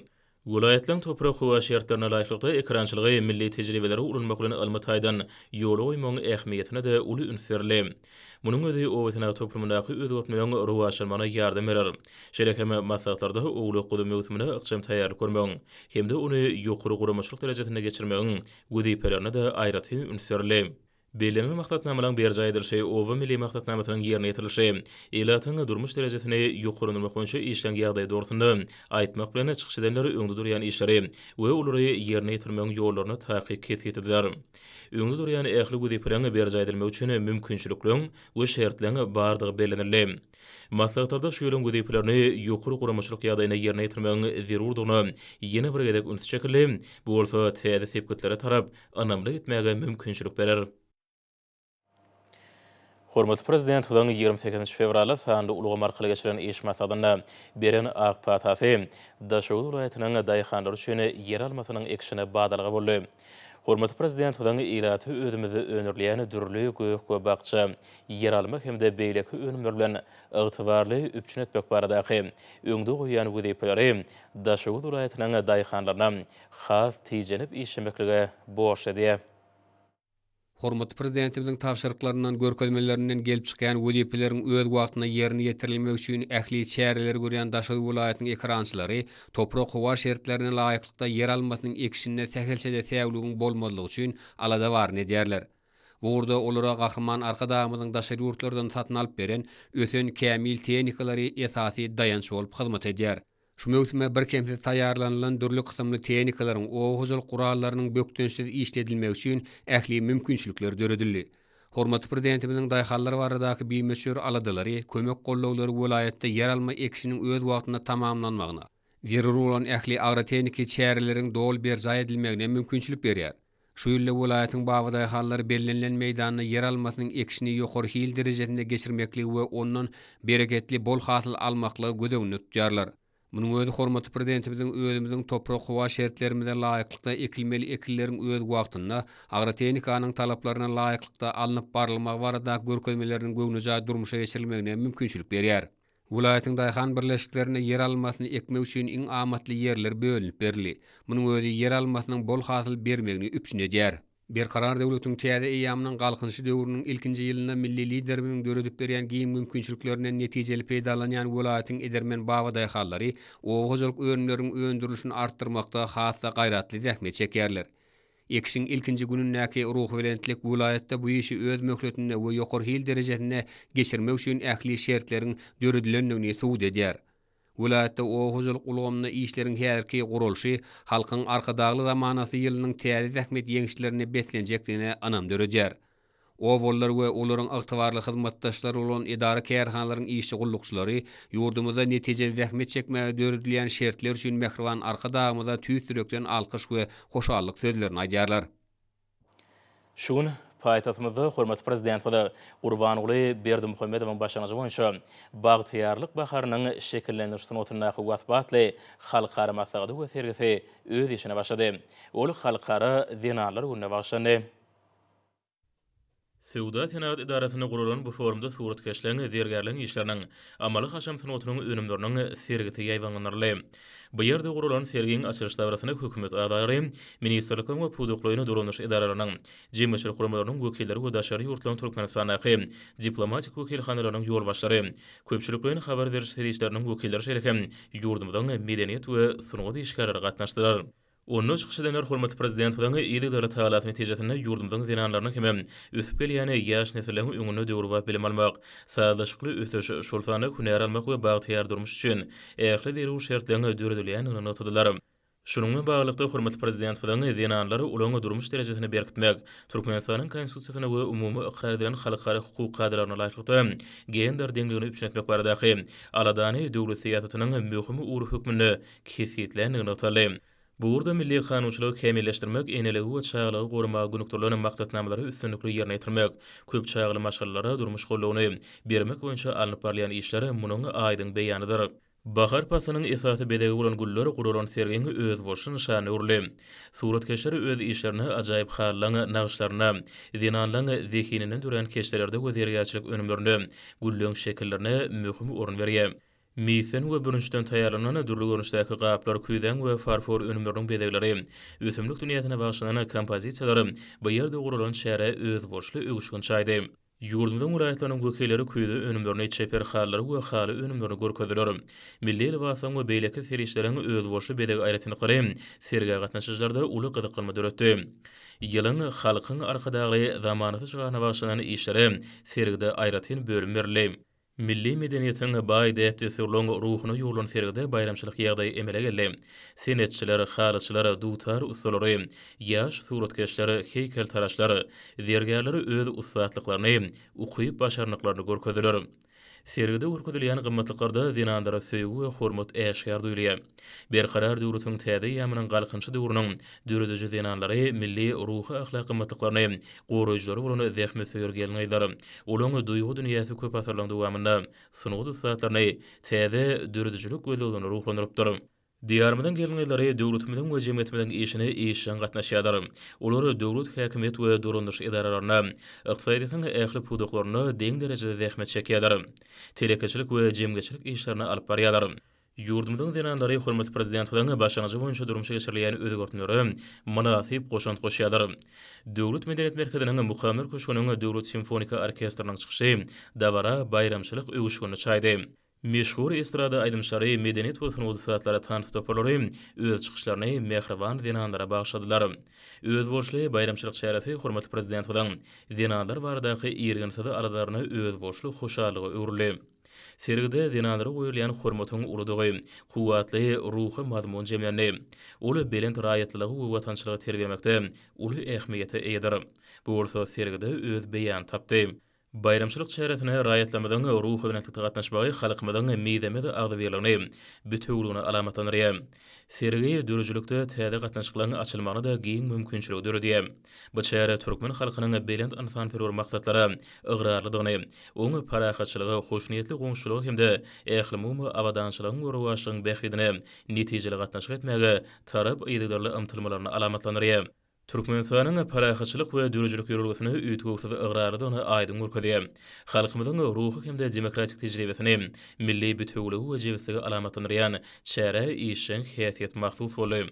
Welaýatlaryň toprak-howa şertlerine laýyklykda ekerançylygy milli tejribeleri ulanmak bilen ylmy taýdan ýola goýmagyň ähmiýetine-de uly üns berildi. Munuň özi oba-senagat toplumyndaky özgertmeleň rowaçlanmagyna ýardam berer. Şeýle hem maslahatlarda owlak-guzy möwsümine ykjam taýýarlyk görmegiň hem-de ony ýokary guramaçylyk derejesinde geçirmegiň wezipelerine-de aýratyn üns berildi. Bellenen maksatnamalaryň berjaý edilişi, Oba milli maksatnamasynyň ýerine ýetirilişi, ilatyň durmuş derejesini ýokarlandyrmak boýunça işleň ýagdaýy dogrusynda aýtmak bilen, çykyş edenler öňde durýan işleri we olary ýerine ýetirmegiň ýollaryny takyk kesgitlediler. Öňde durýan ähli wezipeleriň berjaý edilmegi üçin mümkinçilikleriň we şertleriň bardygy bellenildi. Maslahatlarda şu ýylyň wezipelerini ýokary guramaçylyk ýagdaýynda ýerine ýetirmegiň zerurdygyna ýene bir gezek üns çekildi, bu bolsa täze sepgitlere tarap ynamly gitmäge mümkinçilik berer. Hormatly Prezidentimiziň 28 fewralda sanly ulgam arkaly geçiren iş maslahatynda beren ak patasy Daşoguz welaýatynyň daýhanlary üçin ýeralmasynyň ekişine badalga boldy. Hormatly Prezidentimiziň ilaty özümizde öndürilýän dürli gök we bakja, ýeralma hem-de beýleki önümler bilen ygtybarly üpjün etmek baradaky öňde goýýan wezipeleri Daşoguz welaýatynyň daýhanlaryna has tijenip işlemeklige borçly edýär. Hormatly Prezidentimiziň tabşyryklaryndan, görkezmelerinden gelip çykýan wezipeleriň öz wagtynda ýerine ýetirilmegi üçin ähli çäreleri görýän Daşoguz welaýatynyň ekerançylary toprak-howa şertlerine laýyklykda ýeralmasynyň ekişinde sähelçe-de säwligiň bolmazlygy üçin alada baryny edýärler. Bu ugurda olara Gahryman Arkadagymyzyň daşary ýurtlardan satyn alyp beren ösen kämil tehnikalary esasy daýanç bolup hyzmat edýär. Şu möwsüme birkemsiz taýýarlanylan dürli kysymly tehnikalaryň, oba hojalyk gurallarynyň bökdençsiz işledilmegi üçin ähli mümkinçilikler döredildi. Hormatly Prezidentimiziň daýhanlar baradaky bimöçber aladalary, kömek-gollawlary welaýatda ýeralma ekişiniň öz wagtynda tamamlanmagyna, zerur bolan ähli agrotehniki çäreleriň doly berjaý edilmegine mümkinçilik berýär. Şu ýylda welaýatyň babadaýhanlary bellenilen meýdanda ýeralmasynyň ekişini ýokary hil derejesinde geçirmekligi we ondan bereketli bol hasyl almaklygy göz öňünde tutýarlar. Munuň özi hormatly Prezidentimiziň özümiziň toprak-howa şertlerimize laýyklykda ekilmeli ekinleriň öz wagtynda, agrotehnikanyň talaplaryna laýyklykda alnyp barylmagy baradaky görkezmeleriniň göwnejaý durmuşa geçirilmegine mümkinçilik berýär. Welaýatyň daýhan birleşiklerine ýeralmasyny ekmek üçin iň amatly ýerler bölünip berildi. Munuň özi ýeralmasynyň bol hasyl bermegini üpjün edýär. Berkarar döwletiň täze eýýamynyň Galkynyşy döwrüniň ilkinji ýylynda milli Liderimiziň döredip berýän giň mümkinçiliklerinden netijeli peýdalanýan welaýatyň edermen babadaýhanlary oba hojalyk önümleriniň öndürilişini artdyrmakda has-da gaýratly zähmet çekýärler. Ekişiň ilkinji günündäki ruhubelentlik welaýatda bu işi öz möhletinde we ýokary hil derejesinde geçirmek üçin ähli şertleriň döredilendigini subut edýär. Welaýatda oba hojalyk ulgamynda işleriň häzirki guralyşy Halkyň Arkadagly zamanasy ýylynyň täze zähmet ýeňişlerine beslenjekdigine ynam döredýär. Obalylar we olaryň ygtybarly hyzmatdaşlary bolan edara-kärhanalaryň işçi-gullukçylary ýurdumyzda netijeli zähmet çekmäge döredilýän şertler üçin mähriban Arkadagymyza tüýs ýürekden alkyş we hoşallyk sözlerini aýdýarlar. Şu gün paýtagtymyzda hormatly Prezidentimiz Gurbanguly Berdimuhamedowyň başlangyjy boýunça Bagtyýarlyk baharynyň şekillendiriş sungatyndaky waspy atly halkara maslahaty we sergisi öz işine başlady. Ol Halkara zenanlar gününe bagyşlandy. Söwda-senagat edarasynda guralan bu forumda suratkeşleň, zergärleň işleriniň, amaly-haşam sungatynyň önümleriniň sergisi ýaýbaňlandyryldy. Bu ýerde guralan sergiň açylyş dabarasyna hökümet agzalary, ministrlikleriň we pudaklaýyn dolandyryş edaralarynyň, jemgyýetçilik guramalarynyň wekilleri we daşary ýurtlaryň Türkmenistandaky diplomatik wekilhanalarynyň ýolbaşçylary, köpçülikleýin habar beriş serişdeleriniň wekilleri şeýle hem ýurdumyzyň medeniýet we sungat işgärleri gatnaşdylar. Onda çykyş edenler hormatly Prezidentimiziň yzygiderli tagallasy netijesinde ýurdumyzyň zenanlarynyň hemem ösüp gelýän ýaş nesilleriň öňünde döwrebap bilim almak, sazlaşykly ösüş, şol sanda hünär almak we bagtyýar durmuş üçin ähli zerur şertleriň döredilýändigini nygtadylar. Şunuň bilen baglylykda, hormatly Prezidentimiziň zenanlar olaryň durmuş derejesini berkitmek, Türkmenistanyň Konstitusiýasyna we umumy ykrar edilen halkara hukuk kadalaryna laýyklykda gender deňligini üpjün etmek baradaky aladany döwlet syýasatynyň möhüm ugry hökmünde kesgitlänligi nygtaldy. Bu ugurda milli kanunçylygy kämilleşdirmek, eneligi we çagalygy goramaga gönükdirilen maksatnamalary üstünlikli ýerine ýetirmek, köp çagaly maşgalalara durmuş goldawyny bermek boýunça alnyp barylýan işler munuň aýdyň beýanydyr. Bahar paslynyň esasy bezegi bolan güller guralan sergiň özboluşly nyşanyna öwrüldi. Suratkeşler öz işlerinde ajaýyp halylaň nagyşlarynda, zenanlaň zehininden dörän keşdelerde we zergärçilik önümlerinde gülleň şekillerine möhüm orun berýär. Misden we bürünçden taýýarlanan dürli görnüşdäki gaplar, küýzäň we farfor önümleriniň bezegleri, ösümlik dünýäsine bagyşlanan kompozisiýalar bu ýerde guralan çärä özboluşly öwüşgin çaýdy. Ýurdumyzyň welaýatlarynyň wekilleri küýze önümlerini, çeper halylary we haly önümlerini görkezdiler. Milli lybaslaryň we beýleki serişdeleriň özboluşly bezeg aýratynlyklary sergä gatnaşyjylarda uly gyzyklanma döretdi. Ýylyň Halkyň Arkadagly zamanasy şygaryna bagyşlanan işlere sergide aýratyn bölüm berildi. Milli medeniýetiň baý däp-dessurlaryň ruhuna ýugrulan sergide baýramçylyk ýagdaýy emele geldi. Senetçiler, halyçylar, dutar ussalary, ýaş suratkeşler, heýkeltaraşlar, zergärler öz ussatlyklaryny, ukyp-başarnyklaryny görkezdiler. Sergide görkezilýän gymmatlyklarda zenanlara söýgi we hormat äşgär duýulýar. Berkarar döwletiň täze eýýamynyň Galkynyşy döwrüniň dörediji zenanlary milli ruhy-ahlak gymmatlyklaryny goraýjylary bolan zähmetsöýer gelin-gyzlar, olaň duýgy dünýäsi köp asyrlaryň dowamynda sungat ussatlaryny täze döredijilik gözleglerine ruhlandyrypdyr. Diýarymyzyň gelin-gyzlary döwletimiziň we jemgyýetimiziň işine işjeň gatnaşýarlar. Olar döwlet häkimiýet we dolandyryş edaralarynda, ykdysadyýetiň ähli pudaklarynda deň derejede zähmet çekýärler. Telekeçilik we jemgyýetçilik işlerini alyp barýarlar. Ýurdumyzyň zenanlary hormatly Prezidentimiziň başlangyjy boýunça durmuşa geçirilýän özgertmelere mynasyp goşant goşýarlar. Döwlet medeniýet merkeziniň Mukamlar köşgüniň döwlet simfoniki orkestriniň çykyşy dabara baýramçylyk öwüşginini çaýdy. Meşhur estrada aýdymçylary, medeniýet we sungat ussatlary, tans toparlary öz çykyşlaryny mähriban zenanlara bagyşladylar. Özboluşly baýramçylyk çäresi hormatly Prezidentimiziň zenanlar baradaky irginsiz aladalaryna özboluşly hoşallyga öwrüldi. Sergide zenanlara goýulýan hormatyň uludygy, kuwwatly ruhy mazmun jemlendi. Ol belent raýatlylygy we watançylygy terbiýemekde uly ähmiýete eýedir. Bu bolsa sergide öz beýanyny tapdy. Baýramçylyk çäresine raýatlarymyzyň ruhubelentlikde gatnaşmagy halkymyzyň mizemez agzybirligini, bitewüligini alamatlandyrýar. Sergi döredijilikde täze gatnaşyklaryň açylmagyna-da giň mümkinçiligi döredýär. Bu çäre türkmen halkynyň belent ynsanperwer maksatlara ygrarlydygyny, oň parahatçylyga, hoşniýetli goňşuçylyga hem-de ählumumy abadançylygyň we rowaçlygyň bähbidine netijeli gatnaşyk etmäge tarap yzygiderli ymtylmalaryny alamatlandyrýar. Türkmenistanyň parahatçylyk we döredijilik ýörelgesine üýtgewsiz ygrarlydygyny aýdyň görkezýär. Halkymyzyň ruhy hem-de demokratik tejribesini, milli bitewüligi we jebisligi alamatlandyrýan çärä işjeň häsiýet mahsus boldy.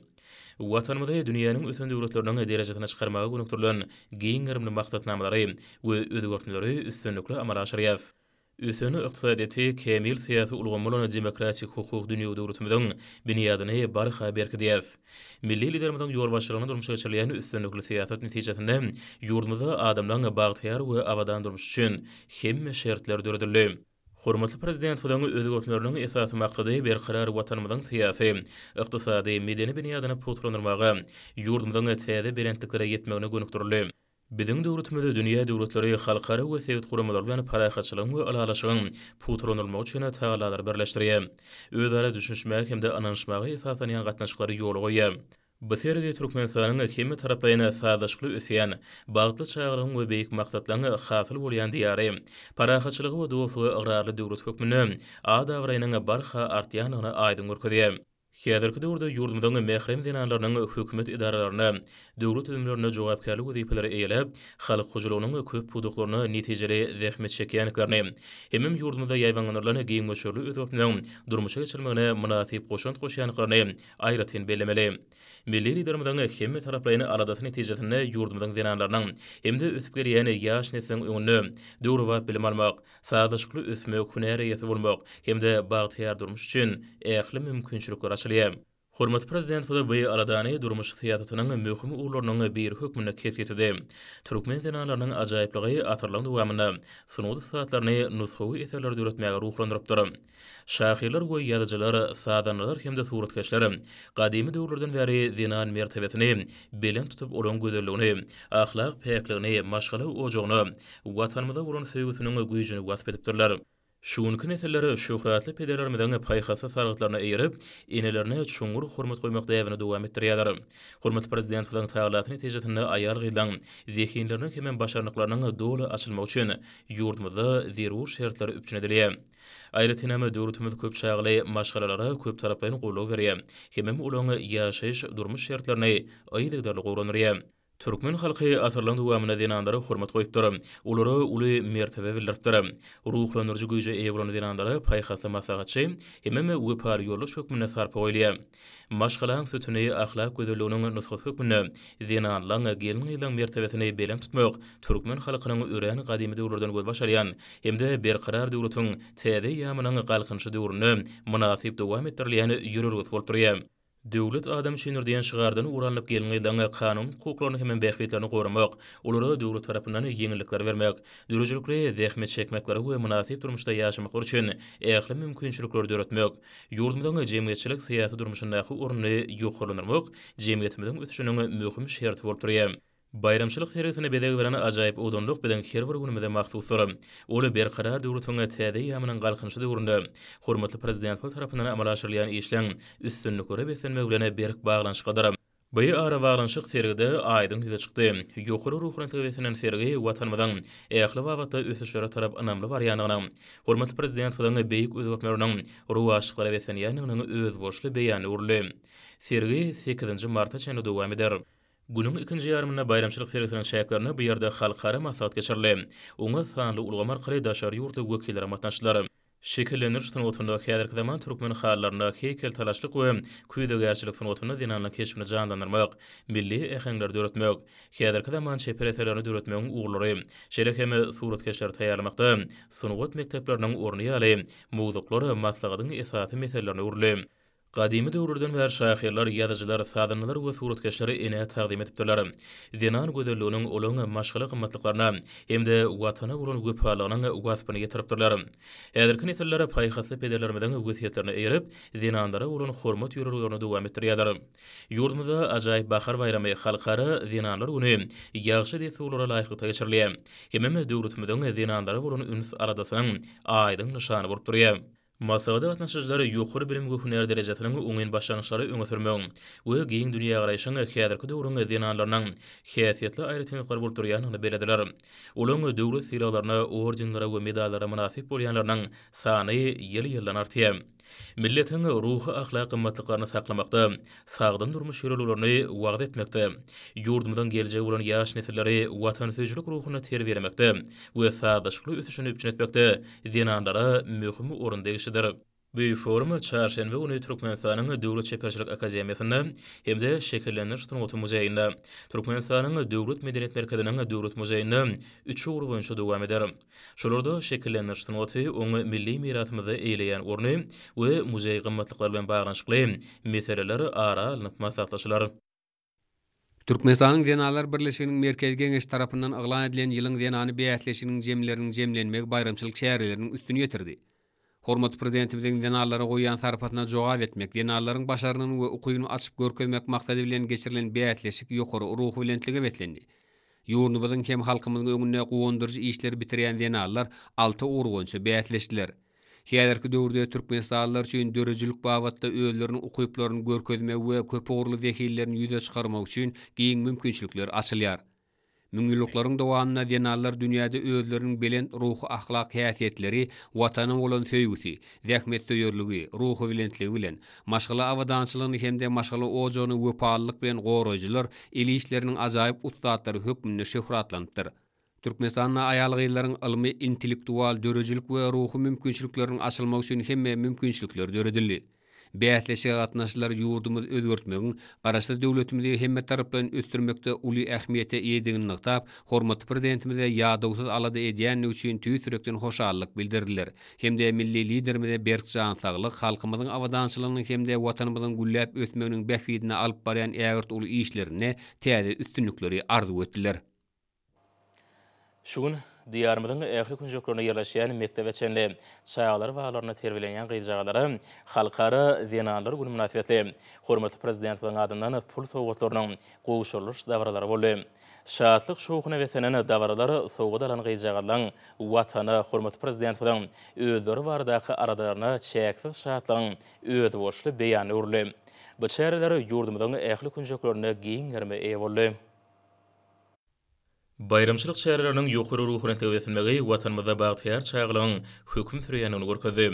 Watanymyzy dünýäniň ösen döwletleriniň derejesine çykarmaga gönükdirilen giň gerimli maksatnamalary we özgertmeleri üstünlikli amala aşyrýarys. Ösen ykdysadyýeti, kämil syýasy ulgamy bolan demokratik hukuk dünýewi döwletimiziň binýadyny barha berkidýäris. Milli Liderimiziň ýolbaşçylygynda durmuşa geçirilýän üstünlikli syýasat netijesinde ýurdumyzda adamlaryň bagtyýar we abadan durmuşy üçin hemme şertler döredildi. Hormatly Prezidentimiziň özgertmeleriniň esasy maksady berkarar Watanymyzyň syýasy, ykdysady, medeni binýadyny pugtalandyrmaga, ýurdumyzyň täze belentliklere ýetmegine gönükdirildi. Biziň döwletimiz dünýä döwletleri, halkara we sebit guramalary bilen parahatçylygyň we ylalaşygyň pugtalandyrylmagy üçin tagallalary birleşdirýär. Özara düşünişmäge hem-de ynanyşmaga esaslanýan gatnaşyklary ýola goýýar. Bu sergi Türkmenistanyň hemmetaraplaýyn sazlaşykly ösýän, bagtly çagalygyň we beýik maksatlaryň hasyl bolýan Diýary, parahatçylyga we dostluga ygrarly döwlet hökmünde at-abraýynyň barha artýandygyny aýdyň görkezýär. Häzirki döwürde ýurdumyzyň mährem zenanlarynyň hökümet edaralarynda, döwlet düzümlerinde jogapkärli wezipeleri eýeläp, halk hojalygynyň köp pudaklarynda netijeli zähmet çekýändiklerini hemem ýurdumyzda ýaýbaňlandyrylan giň möçberli özgertmeleriň durmuşa geçirilmegine mynasyp goşant goşýandyklaryny aýratyn bellemeli. Milli Liderimiziň hemmetaraplaýyn aladasy netijesinde ýurdumyzyň zenanlarynyň hem-de ösüp gelýän ýaş nesliň öňünde döwrebap bilim almak, Sazlaşykly ösmek, hünär eýesi bolmak hem-de bagtyýar durmuş üçin ähli mümkinçilikler açylýar. Hormatly Prezidentimiz bu aladany durmuş syýasatynyň möhüm ugurlarynyň biri hökmünde kesgitledi. Türkmen zenanlarynyň ajaýyplygy asyrlaryň dowamynda sungat ussatlaryny nusgawy eserleri döretmäge ruhlandyrypdyr. Şahyrlar we ýazyjylar, sazandalar hem-de suratkeşler gadymy döwürlerden bäri zenan mertebesini belent tutup, olaryň gözelligini, ahlak päkligini, maşgala ojagyna, Watanymyza bolan söýgüsiniň güýjüni wasp edipdirler. Şu günki nesiller şöhratly pederlerimiziň paýhasly sargytlaryna eýerip, enelerine çuňňur hormat goýmak däbini dowam etdirýärler. Hormatly Prezidentimiziň tagallasy netijesinde aýal-gyzlaryň zehinleriniň hemem başarnyklarynyň doly açylmagy üçin ýurdumyzda zerur şertler üpjün edilýär. Aýratynam, döwletimiz köp çagaly maşgalalara köptaraplaýyn goldaw berýär hemem olaryň ýaşaýyş-durmuş şertlerini yzygiderli gowulandyrýar. Türkmen halky asyrlaryň dowamynda zenanlara hormat goýupdyr, olara uly mertebe bildiripdir. Ruhlandyryjy güýje eýe bolan zenanlara paýhasly maslahatçy hemem wepaly ýoldaş hökmünde sarpa goýulýar. Maşgalaň sütüni, ahlak gözelliginiň nusgasy hökmünde zenanlaň, gelin-gyzlaň mertebesini belent tutmak türkmen halkynyň örän gadymy döwürlerden gözbaş alýan hem-de Berkarar döwletiň täze eýýamynyň Galkynyşy döwründe mynasyp dowam etdirilýän ýörelgesi bolup durýar. Döwlet adam üçindir diýen şygardan ugur alnyp gelin-gyzlaryň kanuny hukuklaryny hemem bähbitlerini goramak, olara döwlet tarapyndan ýeňillikler bermek, döredijilikli zähmet çekmekleri we mynasyp durmuşda ýaşamaklary üçin ähli mümkinçilikleri döretmek, ýurdumyzyň jemgyýetçilik-syýasy durmuşyndaky ornuny ýokarlandyrmak jemgyýetimiziň ösüşiniň möhüm şerti bolup durýar. Baýramçylyk sergisine bezeg beren ajaýyp owadanlyk biziň her bir günümize mahsusdyr. Ol Berkarar döwletiň täze eýýamynyň Galkynyşy döwründe hormatly Prezidentimiz tarapyndan amala aşyrylýan işleň üstünliklere beslenmegi bilen berk baglanyşyklydyr. Bu arabaglanyşyk sergide aýdyň ýüze çykdy. Ýokary ruhubelentlige beslenen sergi Watanymyzyň ähli babatda ösüşlere tarap ynamly barýandygynyň, hormatly Prezidentimiziň beýik özgertmeleriniň rowaçlyklara beslenýändiginiň özboluşly beýanyna öwrüldi. Sergi sekizinji marta çenli dowam eder. Günüň ikinji ýarymynda baýramçylyk sergisiniň çäklerinde bu ýerde halkara maslahat geçirildi. Oňa sanly ulgam arkaly daşary ýurtly wekiller gatnaşdylar. Şekillendiriş sungatynda, häzirki zaman türkmen halylarynda, heýkeltaraşlyk we küýzegärçilik sungatynda zenanlaryň keşbini janlandyrmak, milli äheňleri döretmek, häzirki zaman çeper eserlerini döretmegiň ugurlary, şeýle hem suratkeşleri taýýarlamakda sungat mekdepleriniň orny ýaly mowzuklar maslahatyň esasy meselelerine öwrüldi. Gadymy döwürlerden bäri şahyrlar, ýazyjylar, sazandalar we suratkeşler enä tagzym edipdirler. Zenan gözelliginiň, olaň maşgala gymmatlyklaryna hem-de Watana bolan wepalygynyň waspyny ýetiripdirler. Häzirki nesiller paýhasly pederlerimiziň wesýetlerine eýerip, zenanlara bolan hormat ýörelgelerini dowam etdirýärler. Ýurdumyzda ajaýyp bahar baýramy, Halkara zenanlar güni ýagşy dessurlara laýyklykda geçirilýär. Hemem döwletimiziň zenanlara bolan üns-aladasynyň aýdyň nyşany bolup durýar. Maslahata gatnaşyjylar ýokary bilim we hünär derejesiniň oňyn başlangyçlary öňe sürmegiň we giň dünýägaraýşyň häzirki döwrüň zenanlarynyň häsiýetli aýratynlyklary bolup durýandygyny bellediler. Olaryň döwlet sylaglaryna, ordenlere we medallara mynasyp bolýanlarynyň sany ýyl-ýyldan artýar. Milletiň ruhy-ahlak gymmatlyklaryny saklamakda, sagdyn durmuş ýörelgelerini wagyz etmekde, ýurdumyzyň geljegi bolan ýaş nesilleri watansöýüjilik ruhunda terbiýelemekde we sazlaşykly ösüşini üpjün etmekde zenanlara möhüm orun degişlidir. Bu forum çarşenbe güni Türkmenistanyň Döwlet çeperçilik akademiýasynda hem-de Şekillendiriş sungaty muzeýinde, Türkmenistanyň Döwlet medeniýet merkeziniň Döwlet muzeýinde üç ugur boýunça dowam eder. Şolarda şekillendiriş sungaty, oň milli mirasymyzda eýeleýän orny we muzeý gymmatlyklary bilen baglanyşykly meseleler ara alnyp maslahatlaşylar. Türkmenistanyň Zenanlar birleşiginiň Merkezi Geňeşi tarapyndan yglan edilen Ýylyň zenany bäsleşiginiň jemleriniň jemlenmegi baýramçylyk çäreleriniň üstüni ýetirdi. Hormatly Prezidentimiziň zenanlara goýýan sarpasyna jogap etmek, zenanlaryň başarnygyny we ukybyny açyp görkezmek maksady bilen geçirilen bäsleşik ýokary ruhubelentlige beslendi. Ýurdumyzyň hem halkymyzyň öňünde guwandyryjy işleri bitirýän zenanlar alty ugur boýunça bäsleşdiler. Häzirki döwürde türkmenistanlylar üçin döredijilik babatda özleriniň ukyplaryny görkezmegi we köpugurly zehinlerini ýüze çykarmak üçin giň mümkinçilikler açylýar. Müňýyllyklaryň dowamynda zenanlar dünýäde özleriniň belent ruhy-ahlak häsiýetleri, Watana bolan söýgüsi, zähmetsöýerligi, ruhubelentligi bilen, maşgala abadançylygyny hem-de maşgala ojagyny wepalylyk bilen goraýjylar, el işleriniň ajaýyp ussatlary hökmünde şöhratlanypdyr. Türkmenistanda aýal-gyzlaryň ylmy, intellektual, döredijilik we ruhy mümkinçilikleriniň açylmagy üçin hemme mümkinçilikler döredildi. Bäsleşige gatnaşyjylar ýurdumyzy özgertmegiň, Garaşsyz döwletimizi hemmetaraplaýyn ösdürmekde uly ähmiýete eýedigini nygtap, hormatly Prezidentimize ýadawsyz alada edýändigi üçin tüýs ýürekden hoşallyk bildirdiler hem-de milli Liderimize berk jan saglyk, halkymyzyň abadançylygynyň hem-de Watanymyzyň gülläp ösmeginiň bähbidine alyp barýan ägirt uly işlerinde täze üstünlikleri arzuw etdiler. Şu gün Diýarymyzyň ähli künjeklerinde ýerleşýän mekdebe çenli çagalar baglarynda terbiýelenýän gyzjagazlara Halkara zenanlar güni mynasybetli hormatly Prezidentimiziň adyndan pul sowgatlarynyň gowşurylyş dabaralary boldy. Şatlyk-şowhuna beslenen dabaralar sowgat alan gyzjagazlaryň Watana, hormatly Prezidentimiziň özleri baradaky aladalaryna çäksiz şatlygyň özboluşly beýanyna öwrüldi. Bu çäreler ýurdumyzyň ähli künjeklerinde giň gerime eýe boldy. Baýramçylyk çäreleriniň ýokary ruhubelentlige beslenmegi Watanymyzda bagtyýar çagalygyň höküm sürýändigini görkezdi.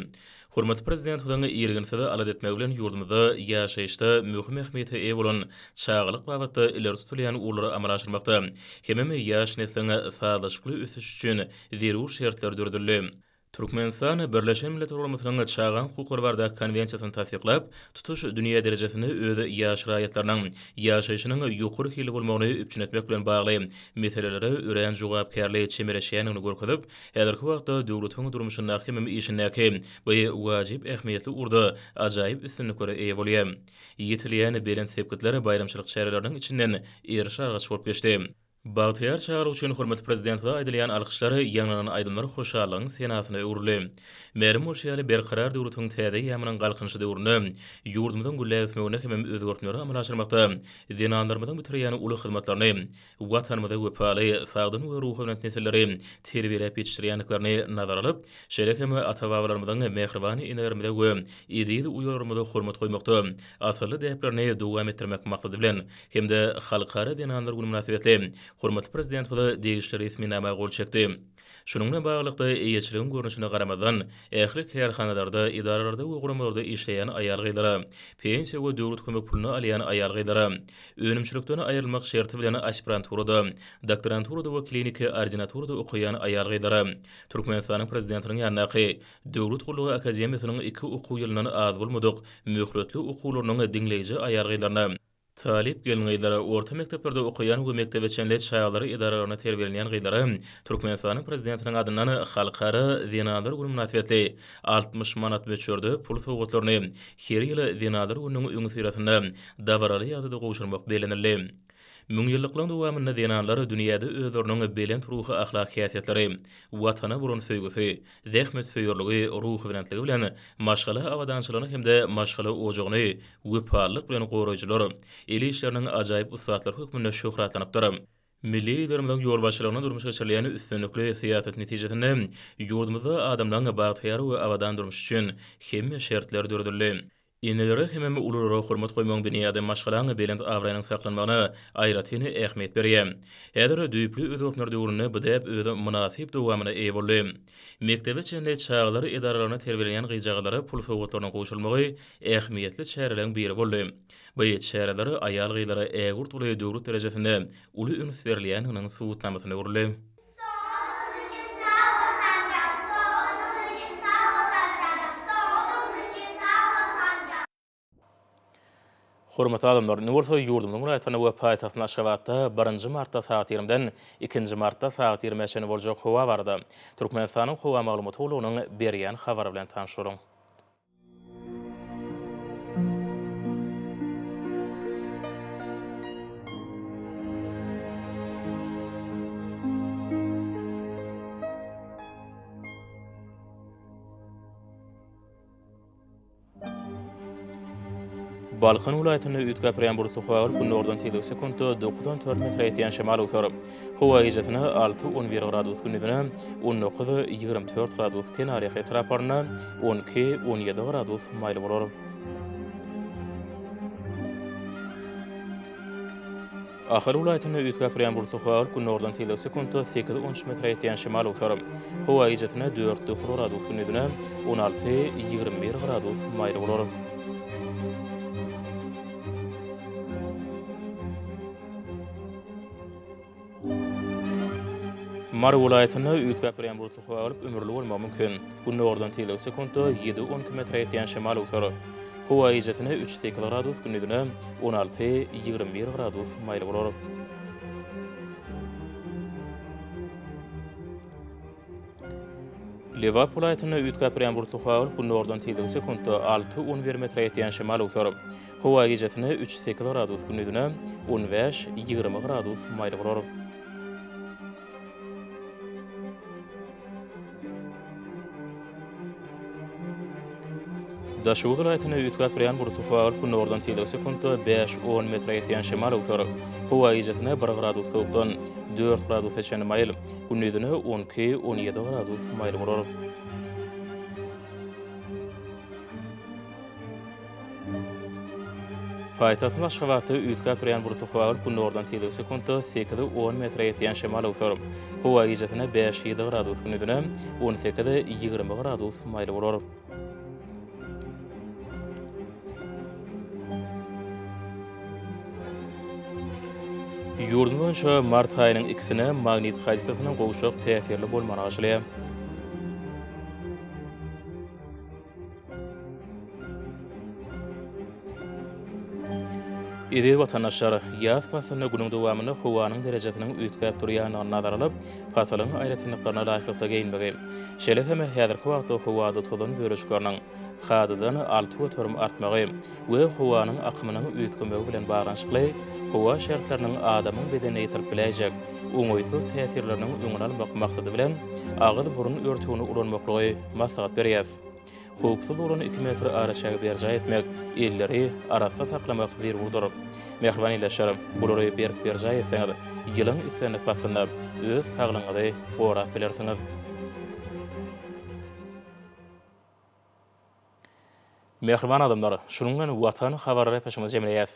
Hormatly Prezidentimiziň irginsiz alada etmegi bilen ýurdumyzda ýaşaýyşda möhüm ähmiýete eýe bolan çagalyk babatda ileri tutulýan ugurlary amala aşyrmakda hemem ýaş nesliň sazlaşykly ösüşi üçin zerur şertler döredildi. Türkmenistan Birleşen Milletler Guramasynyň Çaga hukuklary baradaky Konwensiýasyny tassyklap, tutuş dünýä derejesinde öz ýaş raýatlarynyň ýaşaýşynyň ýokary hilli bolmagyny üpjün etmek bilen bagly meselelere örän jogapkärli çemeleşýändigini görkezip, häzirki wagtda döwletiň durmuşyndaky hemem işindäki bu wajyp ähmiýetli ugurda ajaýyp üstünliklere eýe bolýar. Ýetilýän belent sepgitler baýramçylyk çäreleriniň içinden eriş-argaç bolup geçdi. Bagtyýar çagalyk üçin hormatly Prezidentimize aýdylýan alkyşlar, ýaňlanan aýdymlar hoşallygyň senasyna öwrüldi. Mälim bolşy ýaly, Berkarar döwletiň täze eýýamynyň Galkynyşy döwründe ýurdumyzyň gülläp ösmeginde hemem özgertmeleri amala aşyrmakda zenanlarymyzyň bitirýän uly hyzmatlaryny, Watanymyza wepaly, sagdyn we ruhubelent nesilleri terbiýeläp ýetişdirýändiklerini nazara alyp, şeýle hem ata-babalarymyzyň mähriban enelerimize we eziz uýalarymyza hormat goýmakda asylly däplerini dowam etdirmek maksady bilen, hem-de Halkara zenanlar güni mynasybetli. Hormatly Prezidentimiz degişli resminama gol çekdi. Şunuň bilen baglylykda, eýeçiligiň görnüşine garamazdan, ähli kärhanalarda, edaralarda we guramalarda işleýän aýal-gyzlara, pensiýa we döwlet kömek puluny alýan aýal-gyzlara, önümçilikden aýrylmak şerti bilen aspiranturada, doktoranturada we kliniki ordinaturada okaýan aýal-gyzlara, Türkmenistanyň Prezidentiniň ýanyndaky Döwlet gullugy akademiýasynyň iki okuw ýylyndan az bolmadyk möhletli okuwlarynyň diňleýji aýal-gyzlaryna, Talyp gelin-gyzlara, orta mekdeplerde okaýan we mekdebe çenli çagalar edaralarynda terbiýelenýän gyzlara Türkmenistanyň Prezidentiniň adyndan Halkara zenanlar güni mynasybetli 60 manat möçberde pul sowgatlaryny her ýyl Zenanlar gününiň öňüsyrasynda dabaraly ýagdaýda gowşurmak bellenildi. Müňýyllyklaryň dowamynda zenanlar dünýäde özleriniň belent ruhy-ahlak häsiýetleri, Watana bolan söýgüsi, zähmetsöýerligi, ruhubelentligi bilen maşgala abadançylygyny hem-de maşgala ojagyny wepalylyk bilen goraýjylar, el işleriniň ajaýyp ussatlary hökmünde şöhratlanypdyr. Milli Liderimiziň ýolbaşçylygynda durmuşa geçirilýän üstünlikli syýasat netijesinde ýurdumyzda adamlaryň bagtyýar we abadan durmuşy üçin hemme şertler döredildi. Enelere hemem ululara hormat goýmagyň binýady maşgalaň belent abraýynyň saklanmagyna aýratyn ähmiýet berýär. Häzir düýpli özgertmeler döwründe bu däp öz mynasyp dowamyna eýe boldy. Mekdebe çenli çagalar edaralarynda terbiýelenýän gyzjagazlara pul sowgatlarynyň gowşurylmagy ähmiýetli çäreleriň biri boldy. Bu çäreler aýal-gyzlara ägirt uly döwlet derejesinde uly üns berilýändiginiň subutnamasyna öwrüldi. Sowgadyň üçin sag bol Hanjan! Sowgadyň üçin sag bol Hanjan! Sowgadyň üçin sag bol Hanjan! Hormatly adamlar, indi bolsa ýurdumyzyň welaýatlarynda we paýtagtymyz Aşgabatda birinji martda sagat ýigrimiden ikinji martda sagat ýigrimä çenli boljak howa barada Türkmenistanyň Howa maglumat gullugynyň berýän habary bilen tanyş boluň. Balkan welaýatynda üýtgäp durýan bulutly howa bolup, günordan tizligi sekuntda dokuzdan dört metre ýetýän şemal öwser. Howa gijesine alty, 11 gradus, gündizine 19, 24 gradus, kenarýaka etraplarynda 12, 17 gradus maýyl bolar. Ahal welaýatynda üýtgäp durýan bulutly howa bolup, günordan tizligi sekuntda sekiz, 13 metre ýetýän şemal öwser. Howa gijesine dört, dokuz gradus, gündizine 16, 21 gradus maýyl bolar. Mary welaýatynda üýtgäp durýan bulutly howa bolup, ümürli bolmagy mümkin. Gündogardan tizligi sekuntda ýedi, 12 metre ýetýän şemal öwser. Howa gijesine üç, sekiz gradus, gündizine 16, 21 gradus maýyl bolar. Lebap welaýatynda üýtgäp durýan bulutly howa bolup, günordan tizligi sekuntda alty, 11 metre ýetýän şemal öwser. Howa gijesine üç, sekiz gradus, gündizine 15, 20 gradus maýyl bolar. Daşoguz welaýatynda üýtgäp durýan bulutly howa bolup, günordan tizligi sekuntda bäş, on metre ýetýän şemal öwser. Howa gijesine bir gradus sowukdan, dört gradusa çenli maýyl, gündizine 12, 17 gradus maýyl bolar. Paýtagtymyz Aşgabatda üýtgäp durýan bulutly howa bolup, günordan tizligi sekuntda sekiz, on metre ýetýän şemal öwser. Howa gijesine bäş, ýedi gradus, gündizine 18, 20 gradus maýyl bolar. Ýurdumyz boýunça mart aýynyň ikisine magnit hadysasynyň gowşak täsirli bolmagyna garaşylýar. Eziz watandaşlar, ýaz paslynda günüň dowamynda howanyň derejesiniň üýtgäp durýandygyny nazara alyp, pasylyň aýratynlyklaryna laýyklykda geýinmegi, şeýle hem häzirki wagtda howada tozan bölejikleriniň kadadan 6% artmagy we howanyň akymynyň üýtgemegi bilen baglanyşykly howa şertleriniň adamyň bedenine ýetirip biläýjek oňaýsyz täsirleriniň öňüni almak maksady bilen agyz-burun örtügini ulanmaklygy maslahat berýäris. Howpsuz bolan iki metr araçägi berjaý etmek, elleri arassa saklamak zerurdyr. Mähriban ildeşler, bulary berk berjaý etseňiz, ýylyň islendik paslynda öz saglygyňyzy gorap bilersiňiz. Mähriban adamlar, şunuň bilen Watan habarlar epleşigimizi jemleýäs.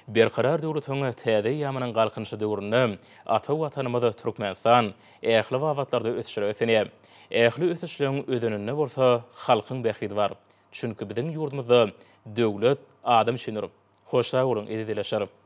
Berkarar döwletiň täze eýýamynyň Galkynyşy döwründe ata Watanymyz Türkmenistan ähli babatlarda ösüşlere beslenýär. Ähli ösüşleň özeninde bolsa halkyň bähbidi bar. Çünki biziň ýurdumyzda döwlet adam üçindir. Hoş sag boluň, eziz ildeşler!